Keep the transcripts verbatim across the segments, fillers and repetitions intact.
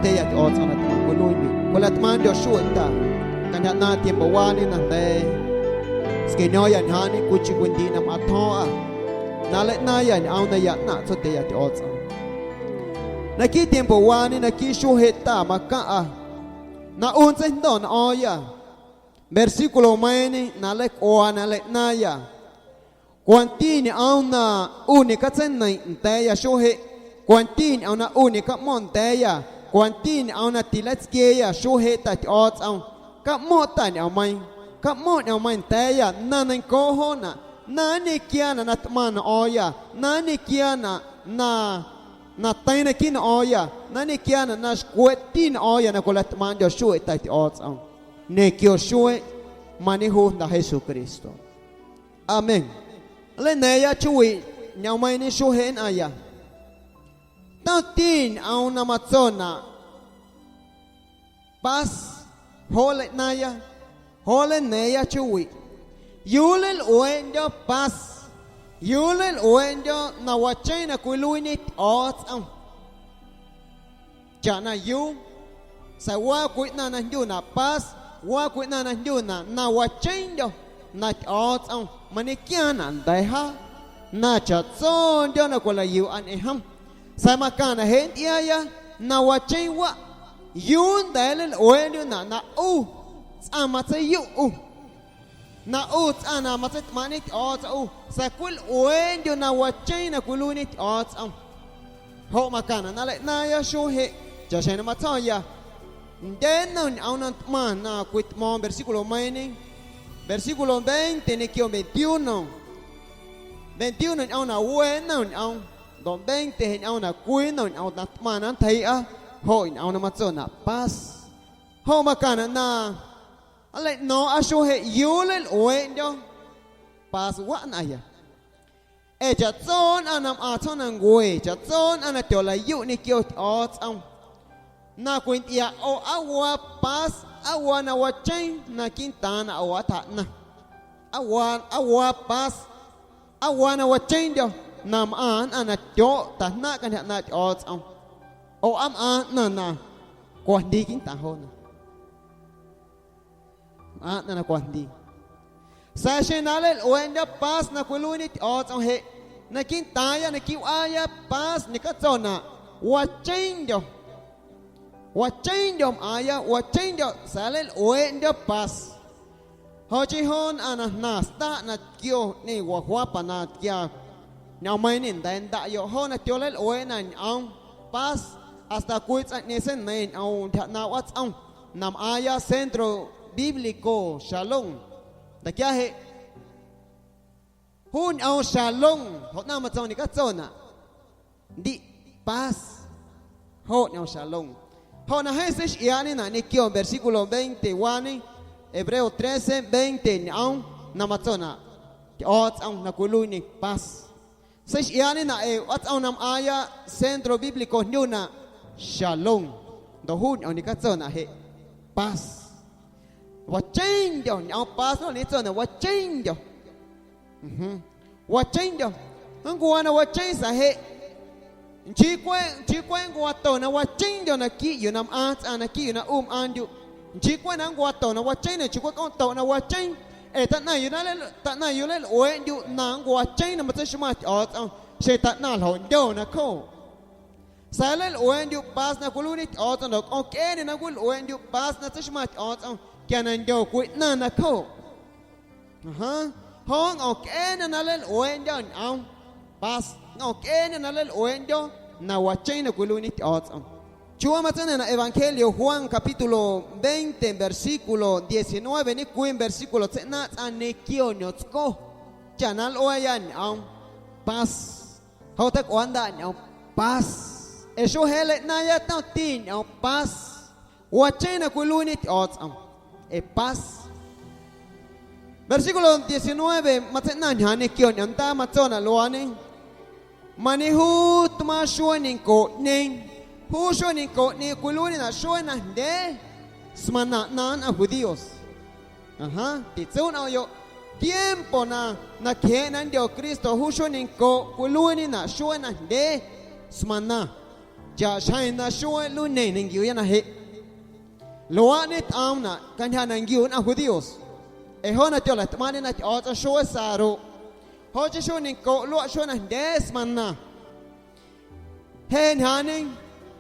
Tyeya Tyꞌo̱o̱tsꞌom na tꞌmaⁿ cwiluiiñe, cwilaꞌtꞌmaaⁿꞌndyo̱ xueꞌ Ta. Cantyja ꞌnaaⁿꞌ tiempowañe na jnda̱a̱ squieño̱o̱ⁿya ñjaaⁿñe cwiicheⁿ cwindiiꞌ na mꞌaⁿ tjo̱o̱ⁿꞌa na nleinaⁿya ñꞌoom na ya ꞌnaⁿꞌ tsotyeya Tyꞌo̱o̱tsꞌom. Naquiiꞌ tiempowaañe, naquiiꞌ xuee jeꞌ Ta macaⁿꞌa na ꞌu nntseijndo̱ nꞌo̱o̱ⁿyâ. Versículomeiiⁿñe na nleicꞌuaa na nleiꞌnaaⁿyâ: Cwanti ñꞌoom na ꞌu ñeꞌcatseineiⁿ nda̱a̱ya xuee jeꞌ, cwanti ñꞌoom na ꞌu ñeꞌcaꞌmo̱ⁿ nda̱a̱ya, cwanti ñꞌoom na tileitsquia̱a̱yâ xuee jeꞌ Ta Tyꞌo̱o̱tsꞌom, caꞌmo̱ⁿꞌ Ta ñꞌoommeiiⁿ, caꞌmo̱ⁿꞌ ñꞌoommeiiⁿ nda̱a̱yâ na neiⁿncooꞌ joonaꞌ, na nñequiaanaꞌ na tꞌmaⁿ nꞌo̱o̱ⁿyâ, na nñequiaanaꞌ na, na teiiⁿ naquiiꞌ nꞌo̱o̱ⁿyâ, na nñequiaanaꞌ na xcweꞌti nꞌo̱o̱ⁿyâ na cwilaꞌtꞌmaaⁿꞌndyo̱ xueꞌ Ta Tyꞌo̱o̱tsꞌom ñequio xueeꞌ mañejuu Jnda Jesucristo. Amén. Nleina̱a̱ⁿya chjoowiꞌ ñꞌoommeiiⁿñe xuee jeꞌ nnꞌaⁿya. Tomti ñꞌoom na matsonaꞌ paz, joꞌ nleiꞌnaaⁿya, joꞌ nleina̱a̱ⁿya chjoowiꞌ. ¿Yuu nleilꞌueeꞌndyo̱ paz? ¿Yuu nleilꞌueeꞌndyo̱ na wacheeⁿ na cwiluiiñe Tyꞌo̱o̱tsꞌom? Chaꞌna yuu, sa̱a̱ waa cwii ꞌnaⁿ na jndyunaꞌ paz, waa cwii ꞌnaⁿ na jndyunaꞌ na wacheeⁿndyo̱ na Tyꞌo̱o̱tsꞌom mañequiaanaꞌ nda̱a̱ jaa, na chaꞌtsondyo̱ na cwilaꞌyuuꞌa ñꞌeⁿ jom. Sa̱a̱ macaⁿnaꞌ jeꞌ ntyꞌiaaya na wacheeⁿ waꞌ, ¿yuu nnda̱a̱ nleilꞌueeꞌndyuꞌnaꞌ na ꞌu tsꞌaⁿ matseiyuꞌ ꞌu? Na ꞌu tsꞌaⁿ na matseitꞌmaaⁿꞌñe Tyꞌo̱o̱tsꞌom ꞌu, sa̱a̱ cwilꞌueeꞌndyo̱ na wacheeⁿ na cwiluiiñe Tyꞌo̱o̱tsꞌom. Joꞌ macaⁿnaꞌ na nleiꞌnaaⁿya xuee jeꞌ, chaꞌxjeⁿ na matso̱ya ndye nnom ñꞌoom na tꞌmaⁿ na cwitꞌmo̱o̱ⁿ versículomeiiⁿñe, versículo veinte ñequio veintiuno. Veintiuno ñꞌoom na we nnom ñꞌoom, ndoꞌ veinte jeꞌ ñꞌoom na cwii nnom ñꞌoom na tꞌmaⁿ na nntjeiiꞌa, joꞌ ñꞌoom na matsonaꞌ paz. Joꞌ macaⁿnaꞌ na nleiꞌno̱o̱ⁿꞌa xuee jeꞌ, ¿yuu nleilꞌueeꞌndyo̱ paz waꞌ nnꞌaⁿya? Ee chaꞌtso nnꞌaⁿ na mꞌaⁿ tsjoomnancue, chaꞌtso nnꞌaⁿ na tyolaꞌyuꞌ ñequio Tyꞌo̱o̱tsꞌom, na cwintyꞌiaꞌ ꞌo aa waa paz, aa waa na wacheeⁿ naquiiꞌntaaⁿ na ꞌo aa tjaꞌnaⁿ. Aa waa, aa waa paz, aa waa na wacheeⁿndyo̱ na mꞌaⁿ nnꞌaⁿ na tyoꞌ tajnaⁿꞌ cantyja ꞌnaaⁿꞌ Tyꞌo̱o̱tsꞌom, ꞌo aa mꞌaaⁿ ꞌnaⁿ na cwajndii quiiꞌntaaⁿ joona. Mꞌaaⁿ ꞌnaⁿ na cwajndii. Sa̱a̱ xeⁿ na nleilꞌueeꞌndyo̱ paz na cwiluiiñe Tyꞌo̱o̱tsꞌom jeꞌ, naquiiꞌntaaⁿya naquiiꞌ wꞌaaya paz ñecatsonaꞌ wacheeⁿndyo̱. Wacheeⁿndyo̱ mꞌaaⁿya, wacheeⁿndyo̱ sa̱a̱ nleilꞌueeꞌndyo̱ paz. Joꞌ chii joo nnꞌaⁿ na jnaⁿ staꞌ na tquioñe wajuapa na tquia ñꞌoommeiiⁿñe nda̱a̱ ndaꞌyoꞌ, joona tyoleilꞌueeꞌna ñꞌoom paz hasta cwii tsꞌaⁿꞌñeeⁿ seineiⁿ ñꞌoom ntyja ꞌnaaⁿ wꞌaatsꞌom na mꞌaaⁿya Centro Bíblico Shalom. Nda̱quia jeꞌ, juu ñꞌoom Shalom, joꞌ ꞌnaⁿ matsoom ñecatsonaꞌ, ndiꞌ paz. Joꞌ ñꞌoom Shalom. Joꞌ na jeeⁿ seixꞌiaaꞌñenaꞌ ñequio versículo veinte waañe, Hebreo trece veinte ñꞌoom na matsonaꞌ Tyꞌo̱o̱tsꞌom na cwiluiiñe paz. Seixꞌiaaꞌñenaꞌ ee wꞌaatsꞌom na mꞌaaⁿya Centro Bíblico jndyunaꞌ Shalom, ndoꞌ juu ñꞌoom ñecatsonaꞌ jeꞌ paz. Wacheeⁿndyo̱ ñꞌoom paz, nlꞌueeꞌñetsonaꞌ wacheeⁿndyo̱. Mhm. Wacheeⁿndyo̱. Nncuaa na wacheeⁿ sa̱a̱ jeꞌ nchii cweꞌ, nchii cweꞌ nncuaa to na wacheeⁿndyo̱ naquiiꞌ yuu na mꞌaaⁿ tsꞌaⁿ, naquiiꞌ yuu na ꞌu mꞌaaⁿndyuꞌ. Nchii cweꞌ na nncuaa to na wacheeⁿ, na nchii cweꞌ cꞌomꞌ toꞌ na wacheeⁿ. Ee taꞌnaⁿ yuu na nle-, taꞌnaⁿ yuu nleilꞌueeꞌndyuꞌ na nncuaacheeⁿ na matseixmaⁿ Tyꞌo̱o̱tsꞌom, xeⁿ taꞌnaⁿ ljoꞌndyo nacjooꞌ. Sa̱a̱ nleilꞌueeꞌndyuꞌ paz na cwiluiiñe Tyꞌo̱o̱tsꞌom ndoꞌ cꞌo̱o̱ⁿcꞌeeñê na nncwilꞌueeꞌndyuꞌ paz na tseixmaⁿ Tyꞌo̱o̱tsꞌom quia na ndyo cwii ꞌnaⁿ nacjooꞌ. Ajá. Joꞌ nncꞌo̱o̱ⁿcꞌeeñê na nleilꞌueeꞌndyo̱ ñꞌoom paz, nncꞌo̱o̱ⁿcꞌeeñê na nleilꞌueeꞌndyo̱ na wacheeⁿ na cwiluiiñe Tyꞌo̱o̱tsꞌom. Chiuu matseina̱ⁿ na Evangelio Juan capítulo veinte versículo diecinueve, ñecwii versículo tseinaⁿꞌ tsꞌaⁿ ñequio ñomtsco cha na nlꞌua̱a̱ya ñꞌoom paz. Joꞌ teicꞌua̱a̱ꞌndaꞌ ñꞌoom paz. Ee xuee jeꞌ nleiꞌnaaⁿya tomti ñꞌoom paz, wacheeⁿ na cwiluiiñe Tyꞌo̱o̱tsꞌom, ee paz. Versículo diecinueve matseiꞌnaⁿ ñjaaⁿ ñequio ñꞌoomndaa, matsonaꞌ luaañe: Mañejuu tmaaⁿ xuee ñencoꞌñeeⁿ, juu xuee ñencoꞌñeeⁿ cwiluiiñenaꞌ xuee najndyee smaⁿna ꞌnaaⁿ nnꞌaⁿ judíos. Ajá, titsu nꞌomꞌyoꞌ, tiempo na nacjeeꞌ na nndyo Cristo juu xuee ñencoꞌ cwiluiiñenaꞌ xuee najndyee smaⁿna. chaꞌxjeⁿ na xuee luñe na nquiuuya na jeꞌ. Luaaꞌ ñetꞌoomnaꞌ cantyja na nquiu nnꞌaⁿ judíos, ee joona tyolaꞌtꞌmaaⁿꞌñe na Tyꞌo̱o̱tsꞌom xuee saroꞌ. Joꞌ chii xuee ñencoꞌ luaꞌ xuee na jndye smaⁿna. Jeꞌ ñjaaⁿñe,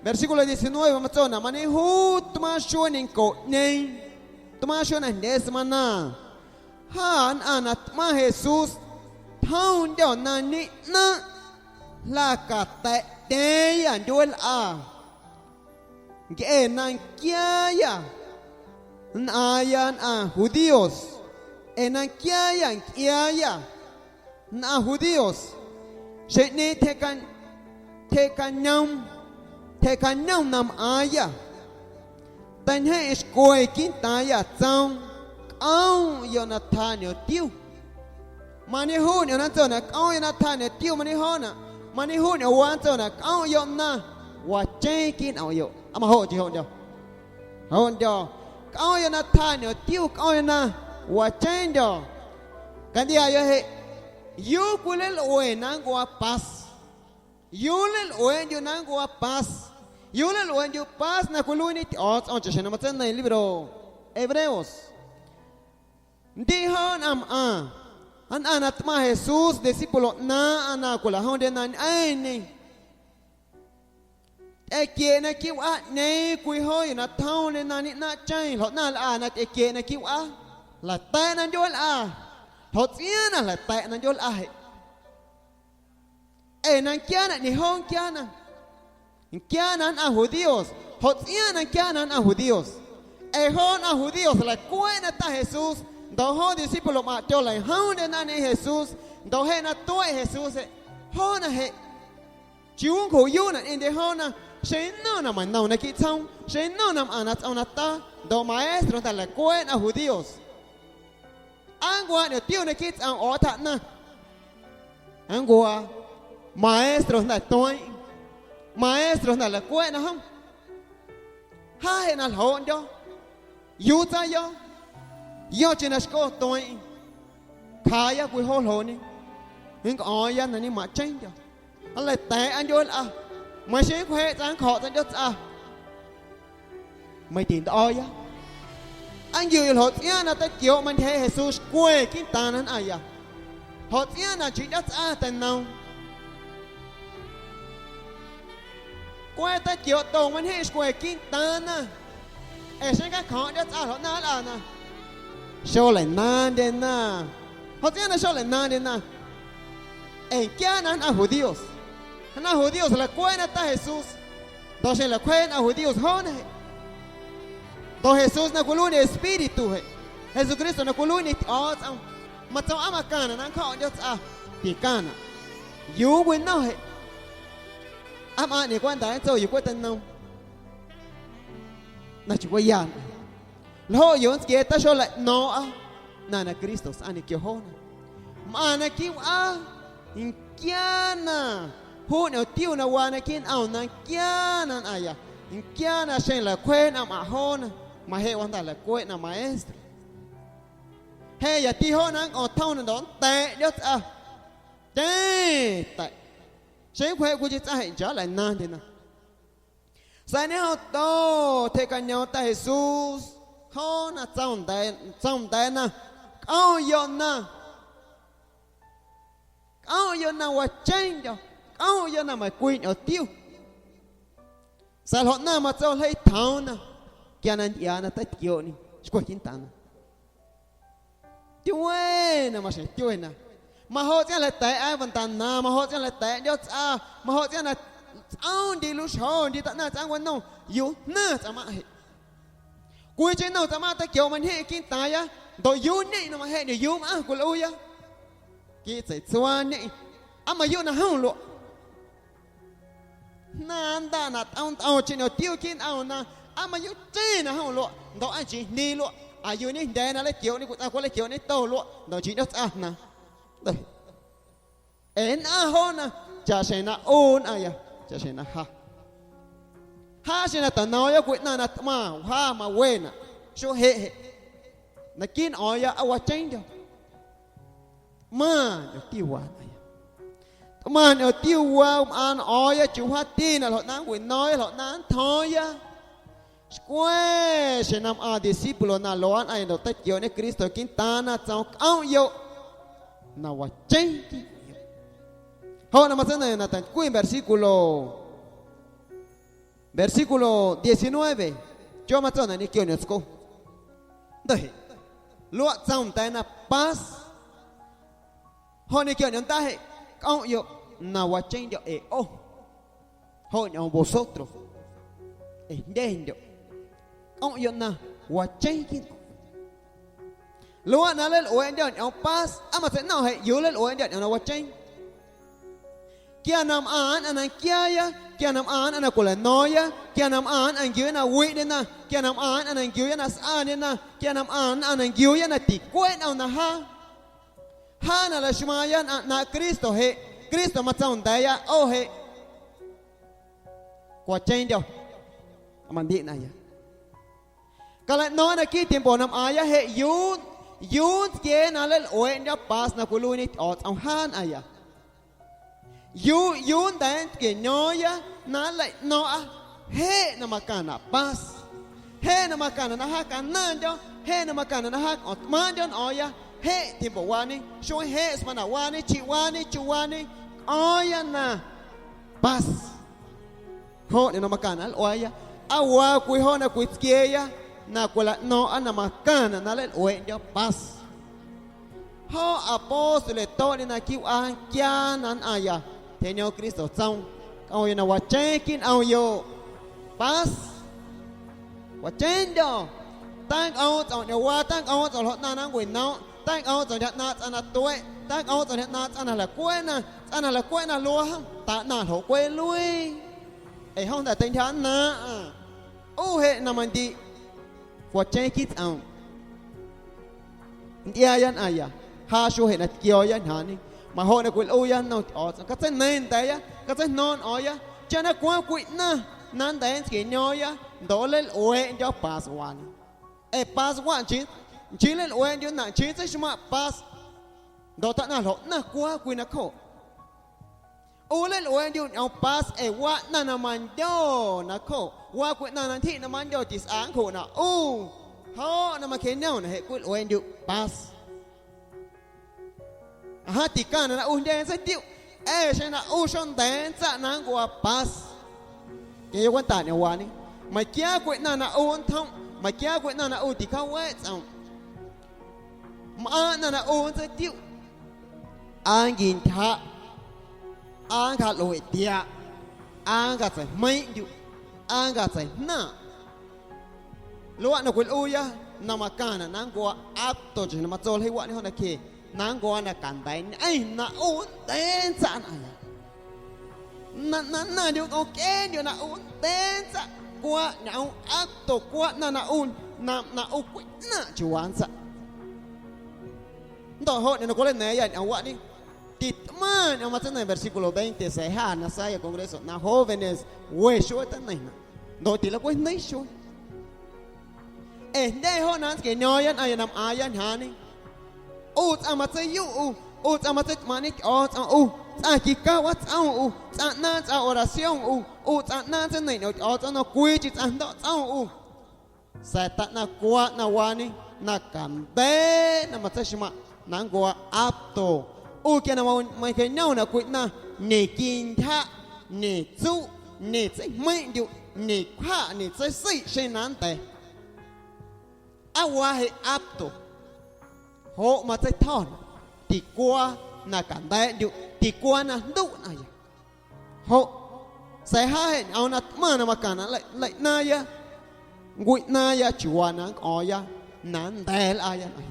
versículo diecinueve matsonaꞌ: Mañejuu tmaaⁿ xuee ñencoꞌñeeⁿ, tmaaⁿ xuee na jndye smaⁿna, jâ nnꞌaⁿ na tꞌmaⁿ Jesús tjomndyô̱ na ñeꞌnaaⁿꞌ jlaꞌ cata̱ꞌtyeeⁿyâ ndyueelꞌa. Ncꞌe na nquiaayâ nnꞌaaⁿya nnꞌaⁿ judíos, ee na nquiaayâ ncꞌiaayâ nnꞌaⁿ judíos, xjeⁿꞌñeeⁿ tyjeeꞌca-, tyjeeꞌcañoom, tyjeeꞌcañoom na mꞌaaⁿyâ, teijndye xcwe quiiꞌntaaⁿyâ, tsoom: Cꞌoomꞌyoꞌ na tjaa ñomtiu. Mañejuu ñꞌoom na nntsonaꞌ: Cꞌoomꞌyoꞌ na tjaa ñomtiu. Mañejuu ñꞌoom na nntsonaꞌ: Cꞌoomꞌyoꞌ na wacheeⁿ quiiꞌ nꞌomꞌyoꞌ. Aa majoꞌ nchii joꞌndyo̱. Joꞌndyo̱: Cꞌoomꞌyoꞌ na tjaa ñomtiu, cꞌoomꞌyoꞌ na wacheeⁿndyo̱. Cantyꞌiaꞌyoꞌ jeꞌ, ¿yuu cwileilꞌue na nncuaa pas? ¿Yuu nleilꞌueeꞌndyuꞌ na nncuaa pas? ¿Yuu nleilꞌueeꞌndyuꞌ pas na cwiluiiñe Tyꞌo̱o̱tsꞌom chaꞌxjeⁿ na matseineiⁿ libro Hebreos? Ndiꞌ joo nnꞌaⁿ mꞌaⁿ, nnꞌaⁿ na tꞌmaⁿ Jesús, discípulo ꞌnaaⁿꞌaⁿ na cwilaꞌjomndyena ñꞌeⁿñê, tyꞌequieꞌ naquiiꞌ wꞌaaꞌñeeⁿ cwii joo yuu na tjoomñe na ñeꞌnaaⁿꞌcheⁿ. Ljoꞌ na lꞌa na tyꞌequieꞌ naquiiꞌ wꞌaa, jla̱ta̱ꞌna ndyueelꞌa. Ljoꞌ tsꞌiaaⁿ na jla̱ta̱ꞌna ndyueelꞌa jeꞌ. Ee na nquiaana, ꞌñeeⁿ joo nquiaana, nquiaana nnꞌaⁿ judíos. Joꞌ tsꞌiaaⁿ na nquiaana nnꞌaⁿ judíos. Ee joo nnꞌaⁿ judíos jlaꞌcueeꞌna Ta Jesús, ndoꞌ joo discípuloꞌmꞌaⁿꞌ tyolaꞌjomndyena ñꞌeⁿ Jesús, ndoꞌ jeꞌ na tueꞌ Jesús jeꞌ, joona jeꞌ, ¿chiuu nncjuꞌyuuꞌnaꞌ ñꞌeⁿndye joona? Xeⁿ nnom na manom naquiiꞌ tsjoom, xeⁿ nnom na mꞌaⁿ na tsꞌom na ta, ndoꞌ maestro jnda̱ jlaꞌcueeꞌ nnꞌaⁿ judíos. Aa nncuaaꞌ ñomtiu naquiiꞌ tsꞌoom, oo tjaꞌnaⁿ. Aa nncuaa, maestro jnda̱ tueeⁿꞌeⁿ, maestro jnda̱ jlaꞌcueeꞌna jom. Jaa jeꞌ na ljoꞌndyo̱, ¿yuu tsayo̱? Yocheⁿ na xco tueeⁿꞌeⁿ, cjaaya cwii joo ljooꞌñe, nncꞌo̱o̱ⁿya na ñemacheeⁿndyo̱. Nleita̱a̱ꞌa ndyueelꞌa, meiⁿ xeⁿ nncwjeeꞌ tsꞌaⁿ nncjo̱ꞌ tsꞌaⁿ ꞌndyootsꞌa, meiⁿ tintꞌo̱o̱ya. Aa nquiuꞌyoꞌ ljoꞌ tsꞌiaaⁿ na teitquioꞌ mantyjeeꞌ Jesús xcwe quiiꞌntaaⁿ na nnꞌaⁿya? Ljoꞌ tsꞌiaaⁿ na nchii ꞌndyootsꞌa teinoom. Cweꞌ teitquioꞌto mañjeeⁿ xcwe quiiꞌntaaⁿna. Ee xeⁿ cacjo̱o̱ⁿꞌ ꞌndyootsꞌa, ljoꞌ na nlꞌana, xoleiꞌnaaⁿndyena. Joꞌ tsꞌiaaⁿ na xoleiꞌnaaⁿndyena, ee nquiaana nnꞌaⁿ judíos. Nnꞌaⁿ judíos jlaꞌcueeꞌna Ta Jesús, ndoꞌ xeⁿ jlaꞌcwjeeꞌ nnꞌaⁿ judíos joona jeꞌ. Ndoꞌ Jesús na cwiluiiñe Espíritu jeꞌ, Jesucristo na cwiluiiñe Tyꞌo̱o̱tsꞌom, matsoom aa macaⁿnaꞌ na nncjo̱ꞌ ꞌndyootsꞌa, ticaⁿnaꞌ. ¿Yuu nncwinom jeꞌ? Aa mꞌaaⁿꞌ ꞌñeeⁿ cwanda̱a̱ nntso yuu cweꞌ teinoom na chicweꞌyaanaꞌ. Ljoꞌyoꞌ nntsquiee taxolaꞌno̱o̱ⁿꞌa ꞌnaⁿ na Cristo sꞌaa ñequio joona. Mꞌaⁿ naquiiꞌ wꞌaa, nquiaana juu ñomtiu na waa naquiiꞌ nꞌom na nquiaana nnꞌaⁿya, nquiaana xeⁿ jlaꞌcwjeeꞌ nnꞌaⁿmꞌaⁿꞌ joona, majeꞌ wajnda̱ jlaꞌcueeꞌna maestro. Jeꞌ yati joo na nncꞌo̱o̱ⁿ tjomna ndoꞌ nnda̱a̱ꞌ ꞌndyootsꞌa, tyeⁿ teiꞌ. Xeⁿ nncwjeeꞌ cwiicheⁿ tsꞌaⁿ jeꞌ nchaaꞌ nlaꞌnaaⁿndyena. Sa̱a̱ ñejomto tyjeeꞌcañoom Ta Jesús joona, tsoom nda̱a̱, tsoom nda̱a̱na: Cꞌomꞌyoꞌ na, cꞌomꞌyoꞌ na wacheeⁿndyo̱, cꞌomꞌyoꞌ na meiⁿcwii ñomtiu. Sa̱a̱ ljoꞌ ꞌnaⁿ matso ljeii tjoomna quia na ntyꞌiaana teitquiooꞌñe xcwe quiiꞌntaaⁿna. Tyuena, maxjeⁿ tyuena. Majoꞌ tsꞌiaaⁿ jlata̱a̱ꞌa ventana, majoꞌ tsꞌiaaⁿ jlata̱a̱ꞌa ꞌndyootsꞌa, majoꞌ tsꞌiaaⁿ na tsꞌoomndii luxjoondii taꞌnaⁿ tsꞌaⁿ wanoom, yuu jnaⁿ tsaⁿmaⁿꞌ jeꞌ. Cwiicheⁿ nnom tsaⁿmaⁿꞌ teitquiooꞌ mañjeⁿꞌ quiiꞌntaaⁿya, ndoꞌ yuu ñeⁿ na majeꞌndyo̱ yuu mꞌaⁿ cwilꞌuuya. Quiiꞌ tseitsuaañeⁿ, aa mayuuꞌ na jom luaꞌ. Jnaⁿ nndaꞌnaꞌ tꞌom ntꞌomcheⁿ ñomtiu quiiꞌ nꞌom na aa mayuuꞌcheⁿ na jom luaꞌ, ndoꞌ aa nchii jndii luaꞌ, aa yuu ñejndya̱a̱ na nleitquiooꞌñe cwii tsꞌaⁿ cwileitquiooꞌ ñetoo luaꞌ, ndoꞌ nchii ꞌndyootsꞌa jnaⁿ. Ee nnꞌaⁿ joona chaꞌxjeⁿ na ꞌu nnꞌaⁿya, chaꞌxjeⁿ na ja. Jaa xeⁿ na teiꞌno̱o̱ⁿya cwii ꞌnaⁿ na tꞌmaⁿ wjaa mawenaꞌ, xuee jeꞌ jeꞌ, naquiiꞌ nꞌo̱o̱ⁿya aa wacheeⁿndyo̱. Tꞌmaⁿ ñomtiu waa nnꞌaⁿya. Tꞌmaⁿ ñꞌoom tiuwaa mꞌaaⁿ nꞌo̱o̱ⁿya chiuu wjaati na ljoꞌ na nncwino̱o̱ⁿya, ljoꞌ na nntjo̱o̱ⁿya. Xcwe xjeⁿ na mꞌaaⁿ discípulo na luaaꞌ nnꞌaⁿya ndoꞌ teiquiooꞌñe Cristo quiiꞌntaaⁿ na tsoom cꞌomꞌyoꞌ na wacheⁿ quiiꞌ. Joꞌ na matseina̱ⁿya na teincwi versículo, versículo diecinueve, chuaa matsonaꞌ ñequio ñꞌoomtsco. Ndoꞌ jeꞌ, luaꞌ tsoom nda̱a̱ na pas. Joꞌ ñequio ñꞌoomnda jeꞌ, cꞌomꞌyoꞌ na wacheⁿndyo̱ ee ꞌo. Joꞌ ñꞌoom vosotros, ee jndyendyoꞌ, cꞌomꞌyoꞌ na wacheⁿ quiiꞌ nꞌom. Luaaꞌ na nleilꞌueeꞌndyo̱ ñꞌoom pas, aa matseiꞌno̱ⁿꞌ jeꞌ yuu nleilꞌueeꞌndyo̱ ñꞌoom na wacheⁿ. Quia na mꞌaⁿ nnꞌaⁿ na nquiaaya, quia na mꞌaⁿ nnꞌaⁿ na cwilaꞌno̱o̱ⁿya, quia na mꞌaⁿ nnꞌaⁿ nquiuuya na wiꞌndyena, quia na mꞌaⁿ nnꞌaⁿ na nquiuuya na sꞌaañena, quia na mꞌaⁿ nnꞌaⁿ na nquiuuya na ticueeꞌ nꞌomna jaa. Jaa na laxmaaⁿya nnꞌaⁿ ꞌnaaⁿꞌ Cristo jeꞌ, Cristo matsoom nda̱a̱ya ꞌo jeꞌ, cwacheeⁿndyo̱. Mandiꞌ naya. Calaꞌno̱o̱ⁿ naquiiꞌ tiempo na mꞌaaⁿya jeꞌ yuu, yuu nntquiee na nleilꞌueeꞌndyo̱ pas na cwiluiiñe Tyꞌo̱o̱tsꞌom jaa nnꞌaⁿya. Yuu, yuu nnda̱a̱ nntquieño̱o̱ⁿya na nleiꞌno̱o̱ⁿꞌa jeꞌ na macaⁿnaꞌ pas. Jeꞌ na macaⁿnaꞌ na jaa canaⁿndyo̱, jeꞌ na macaⁿnaꞌ na jaa cꞌo̱ⁿtꞌmaaⁿꞌndyo̱ nꞌo̱o̱ⁿya, jeꞌ tiempowaañe, xuee jeꞌ smaanawaañe, chiꞌwaañe, chuwaañe, cꞌo̱o̱ⁿya na pas. Joꞌ ñꞌoom na macaⁿnaꞌ nlꞌuaaya, aa waa cwii joꞌ na cwitsquieeya na cwilaꞌno̱o̱ⁿꞌa na macaⁿnaꞌ na nleilꞌueeꞌndyo̱ pas. Joꞌ apóstoles toꞌñe na quiiꞌ wꞌaa nquia na nnꞌaⁿya, tyjeeꞌñoom Cristo tsoom, cꞌoomya na wacheeⁿ quiiꞌ nꞌomyoꞌ pas. Wacheeⁿndyo̱, tancꞌoom tsꞌomꞌ ñꞌoomwaa, tancꞌoom tsꞌomꞌ ljoꞌ ꞌnaⁿ na nncwinoomꞌ, tancꞌoom tsꞌomꞌ ntyja ꞌnaaⁿꞌ tsꞌaⁿ na tueꞌ, tancꞌoom tsꞌomꞌ ntyja ꞌnaaⁿꞌ tsꞌaⁿ na jlaꞌcueeꞌna, tsꞌaⁿ na jlaꞌcueeꞌna luaa jom taꞌnaⁿ ljoꞌ cweꞌ luii. Ee jom jnda̱ teintyjaaꞌnnaaⁿꞌaⁿ. ꞌU jeꞌ na mandiꞌ, cwacheeⁿ quiiꞌ tsꞌoom. Ntyꞌiaaya nnꞌaⁿya, jaa xuee jeꞌ na tquio̱o̱ya ñjaaⁿñe, majoꞌ na cwilꞌuuya nnom Tyꞌo̱o̱tsꞌom, catseineiⁿ nda̱a̱ya, catseijno̱o̱ⁿ nꞌo̱o̱ⁿya, cha na cwaaⁿ cwii ꞌnaⁿ na nnda̱a̱ nntquieño̱o̱ⁿya ndoꞌ nleilꞌueeꞌndyo̱ pas waañe. Ee pas waꞌ nchii, nchii nleilꞌueeꞌndyuꞌ na nchii tseixmaⁿꞌ pas ndoꞌ tjaꞌnaⁿ ljoꞌ ꞌnaⁿ cwaa cwii nacjoꞌ. ꞌU nleilꞌueeꞌndyuꞌ ñꞌoom pas ee waa ꞌnaⁿ na mandyo nacjoꞌ, waa cwii ꞌnaⁿ na ntyjiꞌ na mandyo tisꞌa nncjuꞌ na ꞌu. Joꞌ na macjeꞌñomnaꞌ jeꞌ cwilꞌueeꞌndyuꞌ pas. Ajaa ticaⁿnaꞌ na ꞌu jndye nntseitiuꞌ, ee xeⁿ na ꞌu xonda̱a̱ nntsaꞌ na nncuaa pas. Queⁿyoꞌ cwentaꞌ ñꞌoomwaañe, meiⁿquiaa cwii ꞌnaⁿ na ꞌu nntjomꞌ, meiⁿquiaa cwii ꞌnaⁿ na ꞌu ticjaaweeꞌ tsꞌomꞌ. Mꞌaaⁿ ꞌnaⁿ na ꞌu nntseitiuꞌ, aa nquintyjaꞌ, aa nncjalꞌueꞌtiaꞌ, aa nncatseijmeiⁿꞌndyuꞌ, aa nncatseijnaaⁿꞌ. Luaꞌ na cwilꞌuuya na macaⁿnaꞌ na nncuaa apto chaꞌxjeⁿ na matso ljeii waꞌñe joo nacje, na nncuaa na canda̱a̱ꞌñꞌeⁿ na ꞌu nnda̱a̱ nntsaꞌ nnꞌaⁿya. Na, na nnaⁿndyuꞌ nncꞌoomqueeⁿndyuꞌ na ꞌu nnda̱a̱ nntsaꞌ cwaaꞌ ñꞌoom apto, cwaaꞌ ꞌnaⁿ na ꞌu, na, na ꞌu cweꞌ ꞌnaaⁿꞌ chiuuwaa nntsaꞌ. Ndoꞌ joꞌ ñꞌoom na cwileina̱a̱ⁿya ñꞌoom waꞌñe, titꞌmaⁿ ñꞌoom matseineiⁿ versículo veinte sa̱a̱ jâ na sa̱a̱ya congreso na jóvenes we xuee teineiⁿnaꞌ ndoꞌ tilaꞌcwejndeiiꞌ xuee. Ee jndye joꞌ na nntsquieño̱o̱ⁿya nnꞌaⁿya na mꞌaaⁿya ñjaaⁿñe. ꞌU tsꞌaⁿ matseiyuꞌ ꞌu, ꞌu tsꞌaⁿ matseitꞌmaaⁿꞌñe Tyꞌo̱o̱tsꞌom ꞌu, tsꞌaⁿ quica watsꞌom ꞌu, tsꞌaⁿ ꞌnaaⁿ tsꞌaⁿ oración ꞌu, ꞌu tsꞌaⁿ ꞌnaaⁿ nntseineiⁿꞌñom Tyꞌo̱o̱tsꞌom na cwiicheⁿ tsꞌaⁿ jndo̱ꞌ tsꞌom ꞌu. Sa̱a̱ taꞌnaⁿ cwaaꞌ ꞌnaⁿwaañe na canda̱a̱ꞌ na matseixmaⁿꞌ na nncuaa apto. ꞌU quia na ma-, macjeꞌñomnaꞌ cwii ꞌnaⁿ, ñequintyjaꞌ, ñetsuꞌ, ñetseijmeiⁿꞌndyuꞌ, ñecwjaꞌ, ñetseiseiꞌ xeⁿ na nnda̱a̱. Aa waa jeꞌ apto, joꞌ matseitjo̱naꞌ, ticuaa na canda̱a̱ꞌndyuꞌ, ticuaa na jnduꞌ ꞌnaⁿya. Joꞌ, sa̱a̱ jaa jeꞌ ñꞌoom na tꞌmaⁿ na macaⁿnaꞌ nlei-, nleiꞌnaaⁿya, nncwiꞌnaaⁿya chiuuwaa na nncꞌo̱o̱ⁿya na nnda̱a̱ nlꞌaaya nꞌomya.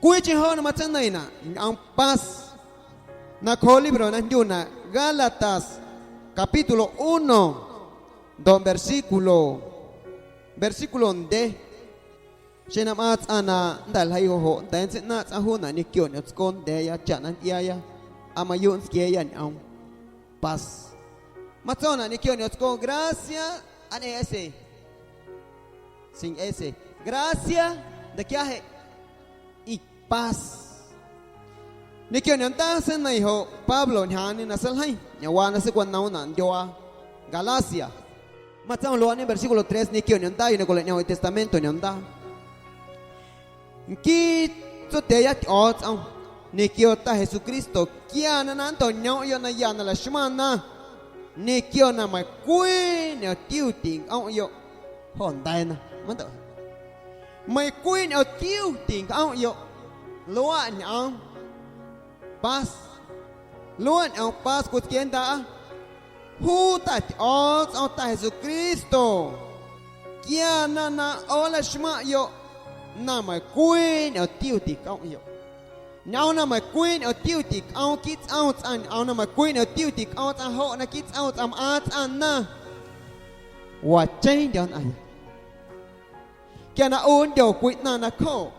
Cwiicheⁿ joꞌ na matseineiⁿnaꞌ ñꞌoom pas nacjooꞌ libro na jndyunaꞌ Gálatas capítulo uno ndoꞌ versículo, versículo ndye. Xeⁿ na mꞌaaⁿ tsꞌaⁿ na nnda̱ꞌ ljeii joꞌ joꞌ nnda̱a̱ nntseiꞌnaaⁿꞌ tsꞌaⁿ juunaꞌ ñequio ñꞌoomtsco nda̱a̱ya chaꞌ na ntyꞌiaaya, aa mayuuꞌ nntquieeꞌya ñꞌoom pas. Matsonaꞌ ñequio ñꞌoomtsco, gracia, aa ñꞌeⁿ ese, sin ese, gracia, nda̱quia jeꞌ, y paz. Ñequio ñomndaa seineiⁿ joꞌ Pablo ñjaaⁿñe na seiljeiⁿ ñomwaa na seicwanoomnaꞌ ndyuaa Galacia. Matsoom luaaꞌñe versículo tres ñequio ñomndaa yuu na cwilaꞌñeeⁿ Testamento Ñomndaa: Nquii Tsotya̱a̱ya Tyꞌo̱o̱tsꞌom ñequio Ta Jesucristo quiana na nntoꞌñoomꞌyoꞌ naya na laxmaⁿna ñequio na meiⁿcwii ñomtiu tincꞌomꞌyoꞌ. Jo nda̱a̱na, mandaꞌ. Meiⁿcwii ñomtiu tincꞌomꞌyoꞌ. Luaꞌ ñꞌoom paz. Luaꞌ ñꞌoom paz cwitquia̱a̱ ndaaꞌa. Juu Ta Tyꞌo̱o̱tsꞌom Ta Jesucristo quiana na ꞌoolaxmaⁿꞌyoꞌ na meiⁿcwii ñomtiu ticꞌomꞌyoꞌ. Ñꞌoom na meiⁿcwii ñomtiu ticꞌoom quiiꞌ tsꞌoom tsꞌaⁿ, ñꞌoom na meiⁿcwii ñomtiu ticꞌoom tsꞌaⁿ joꞌ na quiiꞌ tsꞌoom tsꞌaⁿ mꞌaaⁿ tsꞌaⁿ na wacheⁿndyo̱ nnꞌaⁿya. Quia na ꞌu nndyo cwii ꞌnaⁿ na cjooꞌ,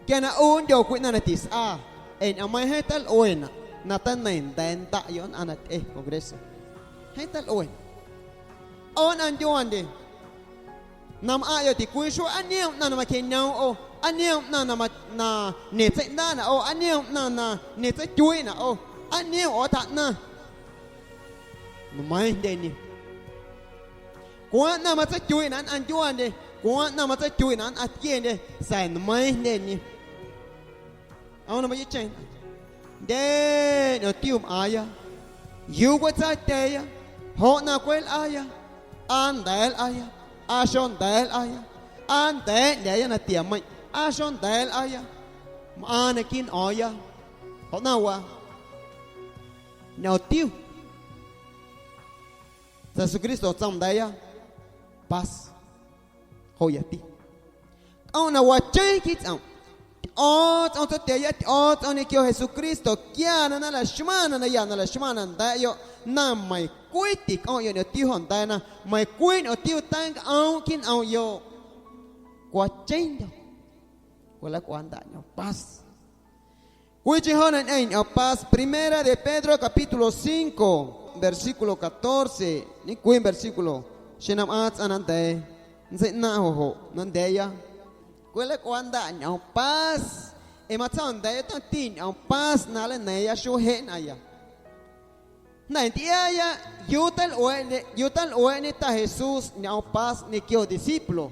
quia na ꞌu nndyo cwii ꞌnaⁿ na tisꞌa, ee ñꞌoomꞌmeiiⁿ jeeⁿ teilꞌuenaꞌ na teineiⁿ nda̱a̱ ndaꞌyoꞌ nnꞌaⁿ na tyꞌe Congreso. Jeeⁿ teilꞌuenaꞌ. ꞌO nnꞌaⁿ ndyuaandye na mꞌaⁿꞌyoꞌ ticwii xuee, aa niom ꞌnaⁿ na macjeꞌñoom ꞌo, aa niom ꞌnaⁿ na ma-, na ñetseiꞌndaaꞌnaꞌ ꞌo, aa niom ꞌnaⁿ na ñetseityuiiꞌnaꞌ ꞌo, aa niom ꞌo tjaꞌnaⁿ. Nmeiiⁿ jndye niom. Cwaaⁿ ꞌnaⁿ matseityuiiꞌnaꞌ nnꞌaⁿ ndyuaandye, cwaaⁿ ꞌnaⁿ matseityuiiꞌnaꞌ nnꞌaⁿ tquieendye, sa̱a̱ nmeiiⁿ jndye niom. Ꞌo na mayuuꞌcheⁿ. Jndye ñomtiu mꞌaaⁿya. ¿Yuu cwitsaatyeeya? ¿Joꞌ na cweꞌ lꞌaaya? ¿Aa nda̱a̱ lꞌaaya? ¿Aa xonda̱a̱ lꞌaaya? ¿Aa nda̱a̱ ꞌndya̱a̱ya na tiameiⁿꞌ? ¿Aa xonda̱a̱ lꞌaaya? Mꞌaaⁿ naquiiꞌ nꞌo̱o̱ⁿya. Joꞌ na waa. Ñomtiu. Jesucristo tsoom nda̱a̱ya: Paz. Joꞌ yati. Cꞌomꞌ na wacheⁿ quiiꞌ tsꞌomꞌ. Tyꞌo̱o̱tsꞌom Tsotya̱a̱ya Tyꞌo̱o̱tsꞌom ñequio Jesucristo quiana na laxmaⁿna naya na laxmaⁿ na nda̱a̱ꞌyoꞌ na meiⁿcwii ticꞌomꞌyoꞌ ñomtiu jo nda̱a̱na, meiⁿcwii ñomtiu teincꞌoomꞌ quiiꞌ nꞌomꞌyoꞌ. Cwacheⁿndyo̱. Cwilaꞌcꞌuaandaꞌ ñꞌoom paz. Cwiicheⁿ joo na ñꞌeⁿ ñꞌoom paz, Primera de Pedro capítulo cinco, versículo catorce, ñecwii versículo, xeⁿ na mꞌaaⁿ tsꞌaⁿ na nda̱a̱ nntseiꞌnaaⁿꞌ joꞌ joꞌ na nda̱a̱ya. Cwilaꞌcꞌuaandaꞌ ñꞌoom paz, ee matsjo̱ꞌ nda̱a̱ya tomti ñꞌoom paz na nlana̱a̱ⁿya xuee jeꞌ nnꞌaⁿya. Jnda̱ ntyꞌiaaya yuu teilꞌueeꞌñe, yuu teilꞌueeꞌñe Ta Jesús ñꞌoom paz ñequio discípulo.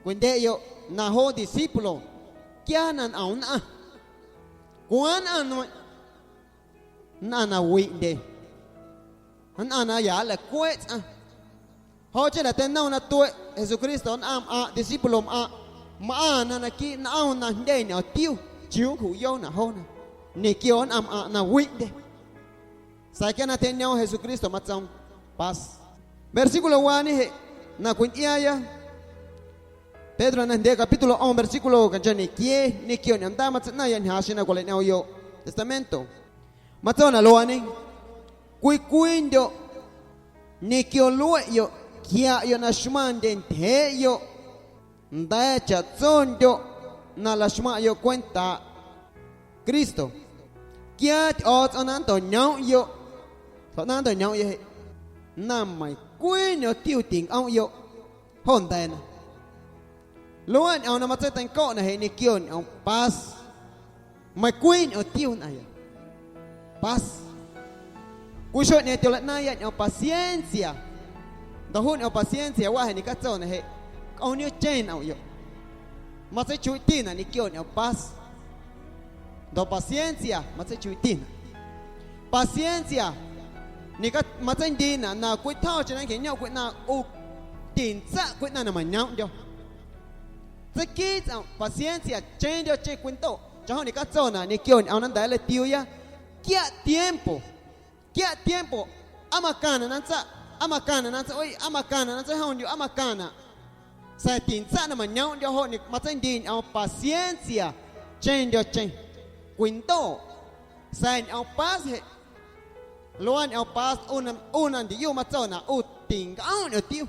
Cwindyeꞌyoꞌ na joo discípulo quia na nꞌom nnꞌaⁿ. Cwaaⁿ nnꞌaⁿ nueⁿꞌ? Nnꞌaⁿ na wiꞌndye. Nnꞌaⁿ na ya nlaꞌcueeꞌ tsꞌaⁿ. Joꞌ chii na teinom na tueꞌ Jesucristo nnꞌaⁿ mꞌaⁿꞌ discípulo mꞌaⁿꞌ, mꞌaⁿna naquiiꞌ nꞌom na jndye ñomtiu, chiuu nncjuꞌyoonaꞌ joona ñequio nnꞌaⁿ mꞌaⁿꞌ na wiꞌndye. Sa̱a̱ quia na tyeñoom Jesucristo matsoom: Paz. Versículo waañe jeꞌ na cwintyꞌiaaya Pedro na jndye capítulo ꞌom versículo canchaaⁿ ñequiee ñequio ñomndaa matseiꞌnaⁿya ñjaaⁿ xeⁿ na cwilaꞌñꞌoomyoꞌ Testamento. Matso na luaañe: Cwii cwiindyoꞌ ñequio lueꞌyoꞌ quiaꞌyoꞌ na xmaⁿndye ntyjeeꞌyoꞌ nda̱a̱ chaꞌtsondyoꞌ na laxmaⁿꞌyoꞌ cwentaaꞌ Cristo. Quiaa Tyꞌo̱o̱tsꞌom na nntoꞌñoomꞌyoꞌ. Ljoꞌ na nntoꞌñoomꞌyoꞌ jeꞌ, na meiⁿcwii ñomtiu tincꞌomꞌyoꞌ jo nda̱a̱na. Luaaꞌ ñꞌoom na matseiteincoꞌnaꞌ jeꞌ ñequio ñꞌoom paz. Meiⁿcwii ñꞌoom tiuu nnꞌaⁿya. Paz. Cwii xueeꞌñeeⁿ tyolaꞌnaaⁿya ñꞌoom paciencia. Ndoꞌ juu ñꞌoom paciencia waꞌ jeꞌ ñecatsonaꞌ jeꞌ cꞌomñecheⁿ nꞌomꞌyoꞌ. Matseichuiiꞌtinaꞌ ñequio ñꞌoom paz. Ndoꞌ paciencia matseichuiiꞌtinaꞌ. Paciencia ñeca-, matseindiinaꞌ na cwitjo̱cheⁿ na nncjeꞌñomꞌ cwii ꞌnaⁿ ꞌu tintsaꞌ cwii ꞌnaⁿ na mañoomꞌndyo̱. Tseiquii tsꞌomꞌ paciencia cheⁿndyo̱cheⁿ cwindoꞌ, chaꞌjom ñecatsonaꞌ ñequio ñꞌoom na nda̱a̱ nleitiuuya. Quiaꞌ tiempo, quiaꞌ tiempo, aa macaⁿnaꞌ na nntsaꞌ, aa macaⁿnaꞌ na nntseii, aa macaⁿnaꞌ na nntseijomndyuꞌ, aa macaⁿnaꞌ. Sa̱a̱ tintsaꞌ na mañoomꞌndyo̱ joꞌ ñe-, matseindii ñꞌoom paciencia cheⁿndyo̱cheⁿ cwindoꞌ. Sa̱a̱ ñꞌoom paz jeꞌ, luaa ñꞌoom paz ꞌu na, ꞌu na ndiyuꞌ matsonaꞌ ꞌu tincꞌomꞌ ñꞌoom tiuu.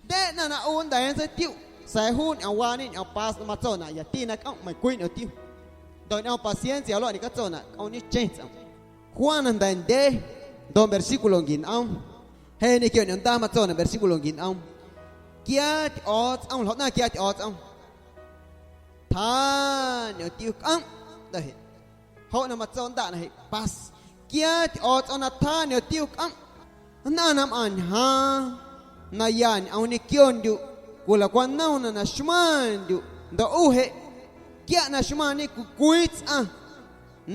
Jndye ꞌnaⁿ na ꞌu nnda̱a̱ nntseitiuꞌ, sa̱a̱ juu ñꞌoomwaañe ñꞌoom paz na matsonaꞌ yati na cꞌomꞌ meiⁿcwii ñꞌoom tiuu. Ndoꞌ ñꞌoom paciencia luaꞌ ñecatsonaꞌ cꞌomñecheⁿ tsꞌomꞌ. Juan na jnda̱ ndye, ndoꞌ versículo nqui nꞌoom. Jeꞌ ñequio ñomndaa matsonaꞌ versículo nqui nꞌoom: Quiaa Tyꞌo̱o̱tsꞌom, ljoꞌ ꞌnaⁿ quiaa Tyꞌo̱o̱tsꞌom. Tjaa ñꞌoom tiuu cꞌomꞌ, ta jeꞌ. Joꞌ na matso ndaꞌ na jeꞌ pas, quia Tyꞌo̱o̱tsꞌom na tjaa ñomtiu cꞌomꞌ. Nnꞌaⁿ na mꞌaⁿ ñjaaⁿ na ya ñꞌoom ñequiondyuꞌ, cwilaꞌcwanomna na xmaⁿndyuꞌ, ndoꞌ ꞌu jeꞌ, quiaꞌ na xmaⁿñe cwii cwii tsꞌaⁿ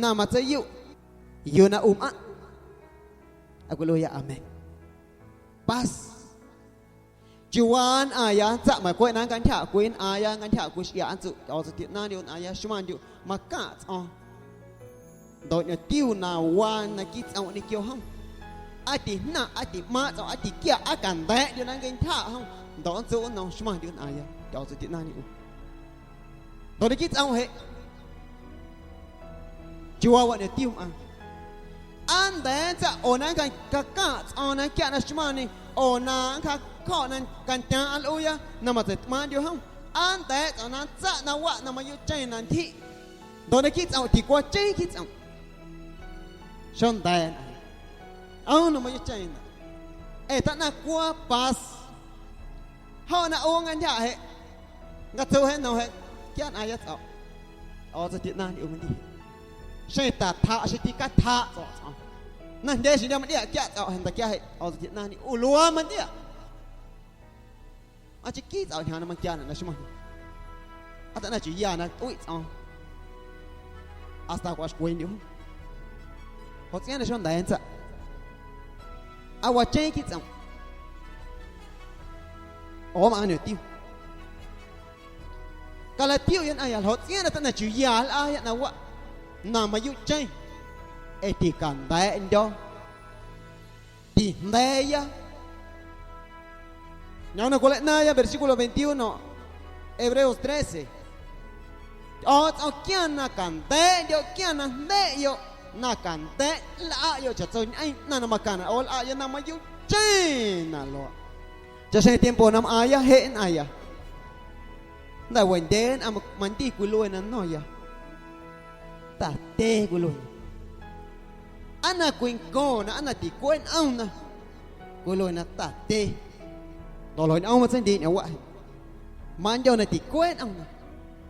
na matseiyuꞌ yuu na ꞌu mꞌaⁿꞌ. Aa cwiluiiya amén. Pas. Chiuuwaa nnꞌaⁿya nntsaꞌ meiⁿ cweꞌ na nncantyjaꞌ cwii nnꞌaaⁿya, nncantyjaꞌ cwii xꞌiaꞌ nntsuꞌ Tyꞌo̱o̱tsꞌom tiꞌnaaⁿndyuꞌ nnꞌaaⁿya xmaⁿndyuꞌ, macaⁿꞌ tsꞌo̱o̱ⁿ. Ndoꞌ ñomtiu na waa naquiiꞌ tsꞌomꞌ ñequio jom. Aa tijnaⁿ, aa timꞌaaⁿꞌ tsꞌomꞌ, aa tiquia, aa canda̱a̱ꞌndyoꞌ na nnquintyjaꞌ jom, ndoꞌ nntsuꞌ nnoom xmaⁿndyuꞌ nnꞌaaⁿya Tyꞌo̱o̱tsꞌom tiꞌnaaⁿñe ꞌu. Ndoꞌ naquiiꞌ tsꞌomꞌ jeꞌ, chiuuwaa waꞌ ñomtiu mꞌaaⁿ. Aa nda̱a̱ nntsaꞌ oo na nncjacaⁿꞌ tsꞌo̱o̱ⁿ na nquiaꞌ na xmaⁿñe, oo na nncjacjo̱ꞌ na cantyaaⁿꞌaⁿ nlꞌuuya na matseitꞌmaaⁿꞌndyoꞌ jom. Aa nda̱a̱ tsꞌo̱o̱ⁿ na nntsaꞌ na waꞌ na mayuuꞌcheⁿ na ntyjiꞌ. Ndoꞌ naquiiꞌ tsꞌomꞌ ticuacheeⁿ quiiꞌ tsꞌomꞌ. Xonda̱a̱ nnꞌaⁿ. Aa na mayuuꞌcheⁿ na. Ee taꞌnaⁿ cwaa pas. Joꞌ na ꞌu nncantyjaꞌ jeꞌ, nncatsu jeꞌ nnom jeꞌ, quiaꞌ nnꞌaaⁿya tsꞌo̱ꞌ. Tyꞌo̱o̱tsꞌom tiꞌnaaⁿñe ꞌu mati. Xeⁿ ta tjaꞌ, xeⁿ ticatjaꞌ tsꞌo̱ꞌ tsꞌo̱o̱ⁿ. Najndyee xeⁿ na mañꞌia quiaꞌ tsꞌo̱ꞌ, jnda̱ quiaꞌ jeꞌ Tyꞌo̱o̱tsꞌom tiꞌnaaⁿñe ꞌu luaaꞌ mañꞌia. Aa nchii quiiꞌ tsꞌo̱ꞌ ñjaaⁿ na maquiaanaꞌ na xmaⁿ. Aa taꞌnaⁿ chuu ya na tꞌuiꞌ tsꞌo̱o̱ⁿ. Hasta cwaaxcweendyuꞌ. Joꞌ tsꞌiaaⁿ na xonda̱a̱ nntsaꞌ. Aa wacheeⁿ quiiꞌ tsꞌomꞌ. Oo mꞌaⁿ ñomtiu. Calatiuꞌya nnꞌaⁿya ljoꞌ tsꞌiaaⁿ na taꞌnaⁿ chuu ya nlꞌaaya na waꞌ na mayuuꞌcheⁿ ee ticanda̱a̱ꞌndyo̱, tijnda̱a̱ya. Ñoom na cwilaꞌnaaⁿya versículo veintiuno, Hebreos trece. Tyꞌo̱o̱tsꞌom quiaⁿ na canda̱a̱ꞌndyoꞌ, quiaⁿ na jnda̱ꞌyoꞌ, na canda̱a̱ꞌ nlꞌaꞌyoꞌ chaꞌtsoñꞌeⁿ ꞌnaⁿ na macaⁿnaꞌ ꞌo nlꞌaꞌyoꞌ na mayuuꞌcheⁿ na luaaꞌ. Chaꞌxjeⁿ tiempo na mꞌaaⁿya jeꞌ nnꞌaⁿya. Jnda̱ wendyee nnꞌaⁿ ma-, mandii cwilue na nno̱ⁿya. Ta̱tye cwiluena. Aa na cwincoona, aa na ticueeꞌ nꞌomna, cwiluena ta̱tye. Ndoꞌ ljoꞌñꞌoom matseijndiiꞌ ñꞌoomwaꞌ jeꞌ. Mandyo na ticueeꞌ nꞌomna.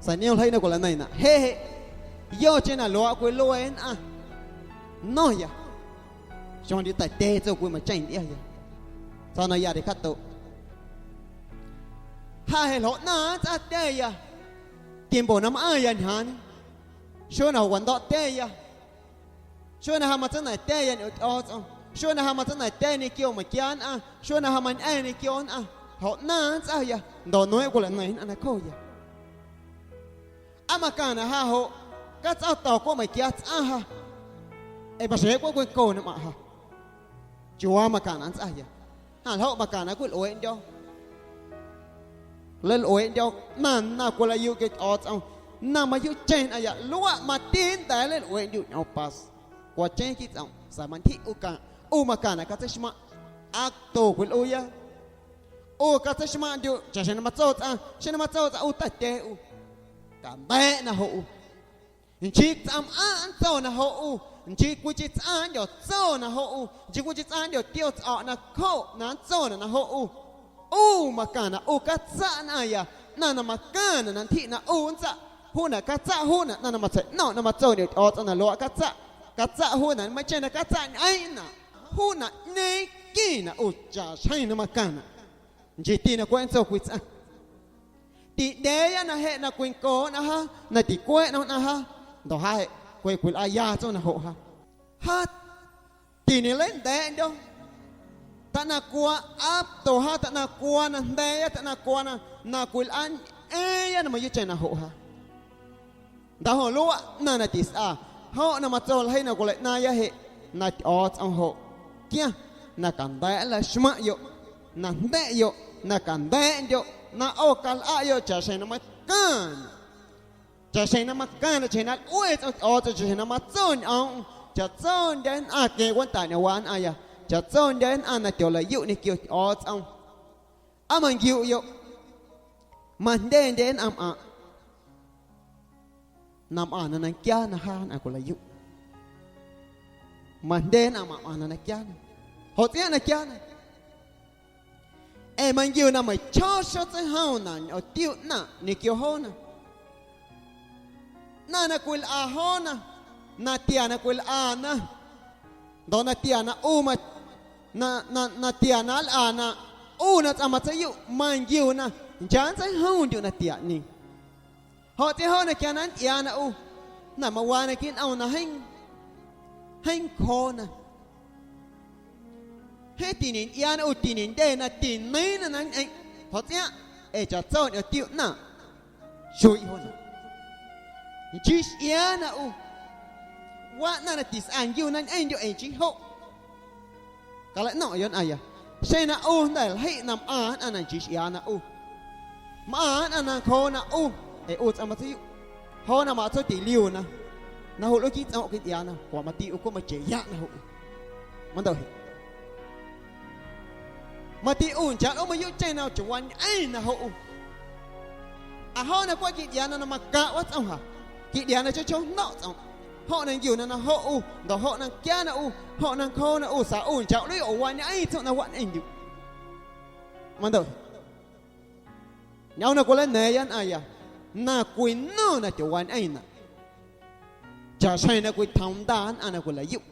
Sa̱a̱ niom ljeii na cwilaꞌneiⁿnaꞌ jeꞌ jeꞌ. Yocheⁿ na luaaꞌ cwilue nnꞌaⁿ, nno̱ⁿya. Xyondye ta̱tye tso cwii meiⁿcheⁿ ntyꞌiaya. Tso na ya de cjaꞌtoꞌ. Ja jeꞌ ljoꞌnaⁿ nntsꞌaatyeya. Tiempo na mꞌaⁿya ñjaaⁿñe. Xuee na wando̱ꞌtyeya. Xuee na ja matseina̱tyeya ñꞌoom Tyꞌo̱o̱tsꞌom. Xuee na ja matseina̱tyeya ñequio meiⁿquia nnꞌaⁿ. Xuee na ja mañꞌeeⁿ ñequio nnꞌaⁿ. Ljoꞌnaⁿ nntsꞌaya. Ndoꞌ nueeⁿ cwilaꞌneiⁿ nnꞌaⁿ nacjoya. Aa macaⁿnaꞌ ja joꞌ, catsꞌaa to̱ cweꞌ meiⁿquia tsꞌaⁿ ja. Ee maxjeⁿ cweꞌ cwinco nꞌmaⁿꞌ ja. Chiuuwaa macaⁿnaꞌ nntsꞌaya. Ja ljoꞌ macaⁿnaꞌ cwilꞌueeꞌndyo̱. Nleilꞌueeꞌndyo̱ ꞌnaⁿ na cwilaꞌyuꞌ quio Tyꞌo̱o̱tsꞌom. Na mayuuꞌcheⁿ nnꞌaⁿya luaꞌ mati nnda̱a̱ nleilꞌueeꞌndyuꞌ ñꞌoom pas. Cuacheeⁿ quiiꞌ tsꞌomꞌ, sa̱a̱ mantyjiꞌ ꞌu caⁿ, ꞌu macaⁿnaꞌ catseixmaⁿꞌ. Acto cwilꞌuuya. ꞌU catseixmaⁿꞌndyuꞌ chaꞌxjeⁿ na matso tsꞌaⁿ, xeⁿ na matso tsꞌaⁿ ꞌu ta̱tye ꞌu. Canda̱a̱ꞌ na joꞌ ꞌu. Nchii tsꞌaⁿmꞌaⁿꞌ nntso na joꞌ ꞌu, nchii cwiicheⁿ tsꞌaⁿ nndyo̱tso na joꞌ ꞌu, nchii cwiicheⁿ tsꞌaⁿ nndyo̱tioꞌ tsꞌo̱ꞌ nacjoꞌ na nntso na joꞌ ꞌu. ꞌU macaⁿnaꞌ ꞌu catsaꞌ nnꞌaⁿya, ꞌnaⁿ na macaⁿnaꞌ na ntyjiꞌ na ꞌu nntsaꞌ. Juunaꞌ catsaꞌ juunaꞌ ꞌnaⁿ na matseiꞌno̱ⁿꞌ na matso ñꞌoom Tyꞌo̱o̱tsꞌom na luaaꞌ catsaꞌ. Catsaꞌ juunaꞌ na meiiⁿcheⁿ na catsaꞌñꞌeeⁿꞌnaꞌ, juunaꞌ ꞌñeeⁿquinaꞌ ꞌu chaꞌxjeⁿ na macaⁿnaꞌ. Nchiiti na cweꞌ nntso cwii tsꞌaⁿ. Tiꞌndyeeya na jeꞌ na cwinco nnꞌaⁿ ja, na ticueeꞌ nꞌom nnꞌaⁿ ja, ndoꞌ ja jeꞌ cweꞌ cwilꞌaaya tsꞌo̱o̱ⁿ na joꞌ ja. Ja tiñeleiꞌnda̱a̱ꞌndyo̱. Taꞌnaⁿ cwaa apto ja, taꞌnaⁿ cwaa na jnda̱a̱ya, taꞌnaⁿ cwaa na, na cwilꞌaañꞌeeⁿya na mayuuꞌcheⁿ na joꞌ ja. Nda̱jo̱o̱ⁿ luaꞌ ꞌnaⁿ na tisꞌa, joꞌ na matso ljeii na cwilaꞌnaaⁿya jeꞌ na Tyꞌo̱o̱tsꞌom joꞌ quiaⁿ na canda̱a̱ꞌ nlaxmaⁿꞌyoꞌ, na jnda̱ꞌyoꞌ, na canda̱a̱ꞌndyoꞌ, na ꞌo calꞌaꞌyoꞌ chaꞌxjeⁿ na macaⁿnaꞌ. Chaꞌxjeⁿ na macaⁿnaꞌ, chaꞌxjeⁿ na lꞌue tsꞌom Tyꞌo̱o̱tsꞌom, chaꞌxjeⁿ na matso ñꞌoomꞌm, chaꞌtsondye nnꞌaⁿ queⁿ cwentaꞌ ñꞌoomwaa nnꞌaⁿya, chaꞌtsondye nnꞌaⁿ na tyolaꞌyuꞌ ñequio Tyꞌo̱o̱tsꞌom. Aa manquiuꞌyoꞌ, majndyendye nnꞌaⁿmꞌaⁿꞌ na mꞌaⁿ na naquiaana ja nnꞌaⁿ cwilaꞌyuꞌ. Majndye nnꞌaⁿmꞌaⁿꞌ mꞌaⁿ na naquiaana. Joꞌ tsꞌiaaⁿꞌ naquiaana. Ee manquiu na meiⁿchjoo xotseijomnaꞌ ñꞌoomtiu ꞌnaⁿꞌ ñequio joona. Ꞌnaⁿ na cwilꞌa joona, Natia na cwilꞌana, ndoꞌ natia na ꞌu ma-, na, na, natia na nlꞌa na ꞌu na tsꞌaⁿ matseiyuꞌ manquiuna nchaaꞌ nntseijomndyuꞌ natiaꞌñeeⁿ. Joꞌ tsꞌiaaⁿ joona quia na nntyꞌiaana ꞌu, jnda̱ mawaa naquiiꞌ nꞌom na jeeⁿ, jeeⁿ ncjoona. Jeeⁿ tiñentyꞌiaana ꞌu, tiñendyena, tineiiⁿna na nñꞌeⁿꞌ. Joꞌ tsꞌiaaⁿ, ee chaꞌtso ñꞌoom tiuꞌ ꞌnaaⁿꞌ xuiꞌ joona. Nchii xꞌiaana ꞌu, waꞌ ꞌnaⁿ na tisꞌa nquiuna ñꞌeⁿndyuꞌ ee nchii joꞌ. Calaꞌno̱ⁿꞌyoꞌ nnꞌaⁿya, xeⁿ na ꞌu jnda̱ ljeiꞌ na mꞌaⁿ nnꞌaⁿ na nchii xꞌiaana ꞌu, mꞌaⁿ nnꞌaⁿ na ncjoona ꞌu, ee ꞌu tsꞌaⁿ matseiyuꞌ, joona matso tiliuna na joꞌ lueꞌ quiiꞌ tsꞌomꞌ quiiꞌ ntyꞌiaana, cwaꞌ mati ꞌu cweꞌ macheꞌyaꞌ na joꞌ ꞌu. Mandoꞌ jeꞌ, mati ꞌu nchaaꞌ ꞌu mayuuꞌcheⁿ na chawañꞌeⁿ na joꞌ ꞌu. Aa joꞌ na cweꞌ quiꞌ ntyꞌiaana na macaⁿꞌ watsꞌom ja, quiꞌ ntyꞌiaana chjoo chjoo jndo̱ꞌ tsꞌomꞌ. Joꞌ na nquiuna na joꞌ ꞌu, ndoꞌ joꞌ na nquiaana ꞌu, joꞌ na ncjoona ꞌu, sa̱a̱ ꞌu nchaaꞌ ꞌu wañꞌeⁿ tsuꞌ na waꞌñeⁿndyuꞌ. Mandoꞌ, ñꞌoom na cwileina̱a̱ⁿya nnꞌaⁿya, na cwinomna tyowañꞌeⁿnaꞌ, chaꞌxjeⁿ na cwitjoom nda nnꞌaⁿ na cwilaꞌyuꞌ.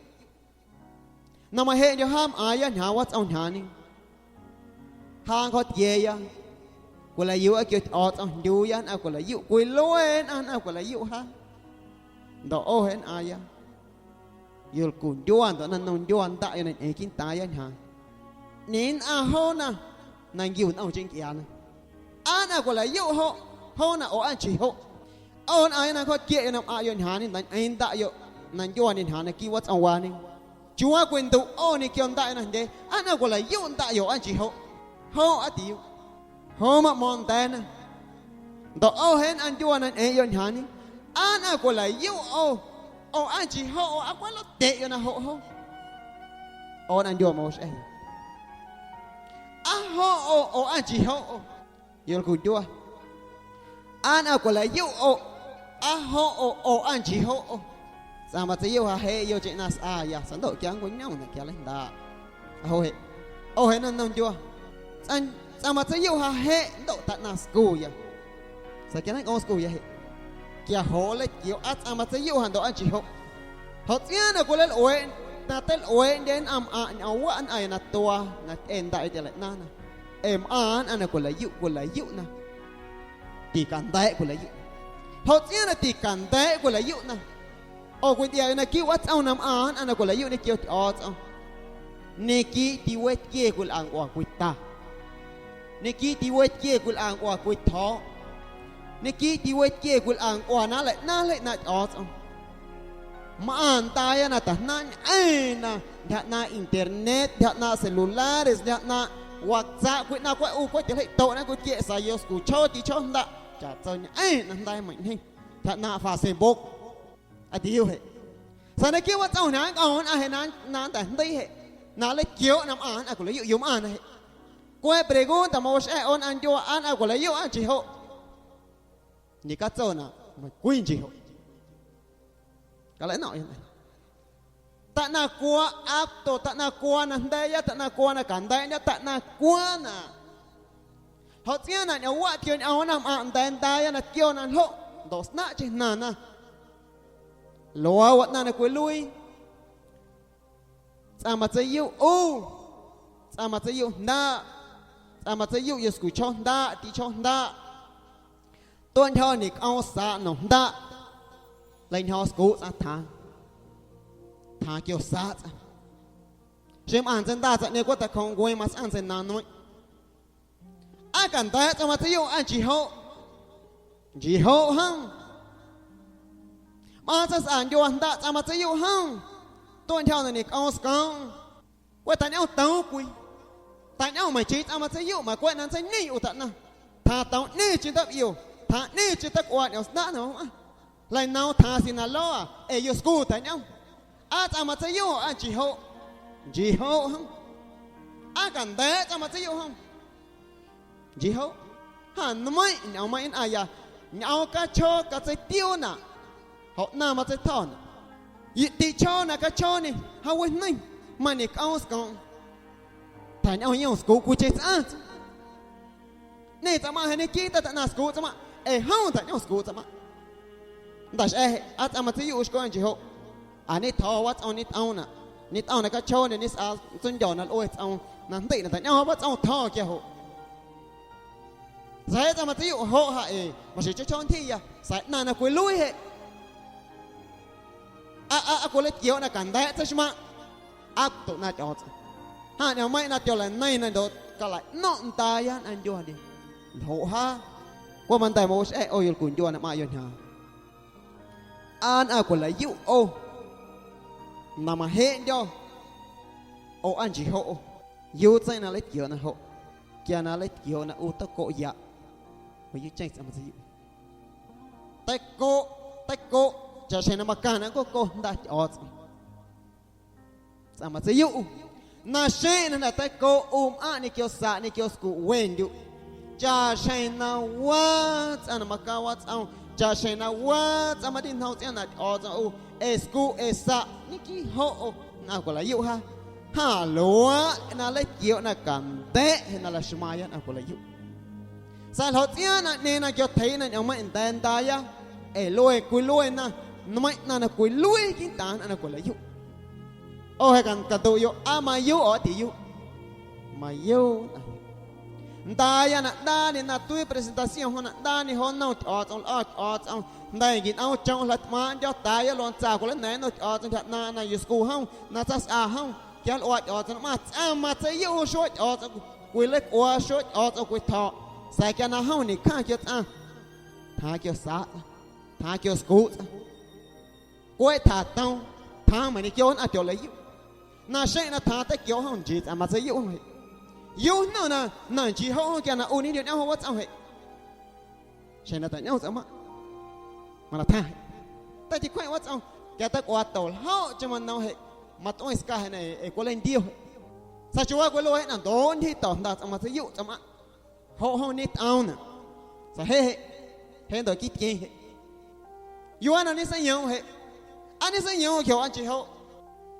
Na majeꞌndyo̱ jaa mꞌaaⁿya ñjaaⁿ watsꞌom ñjaaⁿñe. Jaa nncjo̱tquieeya, cwilaꞌyuuꞌa quio Tyꞌo̱o̱tsꞌom, jndyuuya nnꞌaⁿ cwilaꞌyuꞌ, cwilue nnꞌaⁿ nnꞌaⁿ cwilaꞌyuꞌ jaa. Ndoꞌ ꞌo jeꞌ nnꞌaaⁿya, yolcu ndyuaa ndoꞌ naⁿnom ndyuaa ndaꞌyoꞌ na ñꞌeeⁿ quiiꞌntaaⁿya ñjaaⁿ. Ꞌñeeⁿ nnꞌaⁿ joona na nquiu ntꞌomcheⁿ ncꞌiaana. Aa nnꞌaⁿ cwilaꞌyuꞌ joꞌ, joona oo aa nchii joꞌ. ꞌO nnꞌaaⁿya na nncjo̱tquieꞌyoꞌ na mꞌaⁿꞌyoꞌ ñjaaⁿñe, nda̱ ñꞌeeⁿ ndaꞌyoꞌ na ndyuaa ñjaaⁿ naquiiꞌ watsꞌom waañe. Chiuu waa cwinduꞌ ꞌo ñequio ndaꞌyoꞌ najndyee, aa nnꞌaⁿ cwilaꞌyuꞌ ndaꞌyoꞌ aa nchii joꞌ. Joꞌ aa tiuꞌ, joꞌ maꞌmo̱ⁿ nda̱a̱na. Ndoꞌ ꞌo jeꞌ nnꞌaⁿ ndyuaa na ñꞌeeⁿꞌyoꞌ ñjaaⁿñe, aa nnꞌaⁿ cwilaꞌyuꞌ ꞌo, oo aa nchii joꞌ, oo aa cweꞌ lotyeꞌyoꞌ na joꞌ joo. ꞌO nnꞌaⁿ ndyuaa mawaxꞌa̱ya, aa joꞌ oo, oo aa nchii joꞌ oo. Yolcu ndyuaa, aa nnꞌaⁿ cwilaꞌyuꞌ ꞌo, aa joꞌ ꞌo, ꞌo aa nchii joꞌ ꞌo. Tsꞌaⁿ matseiyuꞌ ja jeꞌ yocheⁿ na sꞌaaya, sa̱a̱ ndoꞌ quia nncweꞌñomnaꞌ quia nleijndaaꞌ. Joꞌ jeꞌ, ꞌo jeꞌ naⁿnom ndyuaa, tsꞌaⁿ, tsꞌaⁿ matseiyuꞌ ja jeꞌ ndoꞌ taꞌnaⁿ scuya. Sa̱a̱ quia na nncꞌoom scuya jeꞌ, quia joꞌ nleitquioꞌ aa tsꞌaⁿ matseiyuꞌ ja ndoꞌ aa nchii joꞌ. Joꞌ tsꞌiaaⁿ na cwilalꞌueeꞌ, na teilꞌueeꞌndye nnꞌaⁿ mꞌaⁿꞌ ñꞌoom waꞌ nnꞌaⁿya na tua na tyꞌe ndaꞌyoꞌ tyꞌelaꞌnaaⁿna. Ee mꞌaⁿ nnꞌaⁿ na cwilaꞌyuꞌ, cwilaꞌyuꞌna, ticanda̱a̱ꞌ cwilaꞌyuꞌ. Joꞌ tsꞌiaaⁿ na ticanda̱a̱ꞌ cwilaꞌyuꞌna, oo cwintyꞌiaꞌyoꞌ naquiiꞌ watsꞌom na mꞌaⁿ nnꞌaⁿ na cwilaꞌyuꞌ ñequio Tyꞌo̱o̱tsꞌom, ñequiiꞌ tiwetquie cwilꞌa ncꞌua cwii ta, ñequiiꞌ tiwetquie cwilꞌa ncꞌua cwii thjo̱o̱ꞌ, ñequiiꞌ tiwetquie cwilꞌa ncꞌua na nleiꞌnaaⁿ ljeii ꞌnaaⁿꞌ Tyꞌo̱o̱tsꞌom. Mꞌaⁿ ndaaya na tajnaaⁿꞌñꞌeⁿ na ntyja ꞌnaaⁿꞌ internet, ntyja ꞌnaaⁿꞌ celulares, ntyja ꞌnaaⁿꞌ WhatsApp, cwii ꞌnaⁿ cweꞌ ꞌu cweꞌ tyoljeiꞌtoꞌna cwiquieꞌ, sa̱a̱ yoscuchjoo tichjoo jndaꞌ, chaꞌtso ñꞌeⁿ na jnda̱a̱meiⁿꞌ ñjeeⁿ, ntyja ꞌnaaⁿꞌ Facebook. Aa tiuꞌ jeꞌ, sa̱a̱ naquiiꞌ watsꞌom na nncꞌoom nnꞌaⁿ jeꞌ na, na nnta̱jndeii jeꞌ, na nleitquiooꞌ na mꞌaⁿ nnꞌaⁿ cwilaꞌyuꞌ yomꞌaⁿna jeꞌ. Cweꞌ pregunta mawaxꞌa̱ ꞌo nnꞌaⁿ ndyuaa aa nnꞌaⁿ cwilaꞌyuꞌ aa nchii joꞌ. Ñecatsonaꞌ meiⁿcwii nchii joꞌ. Calaꞌno̱ⁿꞌyoꞌ nnꞌaⁿ. Taꞌnaⁿ cwaaⁿ apto, taꞌnaⁿ cwaaⁿ na jnda̱a̱ya, taꞌnaⁿ cwaaⁿ na canda̱a̱ꞌndyo̱, taꞌnaⁿ cwaaⁿ na. Joꞌ tsꞌiaaⁿ na ñꞌoom waꞌ tquioñꞌoom nnꞌaⁿ mꞌaⁿꞌ nda̱a̱ ndaaya na tquio na ljoꞌ ndoꞌ snaꞌcheⁿ jnaⁿna. Luaaꞌ waꞌ ꞌnaⁿ na cwiluii. Tsꞌaⁿ matseiyuꞌ ꞌu, tsꞌaⁿ matseiyuꞌ jndaꞌ, tsꞌaⁿ matseiyuꞌ yoscuchjoo jndaꞌ, tichjoo jndaꞌ. Tuaꞌntyjo̱ ñecꞌoom saaꞌ nom jndaꞌ, leiñjo̱o̱ scuuꞌ tsꞌaⁿ tjaaⁿ, tjaaⁿ quio saaꞌ tsꞌaⁿ. Xeⁿ mꞌaⁿ ntseinda tsaⁿꞌñeeⁿ cweꞌ tacjooꞌ ncueeⁿ matsꞌaⁿ ntseinaaⁿ nueⁿꞌ. Aa canda̱a̱ꞌ tsꞌaⁿ matseiyuꞌ aa nchii joꞌ, nchii joꞌ jom. Mꞌaaⁿ tsaⁿsꞌa ndyuaa jndaꞌ tsꞌaⁿ matseiyuꞌ jom, tuaꞌntyjo̱ na ñecꞌoom scoomꞌm. Cweꞌ taꞌñꞌom toom cwii. Taꞌñꞌom meiⁿchii tsꞌaⁿ matseiyuꞌ, macweꞌ na nntseiñe ꞌu taꞌnaⁿ. Tjaaⁿ toomꞌñeeⁿ chii ndaaꞌ ꞌio, tjaaⁿꞌñeeⁿ chii tacꞌuaa ñꞌoom snaꞌ na mꞌaⁿ. Jleinoom tjaaⁿ Sinaloa, ee yoscu ta̱ñꞌom. Aa tsꞌaⁿ matseiyuꞌ aa nchii joꞌ, nchii joꞌ jom. Aa canda̱a̱ꞌ tsꞌaⁿ matseiyuꞌ jom, nchii joꞌ. Jaa nmeiⁿꞌ ñꞌoommeiⁿꞌ nnꞌaⁿya, ñꞌoom cachjoo catseitiuunaꞌ, joꞌ ꞌnaⁿ matseitjo̱naꞌ. Tiꞌchjoo na cachjooñe jaawijneiⁿ, mañecꞌoom scoomꞌm. Tjañꞌom yom scuuꞌ cwiicheⁿ tsꞌaⁿ. Ꞌñeeⁿ tsaⁿmaⁿ jeꞌ ñequiiꞌ ta taꞌnaⁿ scuuꞌ tsaⁿmaⁿ, ee jom tjañꞌom scuuꞌ tsaⁿmaⁿ. Nda̱xꞌa̱ jeꞌ aa tsꞌaⁿ matseiyuꞌ ꞌu xcwe aa nchii joꞌ. Aa, ñetjo̱o̱ watsꞌom, ñetꞌoomnaꞌ, ñetꞌoom na cachjooñê, ñesꞌaa ntsondyo̱ na lꞌue tsꞌoom na jndeiꞌ na teiꞌñom watsꞌom tjo̱o̱ quia joꞌ. Sa̱a̱ tsꞌaⁿ matseiyuꞌ joꞌ ja ee maxjeⁿ chjoo chjoo ntyjiya, sa̱a̱ ꞌnaⁿ na cwiluii jeꞌ. Aa, aa, aa cwileitquiooꞌ na canda̱a̱ꞌ tseixmaⁿꞌ apto ꞌnaaⁿ Tyꞌo̱o̱tsꞌom. Jaaⁿ ñꞌoommeiⁿꞌ na tyoleiꞌneiⁿ na ndoꞌ calaꞌno̱ⁿꞌ ndaaya nnꞌaⁿ ndyuaandye. Ljoꞌ jaa, cweꞌ manda̱ mawaxꞌa̱ ꞌo yolcundyua na mꞌaaⁿꞌ yoñjaaⁿ. Aa nnꞌaⁿ cwilaꞌyuꞌ ꞌo na majeꞌndyo̱ ꞌo aa nchii joꞌ ꞌo. ¿Yuu tseii na nleitquiooꞌ na joꞌ? Quia na nleitquiooꞌ na ꞌu teicoꞌyaꞌ, mayuuꞌcheⁿ tsꞌaⁿ matseiyuꞌ. Teicoꞌ, teicoꞌ chaꞌxjeⁿ na macaⁿnaꞌ nncoco jnda Tyꞌo̱o̱tsꞌom. Tsꞌaⁿ matseiyuꞌ ꞌu, naxeⁿꞌ na jnda̱ teicoꞌ ꞌu mꞌaⁿꞌ ñequio saꞌ ñequio scuꞌ wendyuꞌ. Chaꞌxjeⁿ na waa tsꞌaⁿ na macaa watsꞌom, chaꞌxjeⁿ na waa tsꞌaⁿ matiꞌjnoom tsꞌiaaⁿ na Tyꞌo̱o̱tsꞌom ꞌu, ee scuꞌ ee saꞌ ñequiiꞌ joꞌ ꞌo nnꞌaⁿ cwilaꞌyuꞌ jaa. Jaaⁿ luaaꞌ na nleitquiooꞌ na canda̱ꞌ jeꞌ na laxmaaⁿya nnꞌaⁿ cwilaꞌyuꞌ. Sa̱a̱ ljoꞌ tsꞌiaaⁿ naⁿꞌñeeⁿ na quiotheiiꞌna ñꞌoommeiⁿꞌ nda̱a̱ ndaaya, ee luee cwiluena nmeiⁿꞌ ꞌnaⁿ na cwiluii quiiꞌntaaⁿ nnꞌaⁿ na cwilaꞌyuꞌ. ꞌO jeꞌ ca-, canduꞌyoꞌ, aa mayuuꞌ oo aa tiyuuꞌ? Mayuuꞌ nnꞌaⁿyoꞌ. Ndaaya na ꞌndaañe na tuii presentación, joona ꞌndaañe jo nnom Tyꞌo̱o̱tsꞌom, lꞌo̱ Tyꞌo̱o̱tsꞌom, jnda̱ nquinꞌoom chom jlaꞌtꞌmaaⁿꞌndyo̱ ta̱a̱ya luaa ntsa cwilaꞌna̱a̱ⁿ nnom Tyꞌo̱o̱tsꞌom ntyja ꞌnaaⁿꞌ na yuscu jom, na tsaⁿsꞌa jom, quia nlꞌuaa Tyꞌo̱o̱tsꞌom na mꞌaⁿ tsꞌaⁿ matseiyuꞌ xueeꞌ Tyꞌo̱o̱tsꞌom cwileicꞌuaa, xueeꞌ Tyꞌo̱o̱tsꞌom cwitjo̱o̱ꞌ, sa̱a̱ quia na jom ñeꞌcjaⁿ quia tsꞌaⁿ, tjaaⁿ quio saꞌ tsꞌaⁿ, tjaaⁿ quio scuuꞌ tsꞌaⁿ, cweꞌ tjatoom, tjaaⁿ meiⁿ ñequio nnꞌaⁿ tyolaꞌyuꞌ. Naxeⁿꞌ na tjaaⁿ teiquiooꞌ jom nchii tsꞌaⁿ matseiyuꞌ jom jeꞌ. ¿Yuu jnda̱ na, na nchii joꞌ jom quia na ꞌu ñejndyo̱ñꞌo̱ⁿ watsꞌom jeꞌ? Xjeⁿ na teiꞌñom tsꞌaⁿ maꞌ, mana tjaⁿ jeꞌ. Teiticweⁿꞌ watsꞌom, quia teicꞌuaa toljoꞌcheⁿ manom jeꞌ, matueeⁿ sca jeꞌ ee cwileintio jeꞌ. Sa̱a̱ chiuuwaa cwiluaa jeꞌ na ndoꞌ ntyji to̱ jnda tsꞌaⁿ matseiyuꞌ tsꞌaⁿ mꞌaⁿꞌ. Joꞌ jom ñetꞌoomnaꞌ. Sa̱a̱ jeꞌ jeꞌ, jeꞌ ndoꞌ quiiꞌ tqueⁿ jeꞌ. ¿Yuu na ñeseiyoomꞌ jeꞌ? ¿Aa ñeseiyoomꞌ quia aa nchii joꞌ?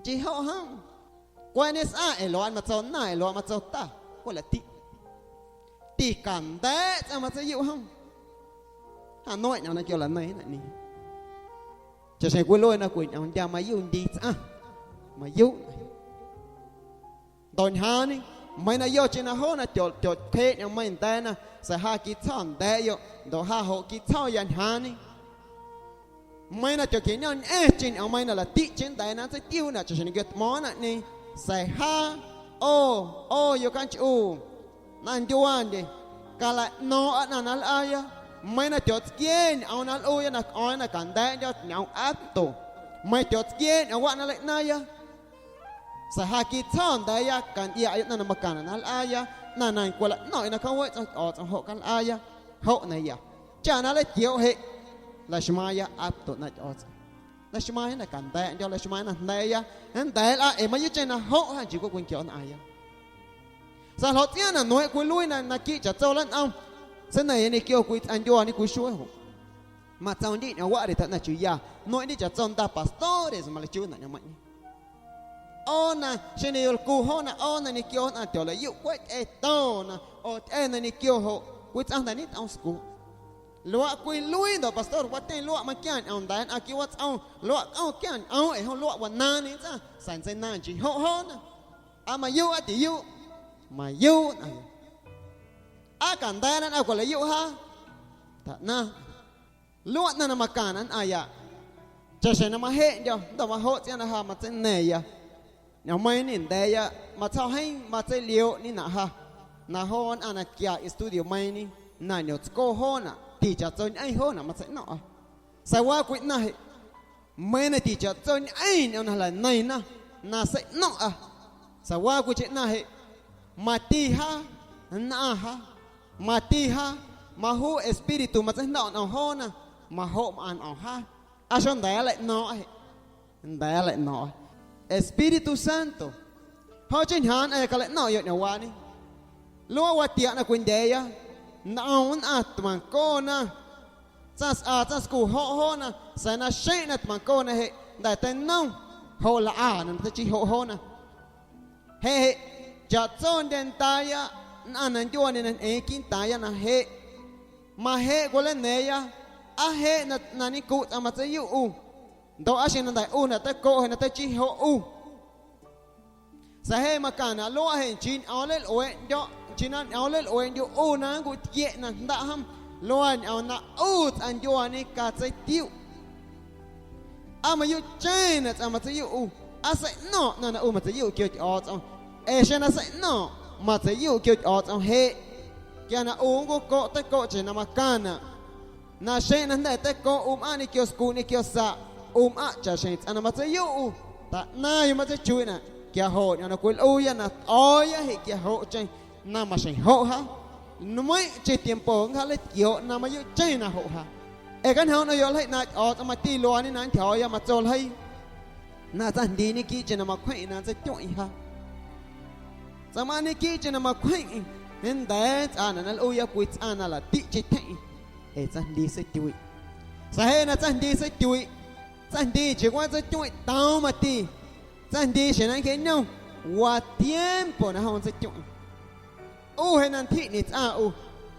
Nchii joꞌ jom. Cweꞌ ñesꞌaⁿ ee luaaꞌ matso naaⁿ ee luaaꞌ matso ta, cweꞌ latiꞌ. Ticanda̱a̱ꞌ tsꞌaⁿ matseiyuꞌ jom. Jaaⁿ nueⁿꞌ ñꞌoom na quiolaꞌneiⁿ naⁿꞌñeeⁿ. Chaꞌxjeⁿ cwiluena cwii ñꞌoom ndya mayuuꞌ ndi tsꞌaⁿ, mayuuꞌ. Ndoꞌ ñjaaⁿñe, meiiⁿ na yocheⁿ na joona tyo-, tyocjeeꞌ ñꞌoommeiⁿ nda̱a̱na, sa̱a̱ ja quitsjo̱ nda̱a̱ꞌyoꞌ ndoꞌ ja joꞌ quitsjo̱ya ñjaaⁿñe. Meiiⁿ na tyoquieꞌñomñꞌeⁿcheⁿ ñꞌoommeiiⁿ na latiꞌcheⁿ nnda̱a̱ na nntseitiuunaꞌ chaꞌxjeⁿ ñequio tꞌmo̱o̱ⁿ naⁿꞌñeeⁿ, sa̱a̱ ja, ꞌo, ꞌo yocanchꞌu, ꞌnaⁿndyuaandye, calaꞌno̱o̱ⁿꞌa ꞌnaⁿ na nlꞌaaya, meiiⁿ na tyotsquiee ñꞌoom na nlꞌuuya na cꞌo̱o̱ⁿya na canda̱a̱ꞌndyo̱ ñꞌoom apto, meiiⁿ tyotsquiee ñꞌoomwaꞌ na nleiꞌnaaⁿya. Sa̱a̱ ja quitsjo̱ nda̱a̱ya cantyꞌiaꞌyoꞌ ꞌnaⁿ na macaⁿnaꞌ na nlꞌaaya, ꞌnaⁿ na cwilaꞌno̱ⁿꞌyoꞌ na cjoowiꞌ tsꞌom Tyꞌo̱o̱tsꞌom joꞌ calꞌaaya, joꞌ naya. Chaꞌ na nleitquiooꞌ jeꞌ, laxmaaⁿya apto ꞌnaⁿ Tyꞌo̱o̱tsꞌom. Laxmaaⁿya na canda̱a̱ꞌndyo̱, laxmaaⁿya na jnda̱a̱ya, nnda̱a̱ nlꞌaa ee mayuuꞌcheⁿ na joꞌ ja nchii cweꞌ cwinquio̱ꞌ nnꞌaⁿya. Sa̱a̱ ljoꞌ tsꞌiaaⁿ na nueeⁿꞌ cwiluiina naquiiꞌ chaꞌtso lanꞌom, seineiⁿya ñequio cwii tsꞌaⁿndyuaa ñe cwii xuee joꞌ. Matsoom ndiꞌ ñꞌoomwaꞌ re tjaꞌnaⁿ chiuu ya, nueeⁿ ndiꞌ chaꞌtso nda pastores malechuunaꞌ ñꞌoommeiⁿꞌñe. ꞌO na xeⁿ na yolcu joona, ꞌo na ñequio nnꞌaⁿ tyolaꞌyuꞌ cweꞌ tyꞌe tona, oo tyꞌe na ñequio joꞌ cwii tsꞌaⁿ jnda̱ ñetꞌoom scu. Luaꞌ cwiluii ndoꞌ pastor watyeⁿ luaꞌ maquia̱ⁿ ñꞌoom nda̱a̱ nnꞌaⁿ quiiꞌ watsꞌom, luaꞌ cꞌomꞌ quia̱ⁿ ñꞌoom ee jom luaꞌ wanaaⁿñe nntsꞌaⁿ, sa̱a̱ ntseinaaⁿ nchii joꞌ joona. ¿Aa mayuuꞌ aa tiyuuꞌ? Mayuuꞌ nnꞌaⁿya. ¿Aa canda̱a̱ꞌ na nnꞌaⁿ cwilaꞌyuꞌ jaa? Tjaꞌnaⁿ. Luaꞌ ꞌnaⁿ na macaⁿnaꞌ nnꞌaⁿya. Chaꞌxjeⁿ na majeꞌndyo̱ ndoꞌ majoꞌ tsꞌiaaⁿ na ja matseina̱ⁿya. Ñꞌoomeiiⁿ ñenda̱a̱ya, matsjo̱ꞌ jeeⁿ matseiliooꞌñenaꞌ ja na joo nnꞌaⁿ na tquia estudiomeiiⁿñe na ñotsco joonaꞌ, tichaꞌtsoñꞌeⁿ joonaꞌ matseiꞌno̱ⁿꞌa. Sa̱a̱ waa cwii ꞌnaⁿ jeꞌ, meiiⁿ na tichaꞌtsoñꞌeⁿ ñꞌoom na jlaꞌneiⁿna na seiꞌno̱ⁿꞌa. Sa̱a̱ waa cwiicheⁿ ꞌnaⁿ jeꞌ, mati jaa, nnꞌaⁿ jaa, mati jaa, majuu Espíritu matseijndo̱ꞌ nꞌom joona, majoꞌ mꞌaⁿ nꞌom jaa. ¿Aa xonda̱a̱ nleiꞌno̱o̱ⁿꞌa jeꞌ? Nda̱a̱ nleiꞌno̱o̱ⁿꞌa. Espíritu Santo, joꞌ chii ñjaaⁿ nnꞌaⁿya caleiꞌno̱ⁿꞌyoꞌ ñꞌoomwaañe. Luaꞌ watiaꞌ na cwindya̱a̱ya, ntꞌom nnꞌaⁿ tmaⁿcona. Tsaⁿsꞌa tsaⁿscu joꞌ joona, sa̱a̱ naxeⁿꞌ na tmaⁿcona jeꞌ jnda̱ teinom, joꞌ lꞌana na teichii joꞌ joona. Jeꞌ jeꞌ, chaꞌtsondye ndaaya nnꞌaⁿ na ndyuaandye na ñꞌeeⁿ quiiꞌntaaⁿya na jeꞌ, majeꞌ cwileina̱a̱ⁿya, ¿aa jeꞌ na, na ñecuꞌ tsꞌaⁿ matseiyuꞌ ꞌu? Ndoꞌ aa xeⁿ na nda̱ꞌ ꞌu na teicoꞌ jeꞌ na teichii joꞌ ꞌu. Sa̱a̱ jeꞌ macaⁿnaꞌ luaꞌ jeꞌ nchii ñꞌoom nleilꞌueeꞌndyo̱, nchii na ñꞌoom nleilꞌueeꞌndyuꞌ ꞌu na nncutquieꞌ na jndaꞌ jom, luaa ñꞌoom na ꞌu tsꞌaⁿ ndyuaañe catseitiuꞌ. Aa mayuuꞌcheⁿ na tsꞌaⁿ matseiyuꞌ ꞌu, aa seiꞌno̱ⁿꞌ ꞌnaⁿ na ꞌu matseiyuꞌ quio Tyꞌo̱o̱tsꞌom, ee xeⁿ na seiꞌno̱ⁿꞌ matseiyuꞌ quio Tyꞌo̱o̱tsꞌom jeꞌ, quia na ꞌu nncucoꞌ teicoꞌcheⁿ na macaⁿnaꞌ. Naxeⁿ na jnda̱ teicoꞌ ꞌu mꞌaⁿꞌ ñequio scuuꞌ ñequio saꞌ, ꞌu mꞌaⁿꞌ chaꞌxjeⁿ tsꞌaⁿ na matseiyuꞌ ꞌu, taꞌnaⁿyoꞌ matseichuiiꞌnaꞌ, quia joꞌ ñꞌoom na cwilꞌuuya na tꞌo̱o̱ya jeꞌ quia joꞌcheⁿ na maxjeⁿ joꞌ jaa. Nmeiⁿꞌcheⁿ tiempo nncjaaleityquio̱o̱ꞌ na mayuuꞌcheⁿ na joꞌ jaa. Ee cañjoomꞌ na yoꞌ ljeii ꞌnaaⁿꞌ Tyꞌo̱o̱tsꞌom mati luaañe na ntyjo̱o̱ya matso ljeii na tsaⁿjndii ñequiiꞌcheⁿ na macwjeⁿꞌeⁿ na nntseicweⁿꞌeⁿ jaa. Tsaⁿmꞌaaⁿ ñequiiꞌcheⁿ na macwjeⁿꞌeⁿ, nnda̱a̱ nntsꞌaanaꞌ na nlꞌuuya cwii tsꞌaⁿ na latiꞌcheⁿ tyjeⁿꞌeⁿ, ee tsaⁿjndii seityuiiꞌ. Sa̱a̱ jeꞌ na tsaⁿjndii seityuiiꞌ, tsaⁿjndii nchii cweꞌ nntseityeⁿ toom mati. Tsaⁿjndii xjeⁿ na nncjeꞌñom waa tiempo na jom nntseityeⁿ. ꞌU jeꞌ na ntyjiꞌ ñe tsꞌaⁿ ꞌu,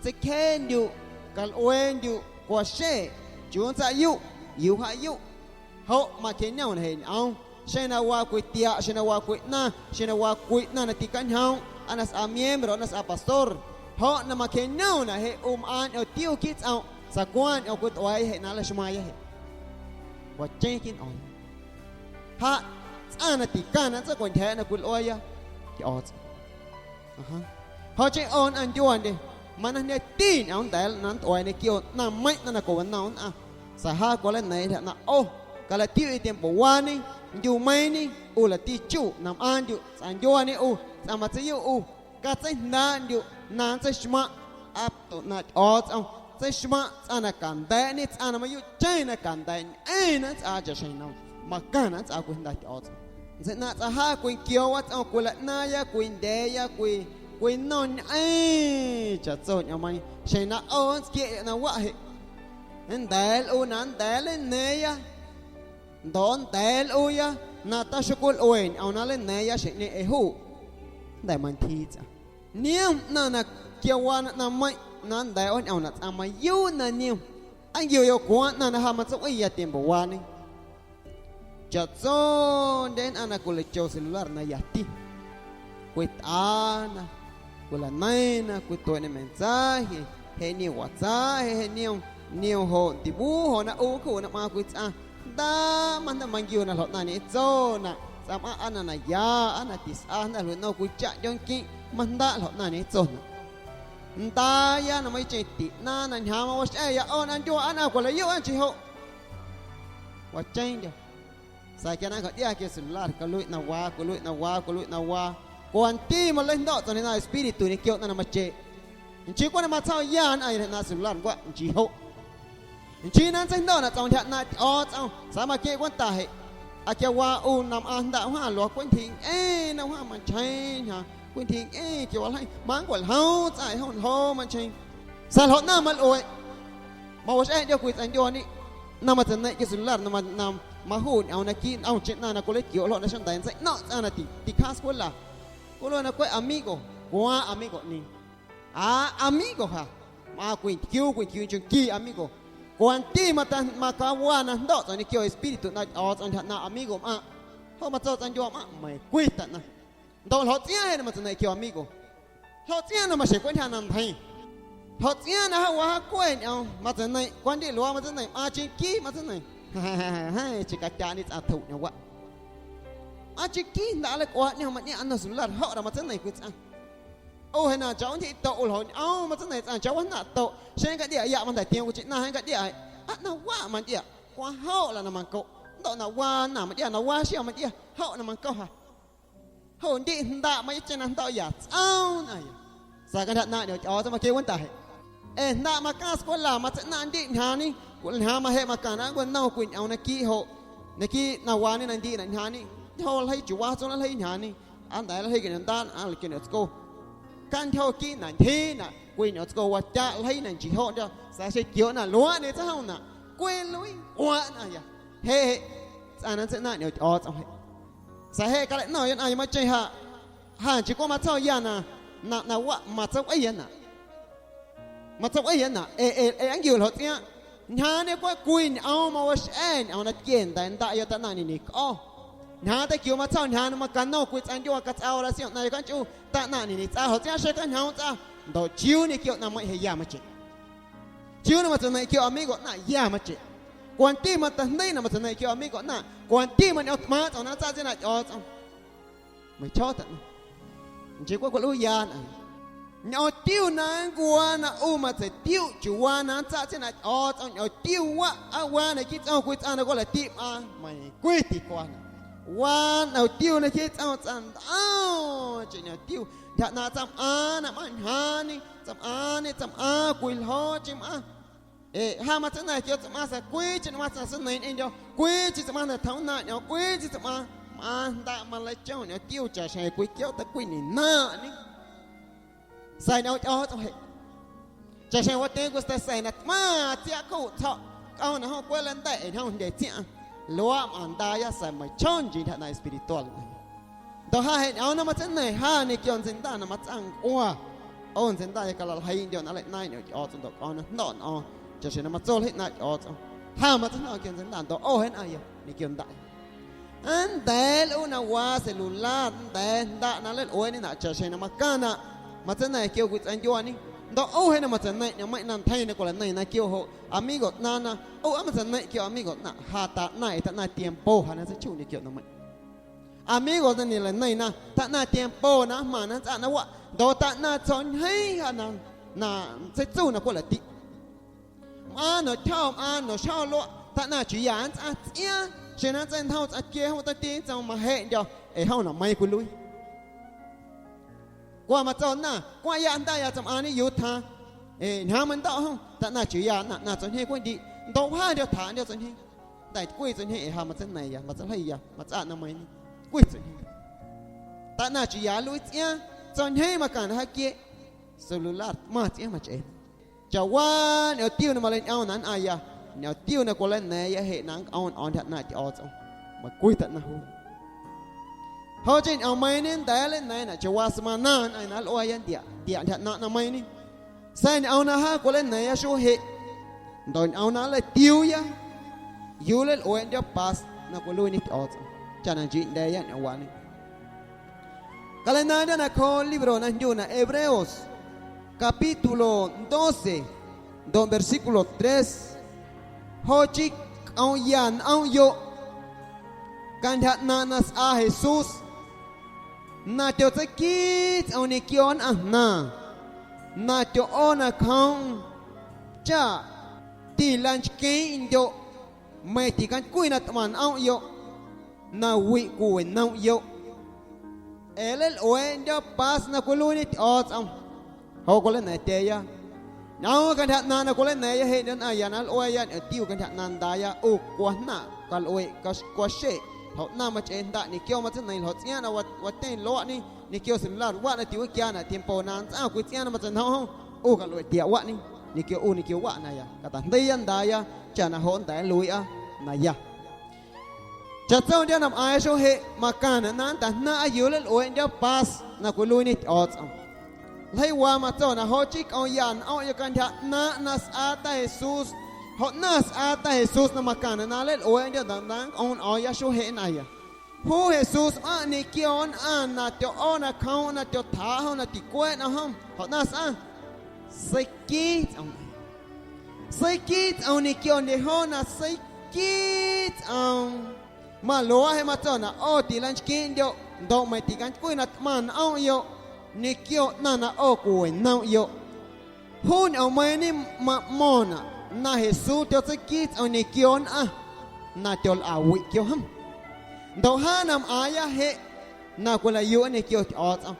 tseicjeeꞌndyuꞌ, calꞌueendyuꞌ, cwaxeeꞌ, chiuu nntsaꞌyuꞌ, yuu jaaꞌyuꞌ. Joꞌ macjeꞌñomnaꞌ jeꞌ ñꞌoom, xeⁿ na waa cwii tiaꞌ, xeⁿ na waa cwii ꞌnaⁿ, xeⁿ na waa cwii ꞌnaⁿ na ticañjoomꞌ, aa na sꞌaa miembro, aa na sꞌaa pastor. Joꞌ na macjeꞌñomnaꞌ jeꞌ ꞌu mꞌaaⁿ ñꞌoom tiuu quiiꞌ tsꞌomꞌ, sa̱a̱ cwaaⁿ ñꞌoom cwitꞌuaaꞌya jeꞌ na nleixmaaⁿya jeꞌ. Cwacheⁿ quiiꞌ nꞌo̱o̱ⁿ. Jaꞌ tsꞌaⁿ na ticaⁿnaꞌ nntseicwantyja̱a̱ꞌ na cwilꞌueeꞌya Tyꞌo̱o̱tsꞌom. Aha. Joꞌ chii ꞌo nnꞌaⁿ ndyuaandye, manajñeti ñꞌoom nda̱a̱ na nntꞌua̱a̱ ñequio ꞌnaⁿmeiⁿꞌ ꞌnaⁿ na cwiwanoom nnꞌaⁿ, sa̱a̱ jaa cwalena̱a̱ⁿ ntyja ꞌnaⁿ ꞌo, calaꞌtiuꞌyoꞌ tiempo waañe, ndyumeiiⁿñe, ꞌu lati chuꞌ na mꞌaaⁿndyuꞌ, tsꞌaⁿ ndyuaañe ꞌu, tsꞌaⁿ matseiyuꞌ ꞌu, catseijndaaꞌndyuꞌ na nntseixmaⁿꞌ apto ꞌnaaⁿꞌ Tyꞌo̱o̱tsꞌom, tseixmaⁿꞌ tsꞌaⁿ na canda̱a̱ꞌñe, tsꞌaⁿ na mayuuꞌcheⁿ na canda̱a̱ꞌñe na nntsꞌaa chaꞌxjeⁿ na macaⁿnaꞌ nntsꞌaa cwii jnda Tyꞌo̱o̱tsꞌom. Ntseinaꞌ tsꞌaⁿ jaa cwinquio̱o̱ watsꞌom, cwilaꞌnaaⁿya, cwindya̱a̱ya, cwi, cwinomñꞌeⁿ chaꞌtso ñꞌoommeiiⁿ. Xjeⁿ na ꞌo nntsquieꞌyoꞌ na waꞌ jeꞌ, nnda̱a̱ nlꞌuu na nnda̱a̱ nleina̱a̱ⁿya, ndoꞌ nnda̱a̱ nlꞌuuya na taxocwilꞌue ñꞌoom na nleina̱a̱ⁿya xjeⁿꞌñeeⁿ ee juu jnda̱ mantyjii tsꞌaⁿ. Niom ꞌnaⁿ na quiawaa na ꞌnaⁿmeiⁿꞌ na nnda̱a̱ wjañꞌomnaꞌ tsꞌaⁿ mayuuꞌ na niom. Aa nquiuyoꞌ cwaaⁿ ꞌnaⁿ na ja matseiwꞌiiya tiempo waañe. Chaꞌtsondye nnꞌaⁿ na cwileicho celular na yati, cwitꞌaana, cwilaneiⁿna, cwitueeꞌna mensaje, jeꞌ niom WhatsApp, jeꞌ niom, niom joꞌ dibujo na ꞌu nncjuꞌ na mꞌaaⁿ cwii tsꞌaⁿ, jnda̱a̱ majnda̱ manquiu na ljoꞌnaⁿ ñetsonaꞌ, tsꞌaⁿ mꞌaⁿ aa na na ya, aa na tisꞌa, jnda̱ jluiꞌnom cwii chaꞌ ꞌndyoo nqueⁿꞌ, majndaꞌ ljoꞌnaⁿ ñetsonaꞌ. Ndaaya na mayuuꞌcheⁿ tiꞌnaaⁿ na ñjaaⁿ mawaxꞌa̱ya ꞌo na ndyuaa aa na cwilaꞌyuꞌ aa nchii joꞌ. Wacheeⁿndyo̱. Sa̱a̱ quia na nncjaꞌndiaa quia celular, cwiluiꞌ na waa, cwiluiꞌ na waa, cwiluiꞌ na waa. Cwanti maleijndo̱ꞌ tsꞌaⁿ na espíritu ñequio ꞌnaⁿ na macheꞌ. Nchii cweꞌ na matsjo̱ya nnꞌaⁿya na celular ncuaꞌ nchii joꞌ. Nchii na nntseijndo̱naꞌ tsꞌom ntyja ꞌnaaⁿꞌ Tyꞌo̱o̱tsꞌom, sa̱a̱ maqueⁿ cwenta jeꞌ. Aa quia waa ꞌu na mꞌaⁿ jndaꞌ wjaⁿ luaa cweꞌ ntyjiꞌ ñꞌeⁿna wjaⁿ manchjeeñe, cweꞌ ntyjiꞌ ñꞌeⁿ quia waljeiⁿ, manncwaꞌljoom tsꞌaⁿ jom ljoꞌ manchjeeⁿ. Sa̱a̱ ljoꞌ ꞌnaⁿ malꞌueeꞌ. Mawaxꞌa̱ꞌndyo̱ cwii tsꞌaⁿ ndyuaa na matseineiⁿ cwii celular na ma-, na majuꞌ ñꞌoom naquiiꞌ ntꞌomcheⁿ ꞌnaⁿ na cwileitquioꞌ ljoꞌ na xonda̱a̱ nntseiꞌno̱ⁿꞌ tsꞌaⁿ na ti-, ticjaaⁿ scuela. Cwiluena cweꞌ amigo, cwaaⁿ amigoꞌñeeⁿ. Aa amigo ja, mꞌaaⁿ cwii ntquiuu cwii ntquiuu nchooꞌ nqui amigo. Cwanti mata-, macawaa na jndo̱ꞌ tsꞌom ñequio espíritu na Tyꞌo̱o̱tsꞌom ntyja ꞌnaaⁿꞌ amigo mꞌaⁿꞌ. Joꞌ matso tsꞌaⁿ ndyuaa mꞌaⁿꞌ meiⁿ cwii taꞌnaⁿ. Ndoꞌ ljoꞌ tsꞌiaaⁿ jeꞌ na matseineiⁿ quio amigo. Ljoꞌ tsꞌiaaⁿ na maxjeⁿ cweꞌ ntyja na ntjeiⁿ. Ljoꞌ tsꞌiaaⁿ na jaa waa jaa cweꞌ ñꞌoom matseineiⁿ, cwaaⁿ ndiꞌ luaaꞌ matseineiⁿ, mꞌaaⁿ cheⁿnquii matseineiⁿ. Jeeⁿ, cheⁿ catyaꞌñe tsꞌaⁿ tjuꞌ ñomwaꞌ. Mꞌaaⁿ cheⁿnquii jndaꞌ nleicꞌuaa ꞌñeeⁿ mañꞌaⁿ nnom celular joꞌ na matseineiⁿ cwii tsꞌaⁿ. ꞌU jeꞌ na chaꞌ nntjiꞌ toꞌ ꞌu ljoꞌ ñꞌoom matseineiⁿ tsꞌaⁿ chaꞌ wajnaⁿꞌ toꞌ. Xeⁿ nncjaꞌndiaꞌyaꞌ majnda̱ tioom cwiicheⁿ ꞌnaⁿ jeeⁿ nncjaꞌndiaꞌ jeꞌ. Aa na waꞌ mantyꞌiaꞌ, cwaaⁿ joꞌ la na maⁿncoꞌ. Ndoꞌ na waa na mantꞌia na waa xia mantꞌia joꞌ na maⁿncoꞌ ja. Juu ndiꞌ jndaꞌ mayuuꞌcheⁿ na jndo̱ꞌya tsꞌoom nnꞌaⁿya. Sa̱a̱ cantyja ꞌnaaⁿꞌ ñꞌoom Tyꞌo̱o̱tsꞌom maqueⁿ cwentaꞌ jeꞌ. Ee jndaꞌ macaaⁿ scuela matseiꞌnaⁿꞌ ndiꞌ ñjaaⁿñe, cwilꞌa ñjaaⁿ majeꞌ macaⁿnaꞌ nncwanoom cwii ñꞌoom naquiiꞌ joꞌ, naquiiꞌ na waañe na ndiiꞌnaꞌ ñjaaⁿñe, ntyjo ljeii chiuu waa tsueꞌ ljeii ñjaaⁿñe, aa nda̱a̱ ljeii quia ñomndaaꞌ aa quia ñomtsco. Cantyjo quiiꞌ na ntyjiinaꞌ cwii ñomtsco watyaꞌ ljeii na nchii joꞌndyo̱, sa̱a̱ xeⁿ quioꞌ na luaaꞌñe tsaajomnaꞌ, cwiluiincꞌuaaꞌ nnꞌaⁿya. Jeꞌ jeꞌ, tsꞌaⁿ na nntseiꞌnaⁿꞌ ñꞌoom Tyꞌo̱o̱tsꞌom jeꞌ. Sa̱a̱ jeꞌ calaꞌno̱ⁿꞌyoꞌ nnꞌaⁿyoꞌ macheⁿ ja, ja nchii cweꞌ matsjo̱ya na, na, na waꞌ matseiwꞌiya nnꞌaⁿ. Matseiwꞌiya nnꞌaⁿ, ee, ee, ee aa nquiu ljoꞌ tsꞌiaaⁿ. Ñjaaⁿñe cweꞌ cwii ñꞌoom mawaxꞌa̱ ñꞌoom na tquienda̱a̱ ndaꞌyoꞌ taꞌnaⁿ ñeñe cꞌo̱. Ñjaaⁿ teicquiuuꞌ matsjo̱ꞌ ñjaaⁿ na macanno̱ⁿ cwii tsꞌaⁿndyuaa catsꞌaa oración ꞌnaⁿyoꞌ canchꞌu taꞌnaⁿ ñeñe tsꞌaa joꞌ tsꞌiaaⁿ xeⁿ cañjoom tsꞌaⁿ. Ndoꞌ chiuu ñequio ꞌnaⁿmeiⁿꞌ jeꞌ ya macheꞌ. Chiuu na matseina̱ⁿꞌ quio amigo ꞌnaⁿꞌ ya macheꞌ. Cwanti mateijndeiꞌ na matseina̱ⁿꞌ quio amigo ꞌnaⁿꞌ, cwanti mañꞌo̱ⁿ tꞌmaaⁿꞌ tsꞌom na nntsaꞌ tsꞌiaaⁿ na Tyꞌo̱o̱tsꞌom. Meiⁿchjoo taꞌnaⁿ. Nchii cweꞌ cwiluiiya nnꞌaⁿ. Ñꞌoomtiu na nncuaa na ꞌu matseitiuꞌ chiuuwaa na nntsaꞌ tsꞌiaaⁿ na Tyꞌo̱o̱tsꞌom, ñꞌoomtiu waꞌ aa waa naquiiꞌ tsꞌoom cwii tsꞌaⁿ na cweꞌ latiꞌ mꞌaaⁿ, meiⁿcwi ticwanaꞌ. Waa ñꞌoomtiu naquiiꞌ tsꞌoom tsꞌaⁿ ntꞌomcheⁿ ñꞌoomtiu. Ntyja ꞌnaaⁿꞌ tsaⁿmꞌaaⁿ na mꞌaaⁿ ñjaaⁿñe, tsaⁿmꞌaaⁿñe, tsaⁿmꞌaaⁿ cwii ljooꞌcheⁿ mꞌaaⁿ. Ee, ja matseina̱ⁿ quio tsaⁿmꞌaaⁿ sa̱a̱ cwiicheⁿ na matsaⁿ seineiiⁿ ñꞌeⁿndyo̱, cwiicheⁿ tsaⁿmꞌaaⁿ na tjoom ꞌnaaⁿꞌ ñꞌoom, cwiicheⁿ tsaⁿmꞌaaⁿ mꞌaaⁿ jndaꞌ maleichom ñꞌoomtiu chaꞌxjeⁿ cwii quiooꞌ teicwiñenaⁿꞌñe. Sa̱a̱ ñꞌoom Tyꞌo̱o̱tsꞌom jeꞌ. Chaꞌxjeⁿ watyeeⁿ cwii steisa̱ na tꞌmaⁿ tsiaꞌ cjuꞌ tsjo̱ꞌ, cꞌoom na jom cweꞌ landa̱ꞌ ee ñjom jndye tsiaⁿꞌaⁿ. Luaaꞌ mꞌaⁿ ndaaya sa̱a̱ meiⁿchjoo nchii ntyja ꞌnaaⁿꞌ espiritual. Ndoꞌ ja jeꞌ ñꞌoom na matseina̱ⁿ ja ñequio ntseinda na matsꞌaa ncꞌua. ꞌO ntseindaꞌya calaljeiiꞌndyoꞌ na nleiꞌnaaⁿꞌ ñꞌoom Tyꞌo̱o̱tsꞌom ndoꞌ cꞌoom na jndo̱ꞌ nꞌo̱o̱ⁿ, chaꞌxjeⁿ na matso ljeii ꞌnaaⁿꞌ Tyꞌo̱o̱tsꞌom. Ja matseijndo̱o̱ quia ntseinda ndoꞌ ꞌo jeꞌ nnꞌaⁿya ñequio ndaꞌya. Nnda̱a̱ nlꞌuu na waa celular, nnda̱a̱ jndaꞌ na nleilꞌueeꞌñenaꞌ chaꞌxjeⁿ na macaⁿnaꞌ, matseina̱ⁿ quio cwii tsꞌaⁿndyuaañe. Ndoꞌ ꞌu jeꞌ na matseina̱ⁿꞌ ñꞌoommeiⁿꞌ na ntjeiⁿ na cwilaꞌneiⁿ na quio joꞌ amigo ꞌnaaⁿna, ꞌu aa matseina̱ⁿꞌ quio amigo ꞌnaⁿꞌ, ja taꞌnaⁿ ee taꞌnaⁿ tiempo ja na tseichuꞌ ñequio ꞌnaⁿmeiⁿꞌ. Amigo na ñeleiñenaꞌ, taꞌnaⁿ tiempo na mmaⁿ na nntsꞌaⁿ na waꞌ, ndoꞌ taꞌnaⁿ tsjo̱ꞌñjeeⁿ ja na, na tseitsu na cweꞌ latiꞌ. Mꞌaaⁿ ndoꞌ chjoo, mꞌaaⁿ ndoꞌ xjoo luaꞌ, taꞌnaⁿ chiuu ya nntsꞌaⁿ tsꞌiaaⁿ, xeⁿ na nntseinjoom tsꞌaⁿ tquie jom tomti nntseeⁿ majeꞌndyo̱, ee jom na meiiⁿ cwiluii. Cwa matso ꞌnaⁿ, cwaꞌ ya jnda̱ya tsaⁿmꞌaaⁿñe yuu tjaaⁿ, ee ñjaaⁿ meindo̱ꞌ jom, taꞌnaⁿ chiuu ya ꞌnaⁿ ꞌnaⁿ tsjo̱ꞌñjeeⁿ cweꞌ ndiꞌ, ndoꞌ wjaandyo̱ tjaaꞌndyo̱ tsjo̱ꞌñjeeⁿ. Jnda̱ cwii tsꞌo̱ñjeeⁿ ee ja matseina̱ⁿya, matseiljeiyâ, matsꞌaꞌ na meiiⁿ. Cwii tsꞌo̱ñjeeⁿ. Taꞌnaⁿ chiuu ya nluii tsꞌiaaⁿ, tsꞌo̱ñjeeⁿ macaⁿnaꞌ jaaquieꞌ. Celular tꞌmaⁿ tsꞌiaaⁿ machꞌeenaꞌ. Chaꞌwaa ñꞌoomtiu na maleiñꞌoom na nnꞌaⁿya, ñꞌoomtiu na cwilana̱a̱ⁿya jeꞌ na nncꞌoom nꞌo̱o̱ⁿ ntyja ꞌnaaⁿꞌ Tyꞌo̱o̱tsꞌom. Meiⁿcwi taꞌnaⁿ juu. Joꞌ chii ñꞌoommeiiⁿñe nnda̱a̱ nleina̱a̱ⁿnaꞌ chaꞌwaa semana nnꞌaⁿ na nlꞌuaaya ndiaꞌ, ndiaꞌ ntyja ꞌnaaⁿꞌ ꞌnaⁿmeiiⁿñe. Sa̱a̱ ñꞌoom na ja cwilana̱a̱ⁿya xuee jeꞌ, ndoꞌ ñꞌoom na nleitiuuya, yuu nleilꞌueeꞌndyo̱ paz na cwiluiiñe Tyꞌo̱o̱tsꞌom, chaꞌ na nchiiꞌndya̱a̱ya ñꞌoomwaañe. Calenaⁿndyo̱ nacjooꞌ libro na jndyunaꞌ Hebreos, capítulo doce, ndoꞌ versículo tres. Joꞌ chii cꞌoomya nꞌomꞌyoꞌ cantyja ꞌnaaⁿꞌ na sꞌaa Jesús, na tyotseiquii tsꞌoom ñequio nnꞌaⁿ jnaⁿ na tyoꞌoo nacjoomꞌm, chaꞌ tilanchqueeⁿꞌndyoꞌ, meiⁿ ticantycwi na tꞌmaⁿ nꞌomꞌyoꞌ, na wiꞌ cwiwinomꞌyoꞌ, ee nleilꞌueeꞌndyo̱ paz na cwiluiiñe Tyꞌo̱o̱tsꞌom. Joꞌ cwilana̱a̱ⁿtyeeya. Ñꞌoom cantyja ꞌnaaⁿꞌ na cwilana̱a̱ⁿya jeꞌ nnꞌaⁿya na nlꞌuaaya ñꞌoomtiu cantyja ꞌnaaⁿ ndaaꞌya, ꞌu cwa jnaⁿꞌ, calꞌueꞌ, cax-, cwa xeꞌ, ljoꞌ ꞌnaⁿ machꞌee jndaꞌ ñequio matseina̱ⁿ ljoꞌ tsꞌiaaⁿ na wa-, watyeⁿ luaꞌñe, ñequio celular waꞌ na tiwicanaꞌ tiempo na nntsꞌaⁿ cwii tsꞌiaaⁿ na matseijomꞌ jom, ꞌu calꞌueꞌ tiaꞌ waꞌñe, ñequio ꞌu ñequio waꞌ naya, cataꞌjndeiiya ndaaꞌya, chaꞌ na joꞌ nnda̱a̱ nluiiꞌa naya. Chaꞌtsondyo̱ na mꞌaaⁿya xuee jeꞌ macaⁿnaꞌ na nnta̱jnaaⁿꞌa yuu nleilꞌueeꞌndyo̱ paz na cwiluiiñe Tyꞌo̱o̱tsꞌom. Ljeiiwaa matso na joꞌ chii cꞌoomya nꞌomꞌyoꞌ cantyja ꞌnaaⁿꞌ na sꞌaa Ta Jesús. Joꞌ ꞌnaⁿ sꞌaa Ta Jesús na macaⁿnaꞌ na nleilꞌueeꞌndyo̱ nda̱ na nncꞌoom nꞌo̱o̱ⁿya xuee jeꞌ nnꞌaⁿya. Juu Jesús mꞌaⁿꞌ ñequio nnꞌaⁿ na tyoꞌoo nacjoomꞌ na tyotjaaꞌ jom na ticueeꞌ nꞌom jom. Joꞌ ꞌnaⁿ sꞌaa, seiquii tsꞌoom. Seiquii tsꞌoom ñequio ndye joo na seiquii tsꞌoom. Maluaaꞌ jeꞌ matso na ꞌo tilanchquiiꞌndyoꞌ ndoꞌ meiⁿ ticantycwi na tꞌmaⁿ nꞌomꞌyoꞌ ñequio ꞌnaⁿ na ꞌo cwiwinomꞌyoꞌ. Juu ñꞌoommeiiⁿñe maꞌmo̱ⁿnaꞌ na Jesús tyotseiquii tsꞌoom ñequio nnꞌaⁿ na tyolꞌa wiꞌ quiojom. Ndoꞌ jaa na mꞌaaⁿya jeꞌ na cwilaꞌyuꞌ ñequio Tyꞌo̱o̱tsꞌom,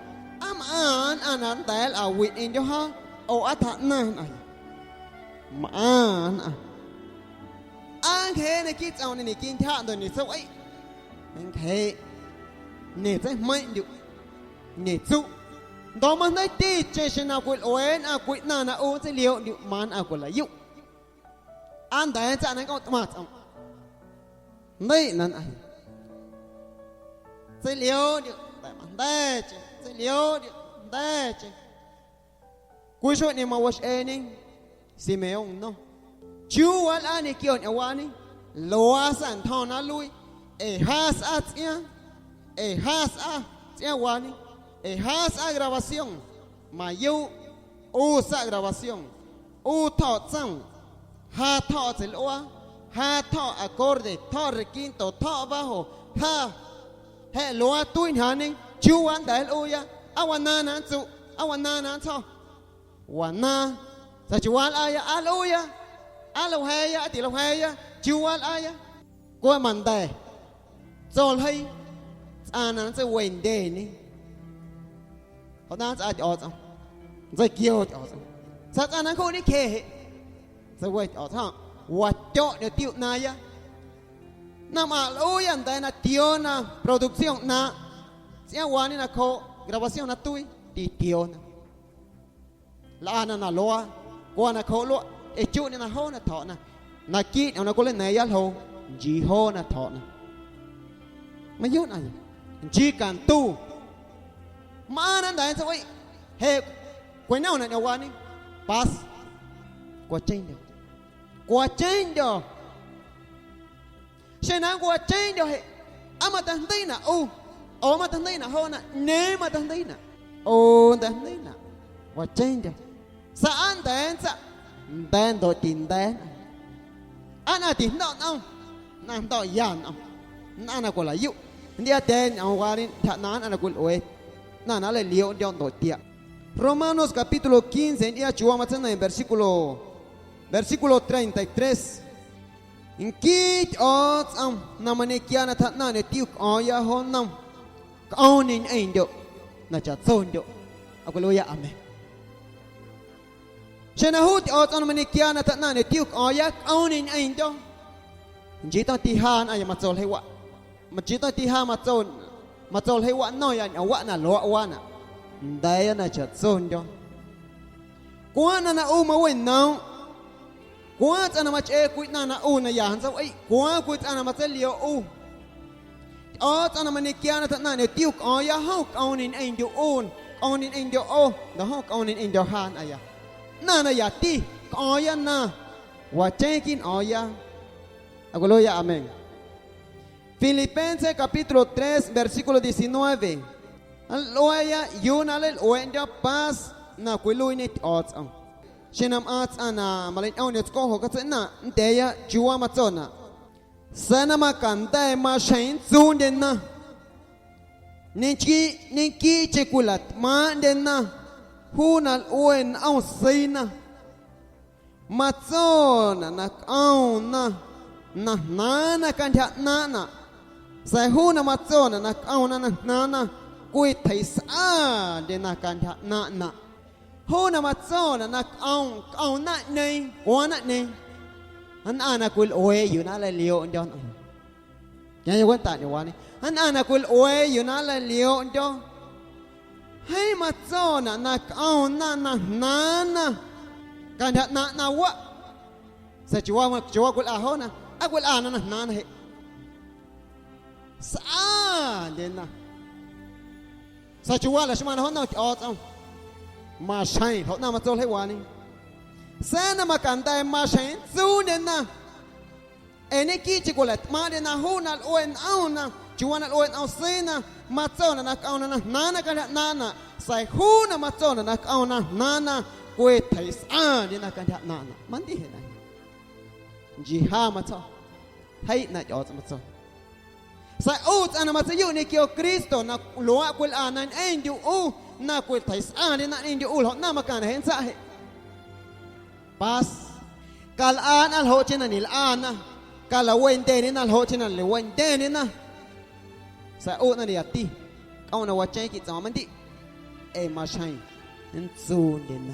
¿aa mꞌaⁿ nnꞌaⁿ na nnda̱a̱ nlꞌa wiꞌ ñꞌeⁿndyo̱ jaa? Oo aa tjaaꞌnaⁿ nnꞌaⁿ? Mꞌaⁿ nnꞌaⁿ. ¿Aa nncjeeꞌ naquiiꞌ tsꞌoomꞌñeeⁿ ñequintyjaꞌ ndoꞌ ñetseiwꞌeiꞌ? Nncjeeꞌ. Ñetseijmeiⁿꞌndyuꞌ. Ñetsuꞌ. Ndoꞌ majndeiiticheⁿ xeⁿ na cwilꞌuee nnꞌaⁿ cwii ꞌnaⁿ na ꞌu nntseiliooꞌndyuꞌ, ma nnꞌaⁿ cwilaꞌyuꞌ. ¿Aa nda̱a̱ nntsꞌaa na nncꞌomꞌ tꞌmaⁿ tsꞌomꞌ? Jndeiꞌ na nnꞌaⁿ. Tseiliooꞌndyuꞌ, nda̱ꞌ majnda̱cheⁿ, tseiliooꞌndyuꞌ, jnda̱cheⁿ. Cwii xueeꞌñeeⁿ mawaxꞌeeñe Simeón nnom. ¿Chiuu waalꞌaa ñequio ñꞌoomwaañe? Luaaꞌ sa̱ꞌntjo̱ⁿ na nluii, ee ja sꞌaa tsꞌiaaⁿ, ee ja sꞌaa tsꞌiaaⁿwaañe, ee ja sꞌaa grabación. Mayuuꞌ, ꞌu sa̱ꞌ grabación, ꞌu tjo̱ꞌ tsoom, ja tjo̱ꞌ tseilꞌuaa, ja tjo̱ꞌ acorde, tjo̱ꞌ requinto, tjo̱ꞌ bajo, ja. Jeꞌ luaaꞌ tuii ñjaaⁿñe, ¿chiuu wanda̱a̱ nlꞌuuya? ¿Aa wanaaⁿ na nntsuꞌ? ¿Aa wanaaⁿ na nntsjo̱? Wanaaⁿ. Sa̱a̱ chiuu waalꞌaaya, aa nlꞌuuya, aa nlajwa̱a̱ya, aa tilajwa̱a̱ya, ¿chiuu waalꞌaaya? Cweꞌ manda̱ tso ljeii tsꞌaⁿ na nntseiwendyeñe. Joꞌ na nntsꞌaa Tyꞌo̱o̱tsꞌom, nntseicio̱o̱ Tyꞌo̱o̱tsꞌom. Sa̱a̱ tsꞌaⁿ na nncjuꞌñe cje jeꞌ, ntseiwe Tyꞌo̱o̱tsꞌom, watyoꞌ ñomtiuu ꞌnaaⁿya. Naⁿmꞌaⁿꞌ nlꞌuuya nda̱a̱ na tioona producción ꞌnaaⁿꞌ, tsꞌiaaⁿwaañe nacjooꞌ grabación na tuii, titioona. Lꞌana na luaaꞌ, cwa nacjooꞌ luaꞌ, ee chuꞌñe na joona tjo̱ꞌna. Naquiiꞌ ñꞌoom na cwileina̱a̱ⁿya ljoo, nchii joona tjo̱ꞌna. Mayuuꞌ nꞌomya, nchii cantu. Mꞌaaⁿ na nnda̱a̱ nntseijndaaꞌ, jeꞌ cwiñomna ñꞌoomwaañe, pas, cwacheeⁿndyo̱, cwacheeⁿndyo̱. Xeⁿ na nncuacheeⁿndyo̱ jeꞌ, ¿aa mateijndeiinaꞌ ꞌu? ¿Oo mateijndeiinaꞌ joona? ¿ꞌÑeeⁿ mateijndeiinaꞌ? ꞌO nnteijndeiinaꞌ. Cwacheeⁿndyo̱. Sa̱a̱ aa nda̱a̱ nntsaꞌ, nda̱a̱ ndoꞌ tinda̱a̱ nnꞌaⁿ. ¿Aa nnꞌaⁿ tijndo̱ꞌ nꞌom? Nnꞌaⁿ jndo̱ꞌya nꞌom, nnꞌaⁿ na cwilaꞌyuꞌ. Ntyꞌiaatya̱a̱ ñꞌoomwaañe ntyja ꞌnaaⁿ nnꞌaⁿ na cwilueeꞌ, ꞌnaⁿ na nleilioꞌndyo̱ ndoꞌ tiaꞌ. Romanos capítulo quince, ntyꞌiaa chiuu matseina̱ⁿya versículo, versículo treinta y tres. Nquii Tyꞌo̱o̱tsꞌom na mañequiaa na tjaaꞌnaⁿ ñomtiu cꞌo̱o̱ⁿya jo nnom, cꞌoomñe ñꞌeⁿndyoꞌ na chaꞌtsondyoꞌ. Aa cwiluiiya amén. Xeⁿ na juu Tyꞌo̱o̱tsꞌom na mañequiaa na tjaaꞌnaⁿ ñomtiu cꞌo̱o̱ⁿya, cꞌoomñe ñꞌeⁿndyo̱. Nchii tomti ja nnꞌaⁿya matso ljeii waꞌ, nchii tomti ja matso, matso ljeii waꞌ nno̱ⁿya ñꞌoom waꞌ na luaaꞌ waanaꞌ, nda̱a̱ya na chaꞌtsondyo̱. ¿Cwaaⁿ ꞌnaⁿ na ꞌu maweꞌnoomꞌ? ¿Cwaaⁿ tsꞌaⁿ na machꞌee cwii ꞌnaⁿ na ꞌu na ya nntseijndaaꞌ? ¿Cwaaⁿ cwii tsꞌaⁿ na matseiliooꞌ ꞌu? Tyꞌo̱o̱tsꞌom na mañequiaa na tjaaꞌnaⁿ ñomtiu cꞌo̱o̱ⁿya, jom cꞌoomñe ñꞌeⁿndyuꞌ ꞌu, cꞌoomñe ñꞌeⁿndyoꞌ ꞌo, ndoꞌ jom cꞌoomñe ñꞌeⁿndyoꞌ ja nnꞌaⁿya. Ꞌnaⁿ na yati, cꞌo̱o̱ⁿya na, wacheeⁿ quiiꞌ nꞌo̱o̱ⁿya. Aa cwiluiiya amén. Filipenses capítulo tres, versículo diecinueve. Nlꞌueeꞌya yuu na nleilꞌueeꞌndyo̱ paz na cwiluiiñe Tyꞌo̱o̱tsꞌom. Xeⁿ na mꞌaaⁿ tsꞌaⁿ na maleiñꞌoomꞌndyo̱ tsco joꞌ catseiꞌnaaⁿꞌ, nnda̱a̱ya chiuu wamaaⁿ matsonaꞌ: Sa̱a̱ na macanda̱ maxjeⁿ nntsuundyena, ñequii, ñequiiꞌcheⁿ cwilaꞌtꞌmaaⁿꞌndyena juu na lꞌue nꞌom siina. Matsonaꞌ na cꞌomna na jnaaⁿna cantyja ꞌnaaⁿꞌnaꞌ, sa̱a̱ juu na matsonaꞌ na cꞌomna na jnaaⁿna, cwitheisꞌandyena cantyja ꞌnaaⁿꞌnaꞌ. Juu na matsonaꞌ na cꞌom, cꞌom naⁿꞌñeeⁿ, cwaaⁿ naⁿꞌñeeⁿ, nnꞌaⁿ na cwilꞌueeꞌ yuu na nleilioꞌndyo̱ nꞌom. Queⁿ cwentaꞌ ñꞌoomwaañe, nnꞌaⁿ na cwilꞌueeꞌ yuu na nleilioꞌndyo̱, jeeⁿ matsonaꞌ na cꞌomna na jnaaⁿna cantyja ꞌnaaⁿꞌ ꞌnaⁿwaꞌ. Sa̱a̱ chiuu wa, chiuu wa cwilꞌa joona, aa cwilꞌana na jnaaⁿna jeꞌ, sꞌandyena. Sa̱a̱ chiuu wa laxmaⁿna jo nnom Tyꞌo̱o̱tsꞌom, maxjeⁿ ljoꞌ ꞌnaⁿ matso ljeiiwaañe. Sa̱a̱ na macanda̱ maxjeⁿ nntsuundyena, ee ñequiiꞌcheⁿ cwilaꞌtꞌmaaⁿꞌndyena juu na lꞌue nꞌomna, chiuu na lꞌue nꞌom siina, matsonaꞌ na cꞌomna na jnaaⁿna cantyja ꞌnaaⁿꞌnaꞌ, sa̱a̱ juu na matsonaꞌ na cꞌomna na jnaaⁿna, cwitheisꞌandyena cantyja ꞌnaaⁿꞌnaꞌ. Mandiꞌ jeꞌ na nchii ja matsonaꞌ, jeeⁿ na Tyꞌo̱o̱tsꞌom matso. Sa̱a̱ ꞌu tsꞌaⁿ na matseiyuꞌ ñequio Cristo na luaaꞌ cwilꞌana ñꞌeⁿndyuꞌ ꞌu na cwitheisꞌandyena ñꞌeⁿndyuꞌ ꞌu, ljoꞌ ꞌnaⁿ macaⁿnaꞌ jeꞌ nntsaꞌ jeꞌ. Pas. Calꞌa nnꞌaⁿ ljoꞌcheⁿ na ñelꞌana, calawendyena ljoꞌcheⁿ na lawendyena. Sa̱a̱ ꞌu ꞌnaⁿ na yati, cꞌomꞌ na wacheeⁿ quiꞌ tsꞌoom mandiꞌ, ee maxjeⁿ nntsuundyena.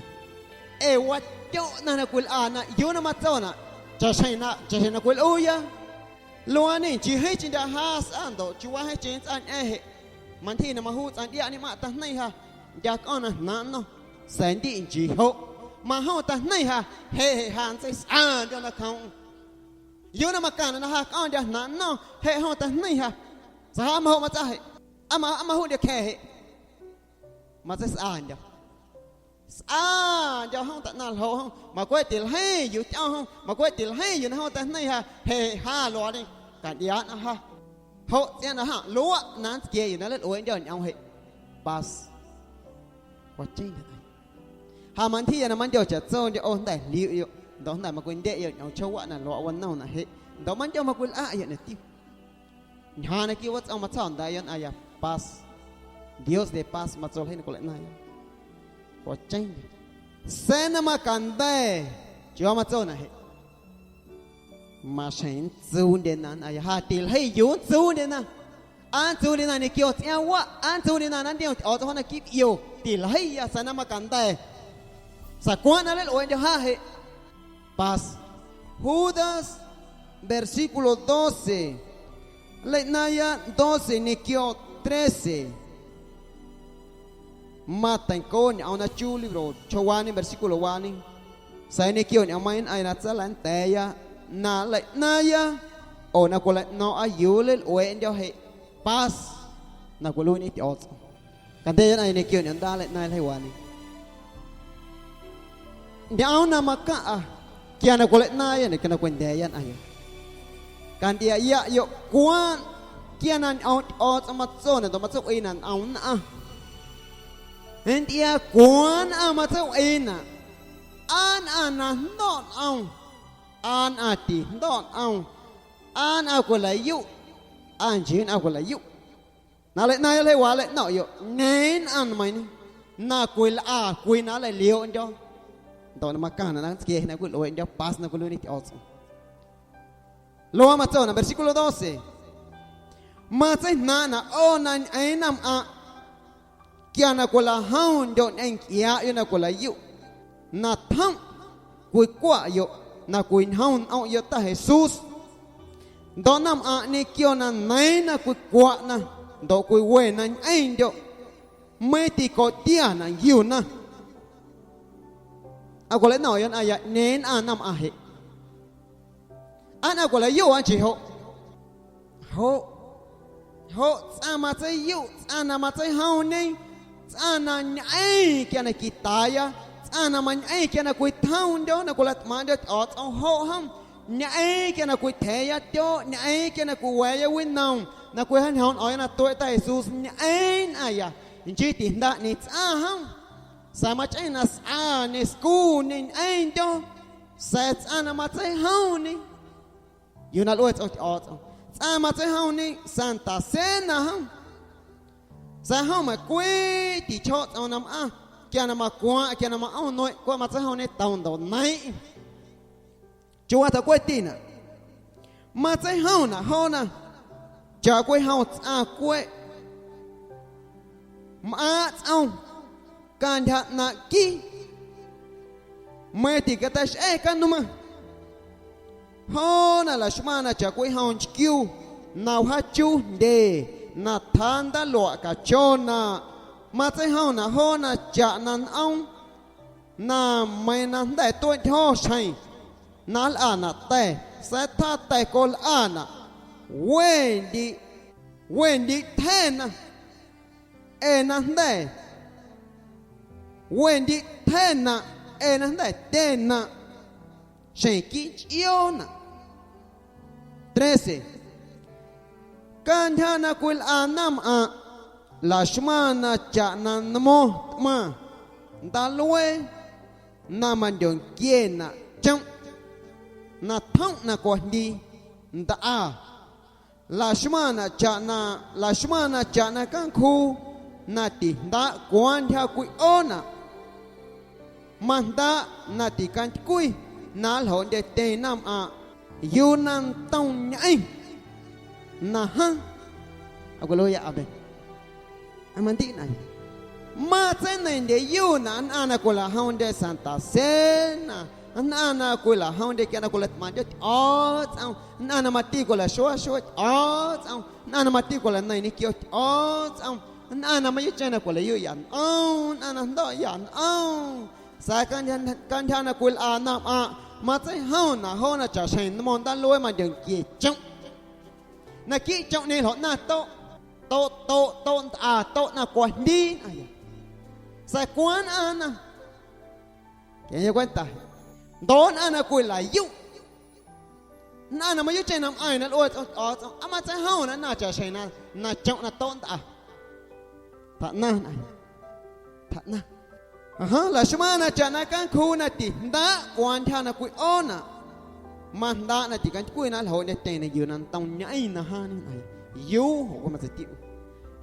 Ee watyoꞌ ꞌnaⁿ na cwilꞌana yuu na matsonaꞌ, chaꞌxjeⁿ na, chaꞌxjeⁿ na cwilꞌuuya. Luaañe nchii jeeⁿcheⁿ ndyaꞌ ja sꞌa ndoꞌ chiuu wa jeeⁿcheⁿ nntsꞌaañꞌa̱ⁿ jeꞌ. Mantyji na majuu tsꞌaⁿ ntyꞌiaꞌñe mꞌaⁿꞌ tajneiⁿ ja, ndya cꞌo̱ⁿ na jnaaⁿꞌ nno̱ⁿ, sa̱a̱ ndiꞌ nchii joꞌ. Majom tajneiⁿ ja, jeꞌ jeꞌ ja nntseiꞌsꞌaⁿndyo̱ nacjoomꞌm. Yuu na macaⁿnaꞌ na ja cꞌo̱ⁿ ndya jnaaⁿꞌ nno̱ⁿ, jeꞌ jom tajneiⁿ ja. Sa̱a̱ ja majoꞌ matsa̱ jeꞌ, aa ma, aa majuꞌndyo̱ cja̱ jeꞌ, matseiꞌsꞌandyo̱. Sꞌaandyo̱ jom taꞌnaⁿ ljoꞌ jom, macweꞌ tiljeiⁿ yuu tyꞌo̱o̱ⁿ jom, macweꞌ tiljeiⁿ yuu na jom teijneiⁿ ja, jeꞌ ja luaaꞌñe, cantyꞌiaa nnꞌaⁿ ja. Joꞌ tsꞌiaaⁿꞌ na jâ luaꞌ na nntsquieeꞌ yuu na nleilꞌueeꞌndyo̱ ñꞌoom jeꞌ, pas. Cwacheⁿ na. Ja mantyjiiya na mandyo chaꞌtsondyoꞌ ꞌo jnda̱ jliuꞌyoꞌ ndoꞌ jnda̱ macwindyeꞌyoꞌ ñꞌoom chjoowaꞌ na luaaꞌ wanomnaꞌ jeꞌ, ndoꞌ mandyo macwilꞌaꞌyoꞌ ñomtiom. Ñjaaⁿ naquiiꞌ watsꞌom matsjo̱ꞌ nda̱a̱ꞌyoꞌ nnꞌaⁿya, pas. Dios de paz matso ljeii na cwilaꞌnaⁿya. Cwacheⁿ. Sa̱a̱ na macanda̱, chiuuwaa matsonaꞌ jeꞌ? Maxjeⁿ nntsuundyena nnꞌaⁿya, ja tiljeiꞌ yuu nntsuundyena. Aa nntsuundyena ñequio tsꞌiaaⁿ waꞌ, aa nntsuundyena na nntioom Tyꞌo̱o̱tsꞌom joo naquiiꞌ bio, tiljeiya sa̱a̱ na macanda̱. Sa̱a̱ cwaaⁿ na nleilꞌueeꞌndyo̱ ja jeꞌ, pas. Judas, versículo doce, nleiꞌnaaⁿya doce ñequio trece. Mateiⁿcooꞌ ñꞌoom na chuu libro chjoowaañe versículo waañe, sa̱a̱ ñequio ñꞌoommeiiⁿ nnꞌaⁿya na tsaalaꞌnnda̱a̱ya na nleiꞌnaaⁿya oo na cwilaꞌno̱o̱ⁿꞌa yuu nleilꞌueeꞌndyo̱ jeꞌ, pas na cwiluiiñe Tyꞌo̱o̱tsꞌom. Candeeya nnꞌaⁿya ñequio ñꞌoomndaaꞌ nleiꞌnaaⁿya ljeiiwaañe. Ñꞌoom na macaⁿꞌa quia na cwilaꞌnaaⁿya ñequio na cwindya̱a̱ya nnꞌaⁿya. Cantyꞌiaꞌyoꞌ cwaaⁿ quia na ñꞌoom Tyꞌo̱o̱tsꞌom matsonaꞌ ndoꞌ matseiwꞌiinaꞌ nꞌom nnꞌaⁿ. Ntyꞌiaa cwaaⁿ nnꞌaⁿ matseiwꞌiinaꞌ, aa nnꞌaⁿ na jndo̱ꞌ nꞌom, aa nnꞌaⁿ tijndo̱ꞌ nꞌom, aa nnꞌaⁿ cwilaꞌyuꞌ, aa nchii nnꞌaⁿ cwilaꞌyuꞌ. Na nleiꞌnaaⁿya ljeiiwaaꞌ nleiꞌno̱ⁿꞌyoꞌ ꞌñeeⁿ nnꞌaⁿ nmeiiⁿñe na cwilꞌa cwii na nleilioꞌndyo̱ ndoꞌ na macaⁿnaꞌ na nntsquie na cwilꞌueeꞌndyo̱ pas na cwiluiiñe Tyꞌo̱o̱tsꞌom. Luaaꞌ matsonaꞌ versículo doce: Matseijnaaⁿꞌnaꞌ ꞌo na ñꞌeeⁿ naⁿmꞌaⁿꞌ quia na cwilaꞌjomndyoꞌ ñꞌeⁿ ncꞌiaaꞌyoꞌ na cwilaꞌyuꞌ, na tjomꞌ cwicwaꞌyoꞌ na cwiñjom nꞌomꞌyoꞌ Ta Jesús. Ndoꞌ naⁿmꞌaⁿꞌ ñequio na neiiⁿ na cwicwaꞌna ndoꞌ cwiwe na ñꞌeⁿndyoꞌ, meiiⁿ ticoꞌtianaꞌ nquiuna. Aa cwilaꞌno̱ⁿꞌyoꞌ nnꞌaⁿya ꞌñeeⁿ nnꞌaⁿ naⁿmꞌaⁿ jeꞌ. Aa nnꞌaⁿ cwilaꞌyuꞌa nchii joꞌ. Joꞌ, joꞌ tsꞌaⁿ matseiyuꞌ, tsꞌaⁿ na matseijomñe, tsꞌaⁿ na ñꞌeⁿ quia na quitaaya, tsꞌaⁿ na mañꞌeⁿ quia na cwitjomndyo̱ na cwilaꞌtꞌmaaⁿꞌndyo̱ Tyꞌo̱o̱tsꞌom joꞌ jom, ñꞌeeⁿ quia na cwitja̱a̱ya tyooꞌ, ñꞌeeⁿ quia na cwiwa̱a̱ya winom, na cwijaañjoomꞌ nꞌo̱o̱ⁿya na tueꞌ Ta Jesús, ñꞌeeⁿ nnꞌaⁿya, nchii tijndaꞌñe tsꞌaⁿ jom. Sa̱a̱ machꞌeⁿ na sꞌaañe scuñe ñꞌeⁿndyo̱, sa̱a̱ tsꞌaⁿ na matseijomñe, yuu na lꞌue tsꞌom Tyꞌo̱o̱tsꞌom, tsꞌaⁿ matseijomñe Santa Cena jom. Sa̱a̱ jom meiⁿcwiiꞌ tichjo̱ꞌ tsꞌoom na mꞌaⁿ, quia na macwaaⁿꞌaⁿ, quia na maꞌom nueⁿꞌ cweꞌ matseijomñe toom ndoꞌ neiiⁿꞌ. Chiuuwaa tjacueetinaꞌ, matseijomnaꞌ joona chaꞌcwijom tsꞌaⁿ cweꞌ mꞌaaⁿꞌ tsꞌom cantyja ꞌnaaⁿꞌ qui, meiiⁿ ticateixꞌe canumaⁿ. Joona laxmaⁿna chaꞌcwijom nchquiu na wjaachuu jndye na tjaa ndaaluaꞌ cachonaaⁿꞌ, matseijomnaꞌ joona chaꞌna nꞌoom na meiiⁿ na jnda̱ tueꞌntyjo̱ xjeⁿ na nlꞌanaꞌ ta̱, sa̱a̱ tjaa ta̱ colꞌanaꞌ, wendiꞌ, wendiꞌ tja̱na, ee na jnda̱, wendiꞌ tja̱naꞌ, ee na jnda̱ tyenaꞌ, xjeⁿ quiiꞌ nchꞌioonaꞌ. Trece. Cantyja na cwilꞌa naⁿmꞌaⁿꞌ, laxmaⁿ na chaꞌ na nmo̱ⁿ tꞌmaⁿ ndaaluee na mandyonquienaꞌ chomꞌ na tjomꞌ na cwajndii ntꞌaa. Laxmaⁿnaꞌ chaꞌ na, laxmaⁿ na chaꞌ na cancjuu na tijndaaꞌ cwaaⁿ ntyja cwiꞌoonaꞌ. Majndaaꞌ na ticantycwi na nljoꞌndyetyeⁿ naⁿmꞌaⁿꞌ yuu na ntomñꞌeⁿ na jaⁿ. Aleluya, amén. Mandiꞌnaꞌ matseineiⁿndyeyunaꞌ nnꞌaⁿ na cwilaꞌjomndye Santa Cena, nnꞌaⁿ na cwilaꞌjomndye quia na cwilaꞌtꞌmaaⁿꞌndyo̱ Tyꞌo̱o̱tsꞌom, nnꞌaⁿ na mati cwilaxuaaxueeꞌ Tyꞌo̱o̱tsꞌom, nnꞌaⁿ na mati cwilaneiⁿ ñequio Tyꞌo̱o̱tsꞌom, nnꞌaⁿ na mayuuꞌcheⁿ na cwilaꞌyuꞌya nꞌom, nnꞌaⁿ na jndo̱ꞌya nꞌom. Sa̱a̱ cantyja, cantyja na cwilꞌa naⁿmꞌaⁿꞌ matseijomnaꞌ joona chaꞌxjeⁿ nmo̱ⁿ ndaaluee mandyonquie chomꞌ. Naquiiꞌ chomꞌñeeⁿ ljoꞌ ꞌnaⁿ toꞌ, toꞌ, toꞌ, toꞌ ntꞌaa, toꞌ ꞌnaⁿ cwajndii nnꞌaⁿya. Sa̱a̱ cwaaⁿ nnꞌaⁿ na Queⁿ cwenta. Ndoꞌ nnꞌaⁿ na cwilaꞌyuꞌ, nnꞌaⁿ na mayuuꞌcheⁿ na mꞌaⁿ na lꞌue tsꞌom Tyꞌo̱o̱tsꞌom, aa matseijomnaꞌ nnꞌaⁿ chaꞌxjeⁿ na, na chomꞌ na toꞌndꞌa. Tjaꞌnaⁿ nnꞌaⁿ. Tjaꞌnaⁿ. Ajom, laxmaⁿna chaꞌna cancjuu na tijndaaꞌ cwaaⁿ ntyja na cwiꞌoonaꞌ. Majndaaꞌ na ticantycwii na nljoꞌndye tyeⁿ na yuu na ntomñꞌeⁿ na jaaⁿñe nnꞌaⁿya. ¿Yuu joꞌ cweꞌ matseitiuꞌ?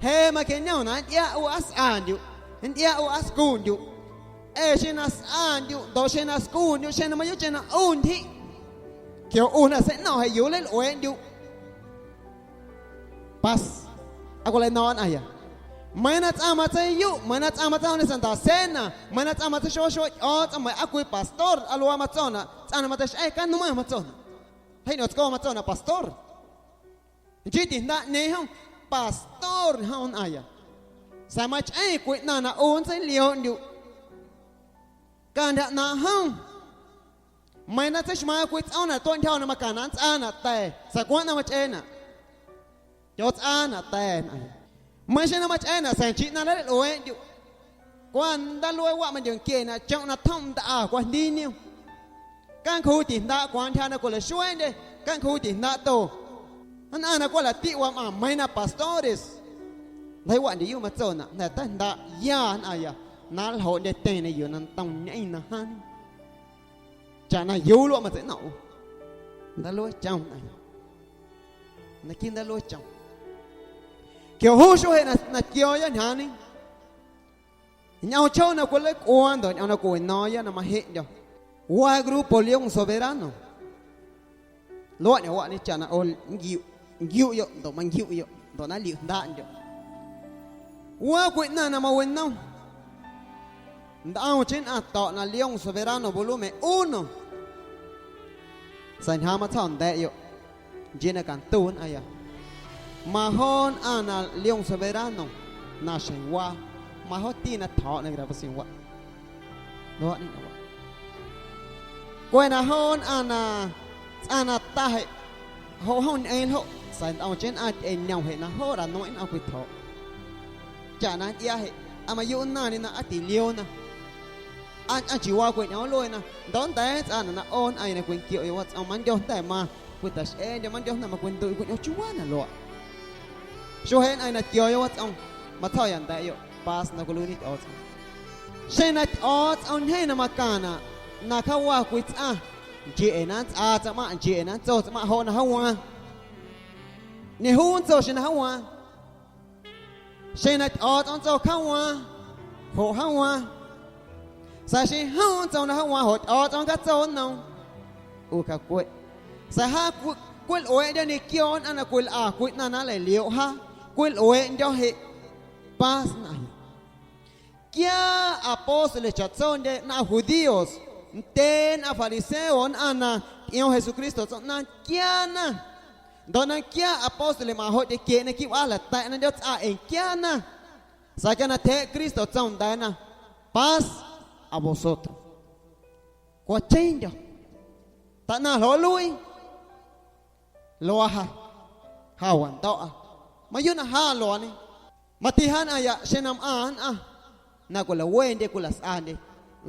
Jeꞌ maqueⁿñomnaꞌ ntyꞌiaꞌ ꞌu aa sꞌandyuꞌ, ntyꞌiaꞌ ꞌu aa scuundyuꞌ. Ee xeⁿ na sꞌandyuꞌ ndoꞌ xeⁿ na scuundyuꞌ, xeⁿ na mayuuꞌcheⁿ na ꞌu ntyjiꞌ, quia ꞌu na seiꞌno̱ⁿꞌ jeꞌ yuu nleilꞌueeꞌndyuꞌ. Pas. Aa cwilaꞌno̱o̱ⁿꞌa nnꞌaⁿya. Meiiⁿ na tsꞌaⁿ matseiyuꞌ, meiiⁿ na tsꞌaⁿ matseijomñe Santa Cena, meiiⁿ na tsꞌaⁿ matseixuaxuaꞌ Tyꞌo̱o̱tsꞌom, meiiⁿ aa cwii pastor aa luaaꞌ matsonaꞌ, tsꞌaⁿ na matseixꞌe canmaⁿ matsonaꞌ. Jeꞌ ñꞌoomtsco matsonaꞌ pastor. Nchii tijndaaꞌñeeⁿ jom, pastor jom nnꞌaⁿya. Sa̱a̱ machꞌeⁿ cwii ꞌnaⁿ na ꞌu nntseiliooꞌndyuꞌ cantyja ꞌnaaⁿꞌ jom. Meiiⁿ na tseixmaaⁿ cwii tsꞌoom na tuaꞌntyjo̱ na macaⁿnaꞌ nntsꞌaanaꞌ ta̱, sa̱a̱ cwaaⁿ ꞌnaⁿ machꞌeenaꞌ. Tyotsꞌaanaꞌ ta̱ nnꞌaⁿya. Meiiⁿ xeⁿ na machꞌeenaꞌ sa̱a̱ nchii ꞌnaⁿ na nleilꞌueeꞌndyuꞌ. Cwa ndaalueewaꞌ mandyoꞌnquienaꞌ chomꞌ na tjomꞌ ndꞌa cwajndii niom. Cancjuu tijndaaꞌ cwaaⁿ ntyja na cwilaxueeꞌndye, cancjuu tijndaaꞌ to. Nnꞌaⁿ na cweꞌ latiꞌ wamꞌaⁿ meiiⁿ na pastores. Ljeiiwaꞌndyeyuꞌ matsonaꞌ jnda̱ teijndaaꞌya nnꞌaⁿya na nljoꞌndye tyeⁿ na yuu na ntomñꞌeⁿ na jaaⁿñe. Chaꞌna yuu luaꞌ matseiꞌno̱ⁿꞌ ꞌu. Ndaalueechom nnꞌaⁿya. Naquiiꞌ ndaalueechom. Quia juu xuee jeꞌ na, na tquio̱o̱ya ñjaaⁿñe. Ñꞌoom chjoo na cwileicꞌuaaⁿ ndoꞌ ñꞌoom na cwiwino̱o̱ⁿya na majeꞌndyo̱. Waa grupo León Soberano. Luaꞌñewaꞌñe chaꞌ na ꞌo nquiuꞌ, nquiuꞌyoꞌ ndoꞌ manquiuꞌyoꞌ ndoꞌ na nliuꞌjndaaꞌndyoꞌ. Waa cwii ꞌnaⁿ na mawinom. Ntꞌomcheⁿ nnꞌaⁿ to̱ꞌ na León Soberano volumen uno. Sa̱a̱ ñjaaⁿ matsjo̱ꞌ nda̱a̱ꞌyoꞌ. Nchii na cantu nnꞌaⁿya. Majoꞌ nnꞌaⁿ na León Soberano na xjeⁿ waa, majoꞌti na tjo̱o̱ꞌ na grabaciónwaꞌ. Luaꞌñewaꞌ. Cweꞌ na joo nnꞌaⁿ na tsꞌaⁿ na ta jeꞌ, joꞌ jom ñꞌeeⁿ ljoꞌ, sa̱a̱ ntꞌomcheⁿ nnꞌaⁿ tyꞌeñom jeꞌ na joo ra nueⁿꞌ nnꞌaⁿ cwitjo̱o̱ꞌ. Chaꞌ na ntyꞌiaa jeꞌ, aa mayuuꞌ nnaⁿñe na aa tilioona. Aa, aa nchii waa cweꞌ ñꞌoom nlueena, ndoꞌ nnda̱a̱ nntsꞌaanaꞌ na ꞌo nnꞌaⁿya na cwinquioꞌya watsꞌom, mandyo jnda̱ ma cwitaxꞌeeñê, mandyo jnda̱ macwinduꞌ cwiñꞌoom chuwaa na luaꞌ. Xuee jeꞌ nnꞌaⁿya na tquio̱o̱ya watsꞌom, matsjo̱ya nda̱a̱ꞌyoꞌ, pas na cwiluiiñe Tyꞌo̱o̱tsꞌom. Xeⁿ na Tyꞌo̱o̱tsꞌom ñjeeⁿ na macaⁿnaꞌ na cjaawa cwii tsꞌaⁿ, nchii ee na nntsꞌaa tsaⁿmaⁿꞌ, nchii ee na nntso tsaⁿmaⁿꞌ joꞌ na jaawaaⁿ. Ñejuu nntso xeⁿ na jaawaaⁿ. Xeⁿ na Tyꞌo̱o̱tsꞌom nntso cjaawaaⁿ, joꞌ jaawaaⁿ. Sa̱a̱ xeⁿ jom nntso na jaawaaⁿ joꞌ Tyꞌo̱o̱tsꞌom catso nnoom, ꞌu cacweꞌ. Sa̱a̱ jaa cwi-, cwilꞌueeꞌndyo̱ ñequio nnꞌaⁿ na cwilꞌa cwii ꞌnaⁿ na nleilioꞌ jaa, cwilꞌueeꞌndyo̱ jeꞌ pas nnꞌaⁿya. Quia apóstoles chaꞌtsondye nnꞌaⁿ judíos, ntyee nnꞌaⁿ fariseos, nnꞌaⁿ na tyꞌioom Jesucristo tsaⁿꞌñeeⁿ, nquiaana. Ndoꞌ na nquia apóstoles majoꞌ tyequieꞌ naquiiꞌ wꞌaa jla̱ta̱ꞌ na ndyotsꞌa ee nquiaana. Sa̱a̱ quia na tyjeeꞌ Cristo tsoom nda̱a̱na: Paz a vosotros. Cwacheⁿndyo̱. Taꞌnaⁿ ljoꞌ nluii. Luaa ja. Ja wando̱ꞌa. Mayuuꞌ na ja luaañe. Mati ja nnꞌaⁿya xeⁿ na mꞌaⁿ nnꞌaⁿ na cwilawendye cwilasꞌandye.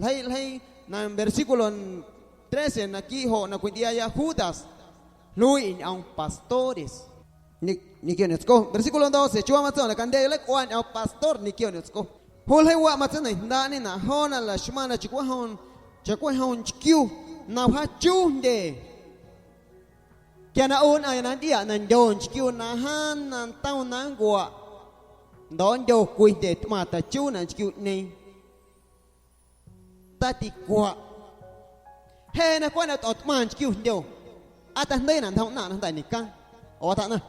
Ljeii, ljeii na versículo trece naquiiꞌ joꞌ na cwintyꞌiaaya Judas, jluiiꞌ ñꞌoom pastores. Ñe-, ñequio ñomtsco. Versículo doce, chiuuwaa matsonaꞌ candye nleicꞌuaa ñꞌoom pastor ñequio ñomtsco. Juu ljeiiwaꞌ matseineiⁿjndaaꞌñenaꞌ joona laxmaⁿna chaꞌcwijom, chaꞌcwijom nchquiu na wjaachuu jndye. Quia na ꞌu nnꞌaⁿya na nntꞌiaꞌ na ndyo nchquiu na jaaⁿ na ntom na nncuaꞌ, ndoꞌ nndyo cwii jndye tꞌmaⁿ tachuunaꞌ nchquiuꞌñeeⁿ. Taticwaꞌ. Jeꞌ na cweꞌ na tꞌo̱tꞌmaⁿ nchquiu jndyo, aa tajndeiinaꞌ ntjom ꞌnaⁿꞌ na jnda̱ ñecaⁿ. Oo tjaꞌnaⁿ.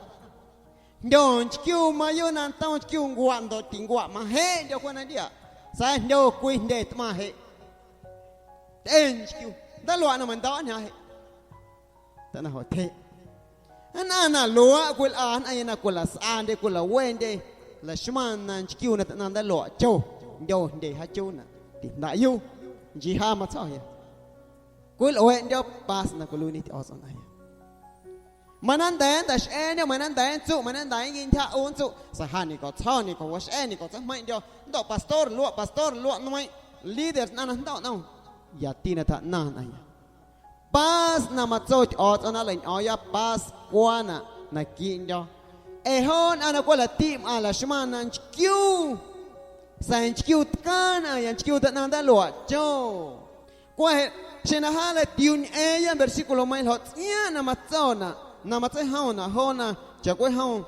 Jndyo nchquiu mayuuꞌ na ntom nchquiu ncuaꞌ ndoꞌ tincuaꞌ majeꞌndyo̱ cweꞌ na nntꞌiaꞌ, sa̱a̱ jndyo cwii jndye tꞌmaⁿ jeꞌ. Tꞌe nchquiu, ndaaluaaꞌ na meiⁿndo̱ꞌ ñjaaⁿ jeꞌ. Tana joꞌ tyjeꞌ. Nnꞌaⁿ na luaaꞌ cwilꞌa nnꞌaⁿya na cwilasꞌandye cwilawendye, laxmaⁿ na nchquiu na taꞌnaⁿ ndaaluaꞌ cho, ndyo jndye jaachuunaꞌ, tijndaꞌyu, nchii ja matsjo̱ya. Cwilꞌueeꞌndyo̱ pas na cwiluiiñe Tyꞌo̱o̱tsꞌom nnꞌaⁿya. Meiiⁿ na nnda̱a̱ nntaꞌxꞌa̱a̱ñê, meiiⁿ na nnda̱a̱ nntsuꞌ, meiiⁿ na nnda̱a̱ nnquintyja ꞌu nntsuꞌ, sa̱a̱ ja ñeꞌcatso̱, ñeꞌcwaxꞌa̱, ñeꞌcatseijmeiⁿꞌndyo̱, ndoꞌ pastor luaꞌ, pastor luaꞌ nmeiⁿꞌ, líder ꞌnaⁿ na jndo̱ꞌ nꞌom. yati na tjaꞌnaⁿ nnꞌaⁿya. Paz na matso Tyꞌo̱o̱tsꞌom na nleiñꞌo̱o̱ⁿya Pascuanaꞌ naquiiꞌndyo̱. Ee joo nnꞌaⁿ na cweꞌ lati mꞌaⁿ laxmaⁿ na nchquiu, sa̱a̱ nchquiu tcaaⁿ nnꞌaⁿya, nchquiu tjaꞌnaⁿ ndaaluaꞌ cho. Cweꞌ jeꞌ, xeⁿ na jaa nleitiuuñꞌeeⁿya versículomeiⁿꞌ, ljoꞌ tsꞌiaaⁿꞌ na matsonaꞌ na matseijomnaꞌ joona chaꞌcwijom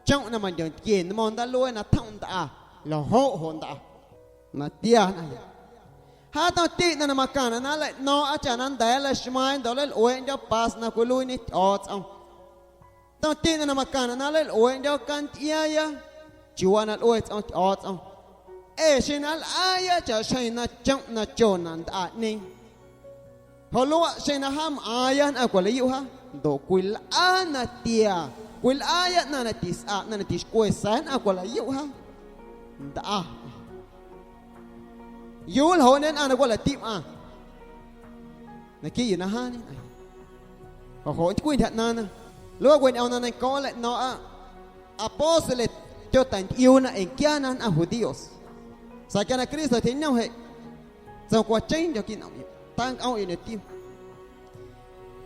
chomꞌ na mandyontquie nmo̱ⁿ ndaaluee na tjomꞌ ndꞌa, ljoꞌ joꞌ ndꞌa na tia nnꞌaⁿya. Jaa tomtiꞌ ꞌnaⁿ na macaⁿnaꞌ na nleiꞌno̱o̱ⁿꞌa chaꞌ na nnda̱a̱ nleixmaaⁿ ndoꞌ nleilꞌueeꞌndyo̱ paz na cwiluiiñe Tyꞌo̱o̱tsꞌom. Tomtiꞌ ꞌnaⁿ na macaⁿnaꞌ na nleilꞌueeꞌndyo̱ cantyꞌiaaya chiuuwaa na lꞌue tsꞌom Tyꞌo̱o̱tsꞌom. Ee xeⁿ na nlꞌaaya chaꞌxjeⁿ na chomꞌ na chonaꞌ ndꞌaꞌñeeⁿ, joꞌ luaꞌ xeⁿ na jaa mꞌaaⁿya nnꞌaⁿ cwilaꞌyuꞌ jaa, ndoꞌ cwilꞌaa na tia, cwilꞌaaya ꞌnaⁿ na tisꞌa, ꞌnaⁿ na tixcwe, sa̱a̱ nnꞌaⁿ cwilaꞌyuꞌ jaa, ndꞌa. ¿Yuu ljoꞌñe nnꞌaⁿ na cweꞌ lati mꞌaⁿ naquiiꞌ yuu na jaañe nnꞌaⁿya? Joꞌ joꞌ cwii ntyjaꞌ ꞌnaaⁿna, luaaꞌ we ñꞌoom na neiⁿncooꞌ nleiꞌno̱o̱ⁿꞌa apóstoles tyoteintyꞌiuuna ee nquiaana nnꞌaⁿ judíos. Sa̱a̱ quia na Cristo tyjeeꞌñom jeꞌ, tsoom cwacheⁿndyo̱ quiiꞌ nꞌomꞌyoꞌ, tancꞌomꞌyoꞌ ñomtiom.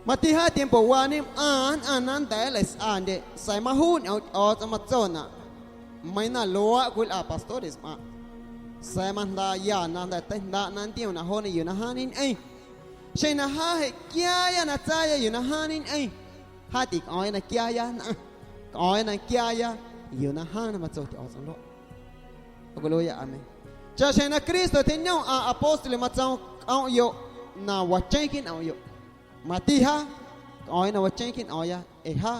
Mati jaa tiempo waañe mꞌaaⁿ nnꞌaⁿ na nnda̱a̱ nleisꞌandye, sa̱a̱ majuu ñꞌoom Tyꞌo̱o̱tsꞌom matsonaꞌ, meiiⁿ na luaaꞌ cwilꞌa pastores mꞌaⁿꞌ, sa̱a̱ majndaaꞌya na jnda̱ teijndaaꞌ na nntioom na joona yuu na jaañe ñꞌeⁿ. Xeⁿ na jaa jeꞌ quiaaya na tsaaya yuu na jaañe ñꞌeⁿ, jaa ticꞌo̱o̱ⁿya na quiaaya nnꞌaⁿ, cꞌo̱o̱ⁿya na quiaaya yuu na jaañe matso Tyꞌo̱o̱tsꞌom luaꞌ. Aleluya, amén. Chaꞌxjeⁿ na Cristo tyjeeꞌñomꞌa apóstoles matsoom cꞌomꞌyoꞌ na wacheⁿ quiiꞌ nꞌomꞌyoꞌ, mati jaa cꞌo̱o̱ⁿya na wacheⁿ quiiꞌ nꞌomꞌya ee jaa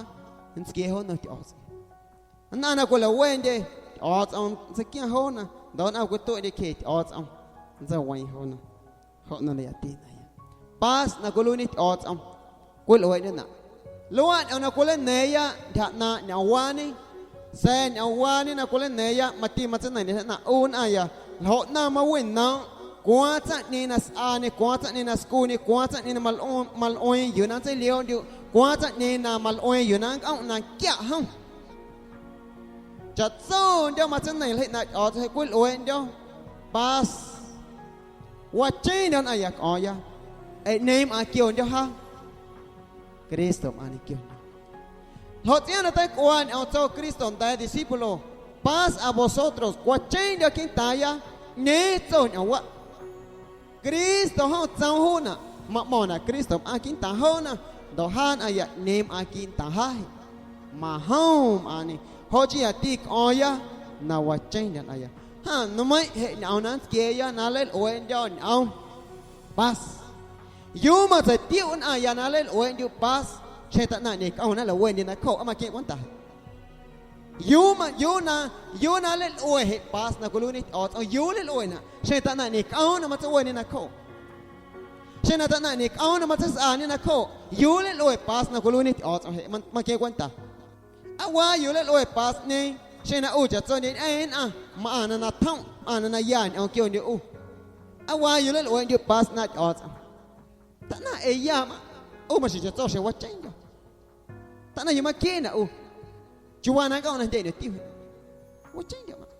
nntsquie joo nnom Tyꞌo̱o̱tsꞌom. Nnꞌaⁿ na cwilaꞌwendye Tyꞌo̱o̱tsꞌom nntseiquiaⁿ joona, ndoꞌ nnꞌaⁿ cwitueꞌndye cjee Tyꞌo̱o̱tsꞌom nntseiweeⁿ joona. Joꞌ na layati nnꞌaⁿya. Paz na cwiluiiñe Tyꞌo̱o̱tsꞌom cwilꞌueeꞌndyo̱naꞌ. Luaaꞌ ñꞌoom na cwileina̱a̱ⁿya ntyjaꞌ ꞌnaaⁿꞌ ñꞌoomwaañe. Sa̱a̱ ñꞌoomwaañe na cwileina̱a̱ⁿya mati matseineiⁿndye nnꞌaⁿ ꞌu nnꞌaⁿya. Ljoꞌ ꞌnaⁿ maweꞌnoomꞌ cwaaⁿ tsaⁿꞌñeeⁿ na sꞌaañe, cwaaⁿ tsaⁿꞌñeeⁿ na scuuñe, cwaaⁿ tsaⁿꞌñeeⁿ na malꞌueeⁿ, malꞌueeⁿ yuu na nntseiliooꞌndyuꞌ, cwaaⁿ tsaⁿꞌñeeⁿ na malꞌueeⁿ yuu na nncꞌomꞌ na nquiaꞌ jom. Chaꞌtsondyo̱ matseineiⁿ ljeii ꞌnaaⁿꞌ Tyꞌo̱o̱tsꞌom jeꞌ cwilꞌueeꞌndyo̱ paz. Wacheⁿndyo̱ nnꞌaⁿya cꞌo̱o̱ⁿya, ee ꞌñeeⁿ mꞌaaⁿ quiondyo̱ jaa, Cristo mꞌaaⁿ ñequiondyo̱. Ljoꞌ tsꞌiaaⁿ na teicꞌuaa ñꞌoom tso Cristo nda̱a̱ discípulo: Paz a vosotros, wacheⁿndyo̱ quiiꞌntaaⁿya, ꞌñeeⁿ tso ñꞌoomwaꞌ. Cristo jom tsoom juunaꞌ, maꞌmo̱ⁿnaꞌ Cristo mꞌaaⁿ quiiꞌntaaⁿ joona, ndoꞌ jaa nnꞌaⁿya ꞌñeeⁿ mꞌaaⁿ quiiꞌntaaⁿ jaa jeꞌ, majom mꞌaaⁿñe. Joꞌ chii yati cꞌo̱o̱ⁿya na wacheⁿndyo̱ nnꞌaⁿya. Jaa nmeiⁿꞌ jeꞌ ñꞌoom na nntsquieeya na nleilꞌueeꞌndyo̱ ñꞌoom paz. ¿Yuu matseitiuꞌ nnꞌaⁿya na nleilꞌueeꞌndyuꞌ paz xjeⁿ taꞌnaⁿ ñecꞌomna lawendye nacjooꞌ? Aa maqueⁿ cwenta. ¿Yuu ma, yuu na, yuu na nleilꞌue jeꞌ paz na cwiluiiñe Tyꞌo̱o̱tsꞌom? ¿Yuu nleilꞌuenaꞌ xjeⁿ taꞌnaⁿ ñecꞌoom na matseijndaañe nacjooꞌ? Xeⁿ na taꞌnaⁿ ñecꞌoom na matseisꞌaañe nacjooꞌ, ¿yuu nleilꞌue paz na cwiluiiñe Tyꞌo̱o̱tsꞌom jeꞌ? Ma-, maqueⁿ cwenta. ¿Aa waa yuu nleilꞌue pazꞌñeeⁿ xeⁿ na ꞌu chaꞌtsondye ñꞌeⁿ nnꞌaⁿ mꞌaⁿna na tjomꞌ, mꞌaⁿna na ya ñꞌoom quiondye ꞌu? ¿Aa waa yuu nleilꞌueeꞌndyuꞌ paz ꞌnaaⁿꞌ Tyꞌo̱o̱tsꞌom? Taꞌnaⁿ ee ya mꞌaⁿ, ꞌu maxjeⁿ chaꞌtso xjeⁿ wacheⁿndyo̱. Taꞌnaⁿ yuu maquienaꞌ ꞌu, chiuuwaa na nncꞌomꞌ na jndye ñomtiom jeꞌ, wacheⁿndyo̱ mꞌaⁿ.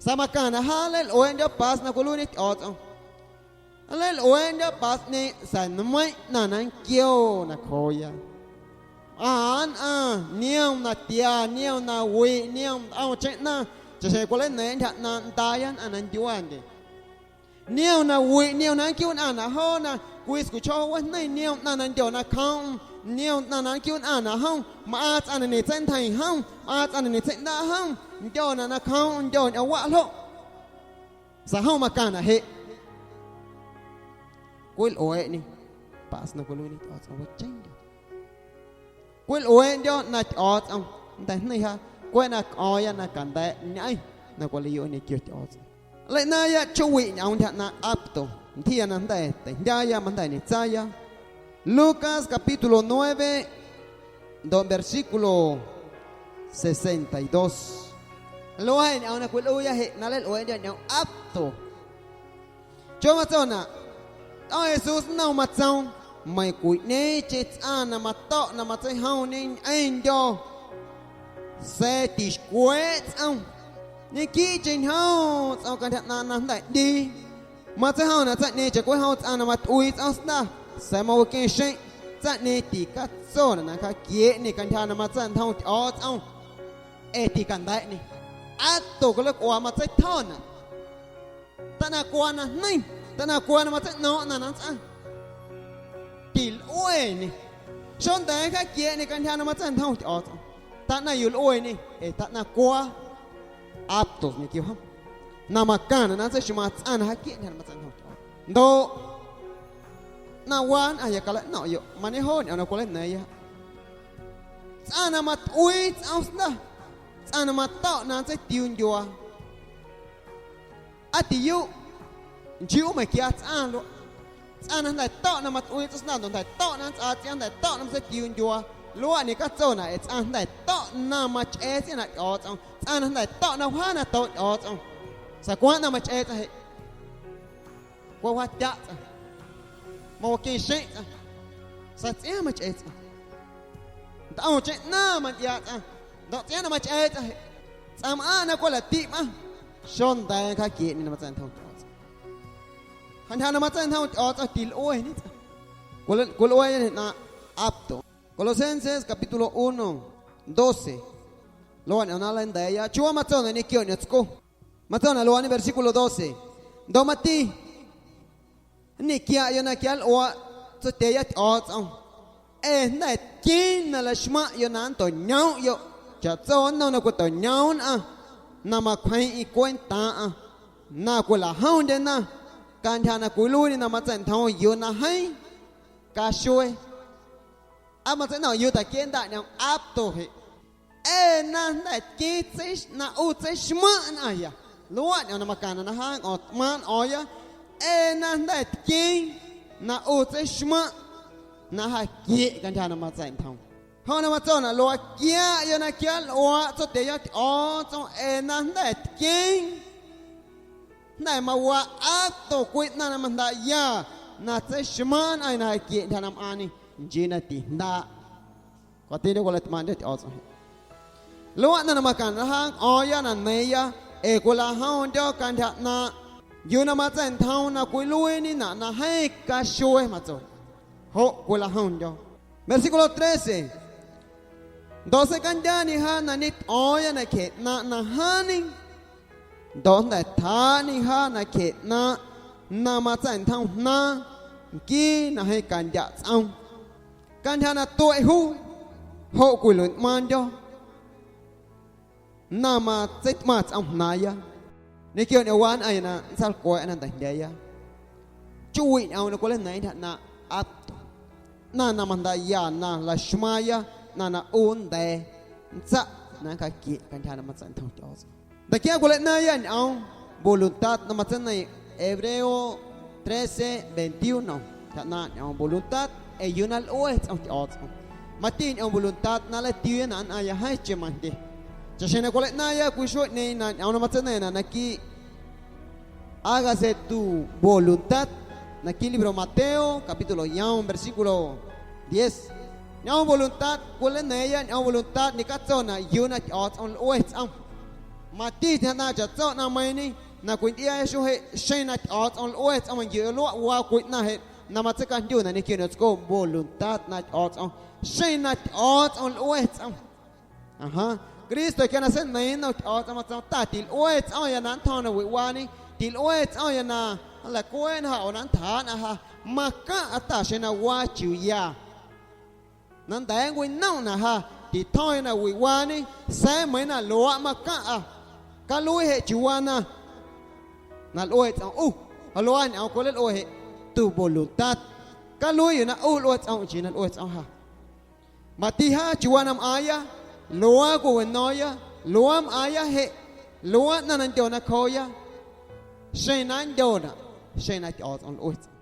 Sa̱a̱ macaⁿnaꞌ jaa nleilꞌueeꞌndyo̱ paz na cwiluiiñe Tyꞌo̱o̱tsꞌom. Nleilꞌueeꞌndyo̱ pazꞌñeeⁿ sa̱a̱ nmeiⁿꞌ ꞌnaⁿ na nquio nacjooꞌya. Mꞌaⁿ nnꞌaⁿ niom na tia, niom na wiꞌ, niom ntꞌomcheⁿ ꞌnaⁿ, chaꞌxjeⁿ cwileina̱a̱ⁿ ntyja ꞌnaaⁿꞌ ndaaya nnꞌaⁿ na ndyuaandye. Niom na wiꞌ, niom na nquiuꞌnnꞌaⁿnaꞌ joona, cwii scuchjoo wajneiⁿ, niom ꞌnaⁿ na ndyo nacjoomꞌm, niom ꞌnaⁿ na nquiuꞌnnꞌaⁿnaꞌ jom, mꞌaaⁿ tsꞌaⁿ na ñetseintyjeeⁿ jom, mꞌaaⁿ tsꞌaⁿ na ñetseiꞌndaaꞌ jom, ndyo na nacjoomꞌm, ndyo ñꞌoomwaꞌ ljoꞌ. Sa̱a̱ jom macaⁿnaꞌ jeꞌ cwilꞌueeꞌñê paz na cwiluiiñe Tyꞌo̱o̱tsꞌom wacheⁿndyo̱. Cwilꞌueeꞌndyo̱ na Tyꞌo̱o̱tsꞌom nnteijndeiꞌ jaa, cweꞌ na cꞌo̱o̱ⁿya na canda̱a̱ꞌ ñꞌeⁿ na cwilaꞌyuꞌ ñequio Tyꞌo̱o̱tsꞌom. Nleiꞌnaaⁿya chjoowiꞌ ñꞌoom ntyja ꞌnaaⁿꞌ Apto, ntyjiya na jnda̱ teijndyaaya majnda̱ ñetsaaya. Lucas capítulo nueve, ndoꞌ versículo sesenta y dos. Luaaꞌ jeꞌ ñꞌoom na cwilꞌuuya jeꞌ na nleilꞌueeꞌndyo̱ ñꞌoom Apto. Choomatsonaꞌ, tꞌo̱ Jesús nnoom matsoom: Meiⁿ cwiiꞌñeeⁿcheⁿ tsꞌaⁿ na mato̱ꞌ na matseijomñe ñꞌeⁿndyo̱, sa̱a̱ tixcweeꞌ tsꞌom, ñequiiꞌcheⁿ ñjom tsꞌom cantyja ꞌnaaⁿꞌ na jnda̱ ꞌndii. Matseijomnaꞌ tsaⁿꞌñeeⁿ chaꞌcwijom tsꞌaⁿ na matꞌuii tsꞌoom sna, sa̱a̱ mawaqueⁿ xeⁿ tsaⁿꞌñeeⁿ ticatsonaꞌ na nncjaaquieeꞌñê cantyja na matsa̱ꞌntjom Tyꞌo̱o̱tsꞌom ee ticanda̱ꞌñê. Apto cwileicꞌuaa matseitjo̱naꞌ. Taꞌnaⁿ cwaa na jneiⁿ, taꞌnaⁿ cwaa na matseiꞌno̱o̱ⁿꞌ ꞌnaⁿ na nntsꞌaⁿ, tilꞌueñe. Xonda̱a̱ nncjaaquieeꞌñê cantyja na matsa̱ꞌntjom Tyꞌo̱o̱tsꞌom, taꞌnaⁿ yuu lꞌueñe ee taꞌnaⁿ cwaa aptos ñequio jom na macaⁿnaꞌ na nntseixmaⁿ tsꞌaⁿ na jaaquieꞌ ntyja na matsa̱ꞌntjom Tyꞌo̱o̱tsꞌom. Ndoꞌ ꞌnaⁿwaa nnꞌaⁿya calaꞌno̱ⁿꞌyoꞌ, mañejoo ñꞌoom na cwileina̱a̱ⁿya. Tsꞌaⁿ na matꞌuii tsꞌoom sna, tsꞌaⁿ na mato̱ꞌ na nntseitiuu ndyuaa. Aa tiyuꞌ, nchii ꞌu meiⁿquia tsꞌaⁿ luaꞌ. Tsꞌaⁿ na jnda̱ to̱ꞌ na matꞌuii tsꞌoom sna ndoꞌ jnda̱ to̱ꞌ na nntsꞌaa tsꞌiaaⁿ, jnda̱ to̱ꞌ na matseitiuu ndyuaa, luaꞌ ñecatsonaꞌ ee tsꞌaⁿ jnda̱ to̱ꞌ na machꞌee tsꞌiaaⁿ na Tyꞌo̱o̱tsꞌom, tsꞌaⁿ na jnda̱ to̱ꞌ na wjaanaꞌ to̱o̱ Tyꞌo̱o̱tsꞌom. Sa̱a̱ cwaaⁿ ꞌnaⁿ machꞌee tsꞌaⁿ jeꞌ, cwaa wjaatyaꞌ tsꞌaⁿ, mawaqueⁿ xeⁿ tsꞌaⁿ, sa̱a̱ tsꞌiaaⁿ machꞌee tsꞌaⁿ. Ntꞌomcheⁿ ꞌnaⁿ mantyꞌiaaꞌ tsꞌaⁿ, ndoꞌ tsꞌiaaⁿ na machꞌee tsꞌaⁿ jeꞌ, tsꞌaⁿ mꞌaaⁿꞌ na cweꞌ latiꞌ mꞌaⁿ, xonda̱a̱ nncjaaquieeꞌñê na matsa̱ꞌntjom Tyꞌo̱o̱tsꞌom. Cantyja na matsa̱ꞌntjom Tyꞌo̱o̱tsꞌom tilꞌueñe tsꞌaⁿ. Cwilꞌueeꞌñê ꞌnaⁿ apto. Colosenses capítulo uno, doce. Luaꞌ ñꞌoom na nleinda̱a̱ya chiuuwaa matsonaꞌ ñequio ñꞌoomtsco. Matsonaꞌ luaaꞌñe versículo doce: Ndoꞌ mati nñequiaꞌyoꞌ na quianlꞌuaaꞌ tsotyaya Tyꞌo̱o̱tsꞌom, ee jnda̱ tqueⁿ na laxmaⁿꞌyoꞌ na nntoꞌñoomꞌyoꞌ chaꞌtso nnom na cwitoꞌñoom nnꞌaⁿ na macwjeeⁿꞌeⁿ cwentaaⁿꞌaⁿ na cwilajomndyena cantyja na cwiluiiñê na matsa̱ꞌntjoom yuu na jeeⁿ caxuee. Aa matseiꞌno̱ⁿꞌ yuu tjaquieeꞌ ndaꞌ ñꞌoom apto jeꞌ. Ee na jnda̱ tqueⁿ tsei-, na ꞌu tseixmaⁿꞌ nnꞌaⁿya. Luaꞌ ñꞌoom na macaⁿnaꞌ na jaa nꞌo̱o̱ⁿ tꞌmaaⁿꞌ nꞌo̱o̱ⁿya. Ee na jnda̱ tqueⁿ na ꞌu tseixmaⁿꞌ na jaaquieꞌ cantyja na matsa̱ꞌntjoom. Joꞌ na matsonaꞌ luaaꞌ: Quiaꞌyoꞌ na quianlꞌuaaꞌ tsotyaya Tyꞌo̱o̱tsꞌom ee na jnda̱ tqueⁿ, jnda̱ mawaꞌ apto cwii ꞌnaⁿ na majndaꞌya na tseixmaⁿ nnꞌaⁿ na jaaquieꞌ ntyja na mꞌaaⁿñe, nchii na tijndaaꞌ. Cwatindyo cwilaꞌtꞌmaaⁿꞌndyo̱ Tyꞌo̱o̱tsꞌom jeꞌ. Luaꞌ ꞌnaⁿ na macaⁿnaꞌ na jaa nꞌo̱o̱ⁿya na neiiⁿya ee cwilajoomndyo̱ cantyja ꞌnaaⁿꞌ yuu na matsa̱ꞌntjoom na cwiluiiñenaꞌ na jeeⁿ caxuee matso. Joꞌ cwilajoomndyo̱. Versículo trece: Ndoꞌ seicandyañe jaa na ñetꞌo̱o̱ⁿya nacje ꞌnaaⁿꞌ na jaaⁿñe, ndoꞌ jnda̱ tjaaꞌñe jaa nacje ꞌnaaⁿꞌ na matsa̱ꞌntjom jnaaⁿ nquii na jeeⁿ candyaꞌ tsꞌoom. Cantyja na tueꞌ juu, joꞌ cwiluiꞌnꞌmaaⁿndyo̱ na matseitꞌmaⁿ tsꞌoom jnaaⁿya ñequio ñꞌoomwaa nnꞌaⁿya na nntsalcwa̱ꞌna nda̱jndyaa̱ya. Chii wiꞌ ñꞌoom na cwileina̱a̱ⁿ ntyja ꞌnaaⁿꞌ apto, ꞌnaⁿ na majndaꞌya na laxmaaⁿya ꞌnaⁿ na ꞌu nnda̱a̱ nntsaꞌ na nncjaaquieꞌ cantyja na matsa̱ꞌntjom Tyꞌo̱o̱tsꞌom. Nda̱nquia cwilaꞌnaaⁿya ñꞌoom voluntad na matseineiⁿ Hebreo trece veintiuno, ntyja ꞌnaaⁿꞌ ñꞌoom voluntad ee yuu na lꞌue tsꞌom Tyꞌo̱o̱tsꞌom. Mati ñꞌoom voluntad na nleitiuuya na nnꞌaⁿya jeeⁿcheⁿ majndye. Chaꞌxjeⁿ na cwilaꞌnaaⁿya cwii xueeꞌñeeⁿ na ñꞌoom na matseineinaꞌ naquiiꞌ Hágase tu voluntad, naquiiꞌ libro Mateo capítulo yom versículo diez. Ñꞌoom voluntad cwilaꞌneiⁿya ñꞌoom voluntad ñecatsonaꞌ yuu na Tyꞌo̱o̱tsꞌom lꞌue tsꞌom. Mati tjaaꞌnaⁿ chaꞌtso ꞌnaⁿmeiiⁿñe na cwintyꞌiaaya xuee jeꞌ xeⁿ na Tyꞌo̱o̱tsꞌom lꞌue tsꞌom manquiuꞌyoꞌ luaꞌ waa cwii ꞌnaⁿ jeꞌ na matseicajndyunaꞌ ñequio ñꞌoomtsco voluntad na Tyꞌo̱o̱tsꞌom, xeⁿ na Tyꞌo̱o̱tsꞌom lꞌue tsꞌom. Ajaa, Cristo quia na seineiiⁿ nnom Tyꞌo̱o̱tsꞌom matsoom ta tilꞌue tsꞌo̱ⁿya na nntjo̱o̱ⁿ na wiꞌwaañe, tilꞌue tsꞌo̱ⁿya na nlaꞌcueeꞌna ja oo na nntyjaaꞌna ja. Macaⁿꞌa ta xeⁿ na waa chiuu ya na nnda̱a̱ nncwinomꞌnaꞌ ja, titjo̱ⁿya na wiꞌwaañe, sa̱a̱ meiiⁿ na luaaꞌ macaⁿꞌa. Caluii jeꞌ chiuu waa na, na lꞌue tsꞌom ꞌu, luaaꞌ ñꞌoom cwilalꞌue jeꞌ tu voluntad. Caluii yuu na ꞌu lꞌue tsꞌom nchii na lꞌue tsꞌom ja. Mati ja chiuu waa na mꞌaaⁿya, luaaꞌ cwiwino̱o̱ⁿya, luaaꞌ mꞌaaⁿya jeꞌ, luaaꞌ ꞌnaⁿ na ndyo nacjooya, xeⁿ na nndyonaꞌ, xeⁿ na Tyꞌo̱o̱tsꞌom lꞌue tsꞌom.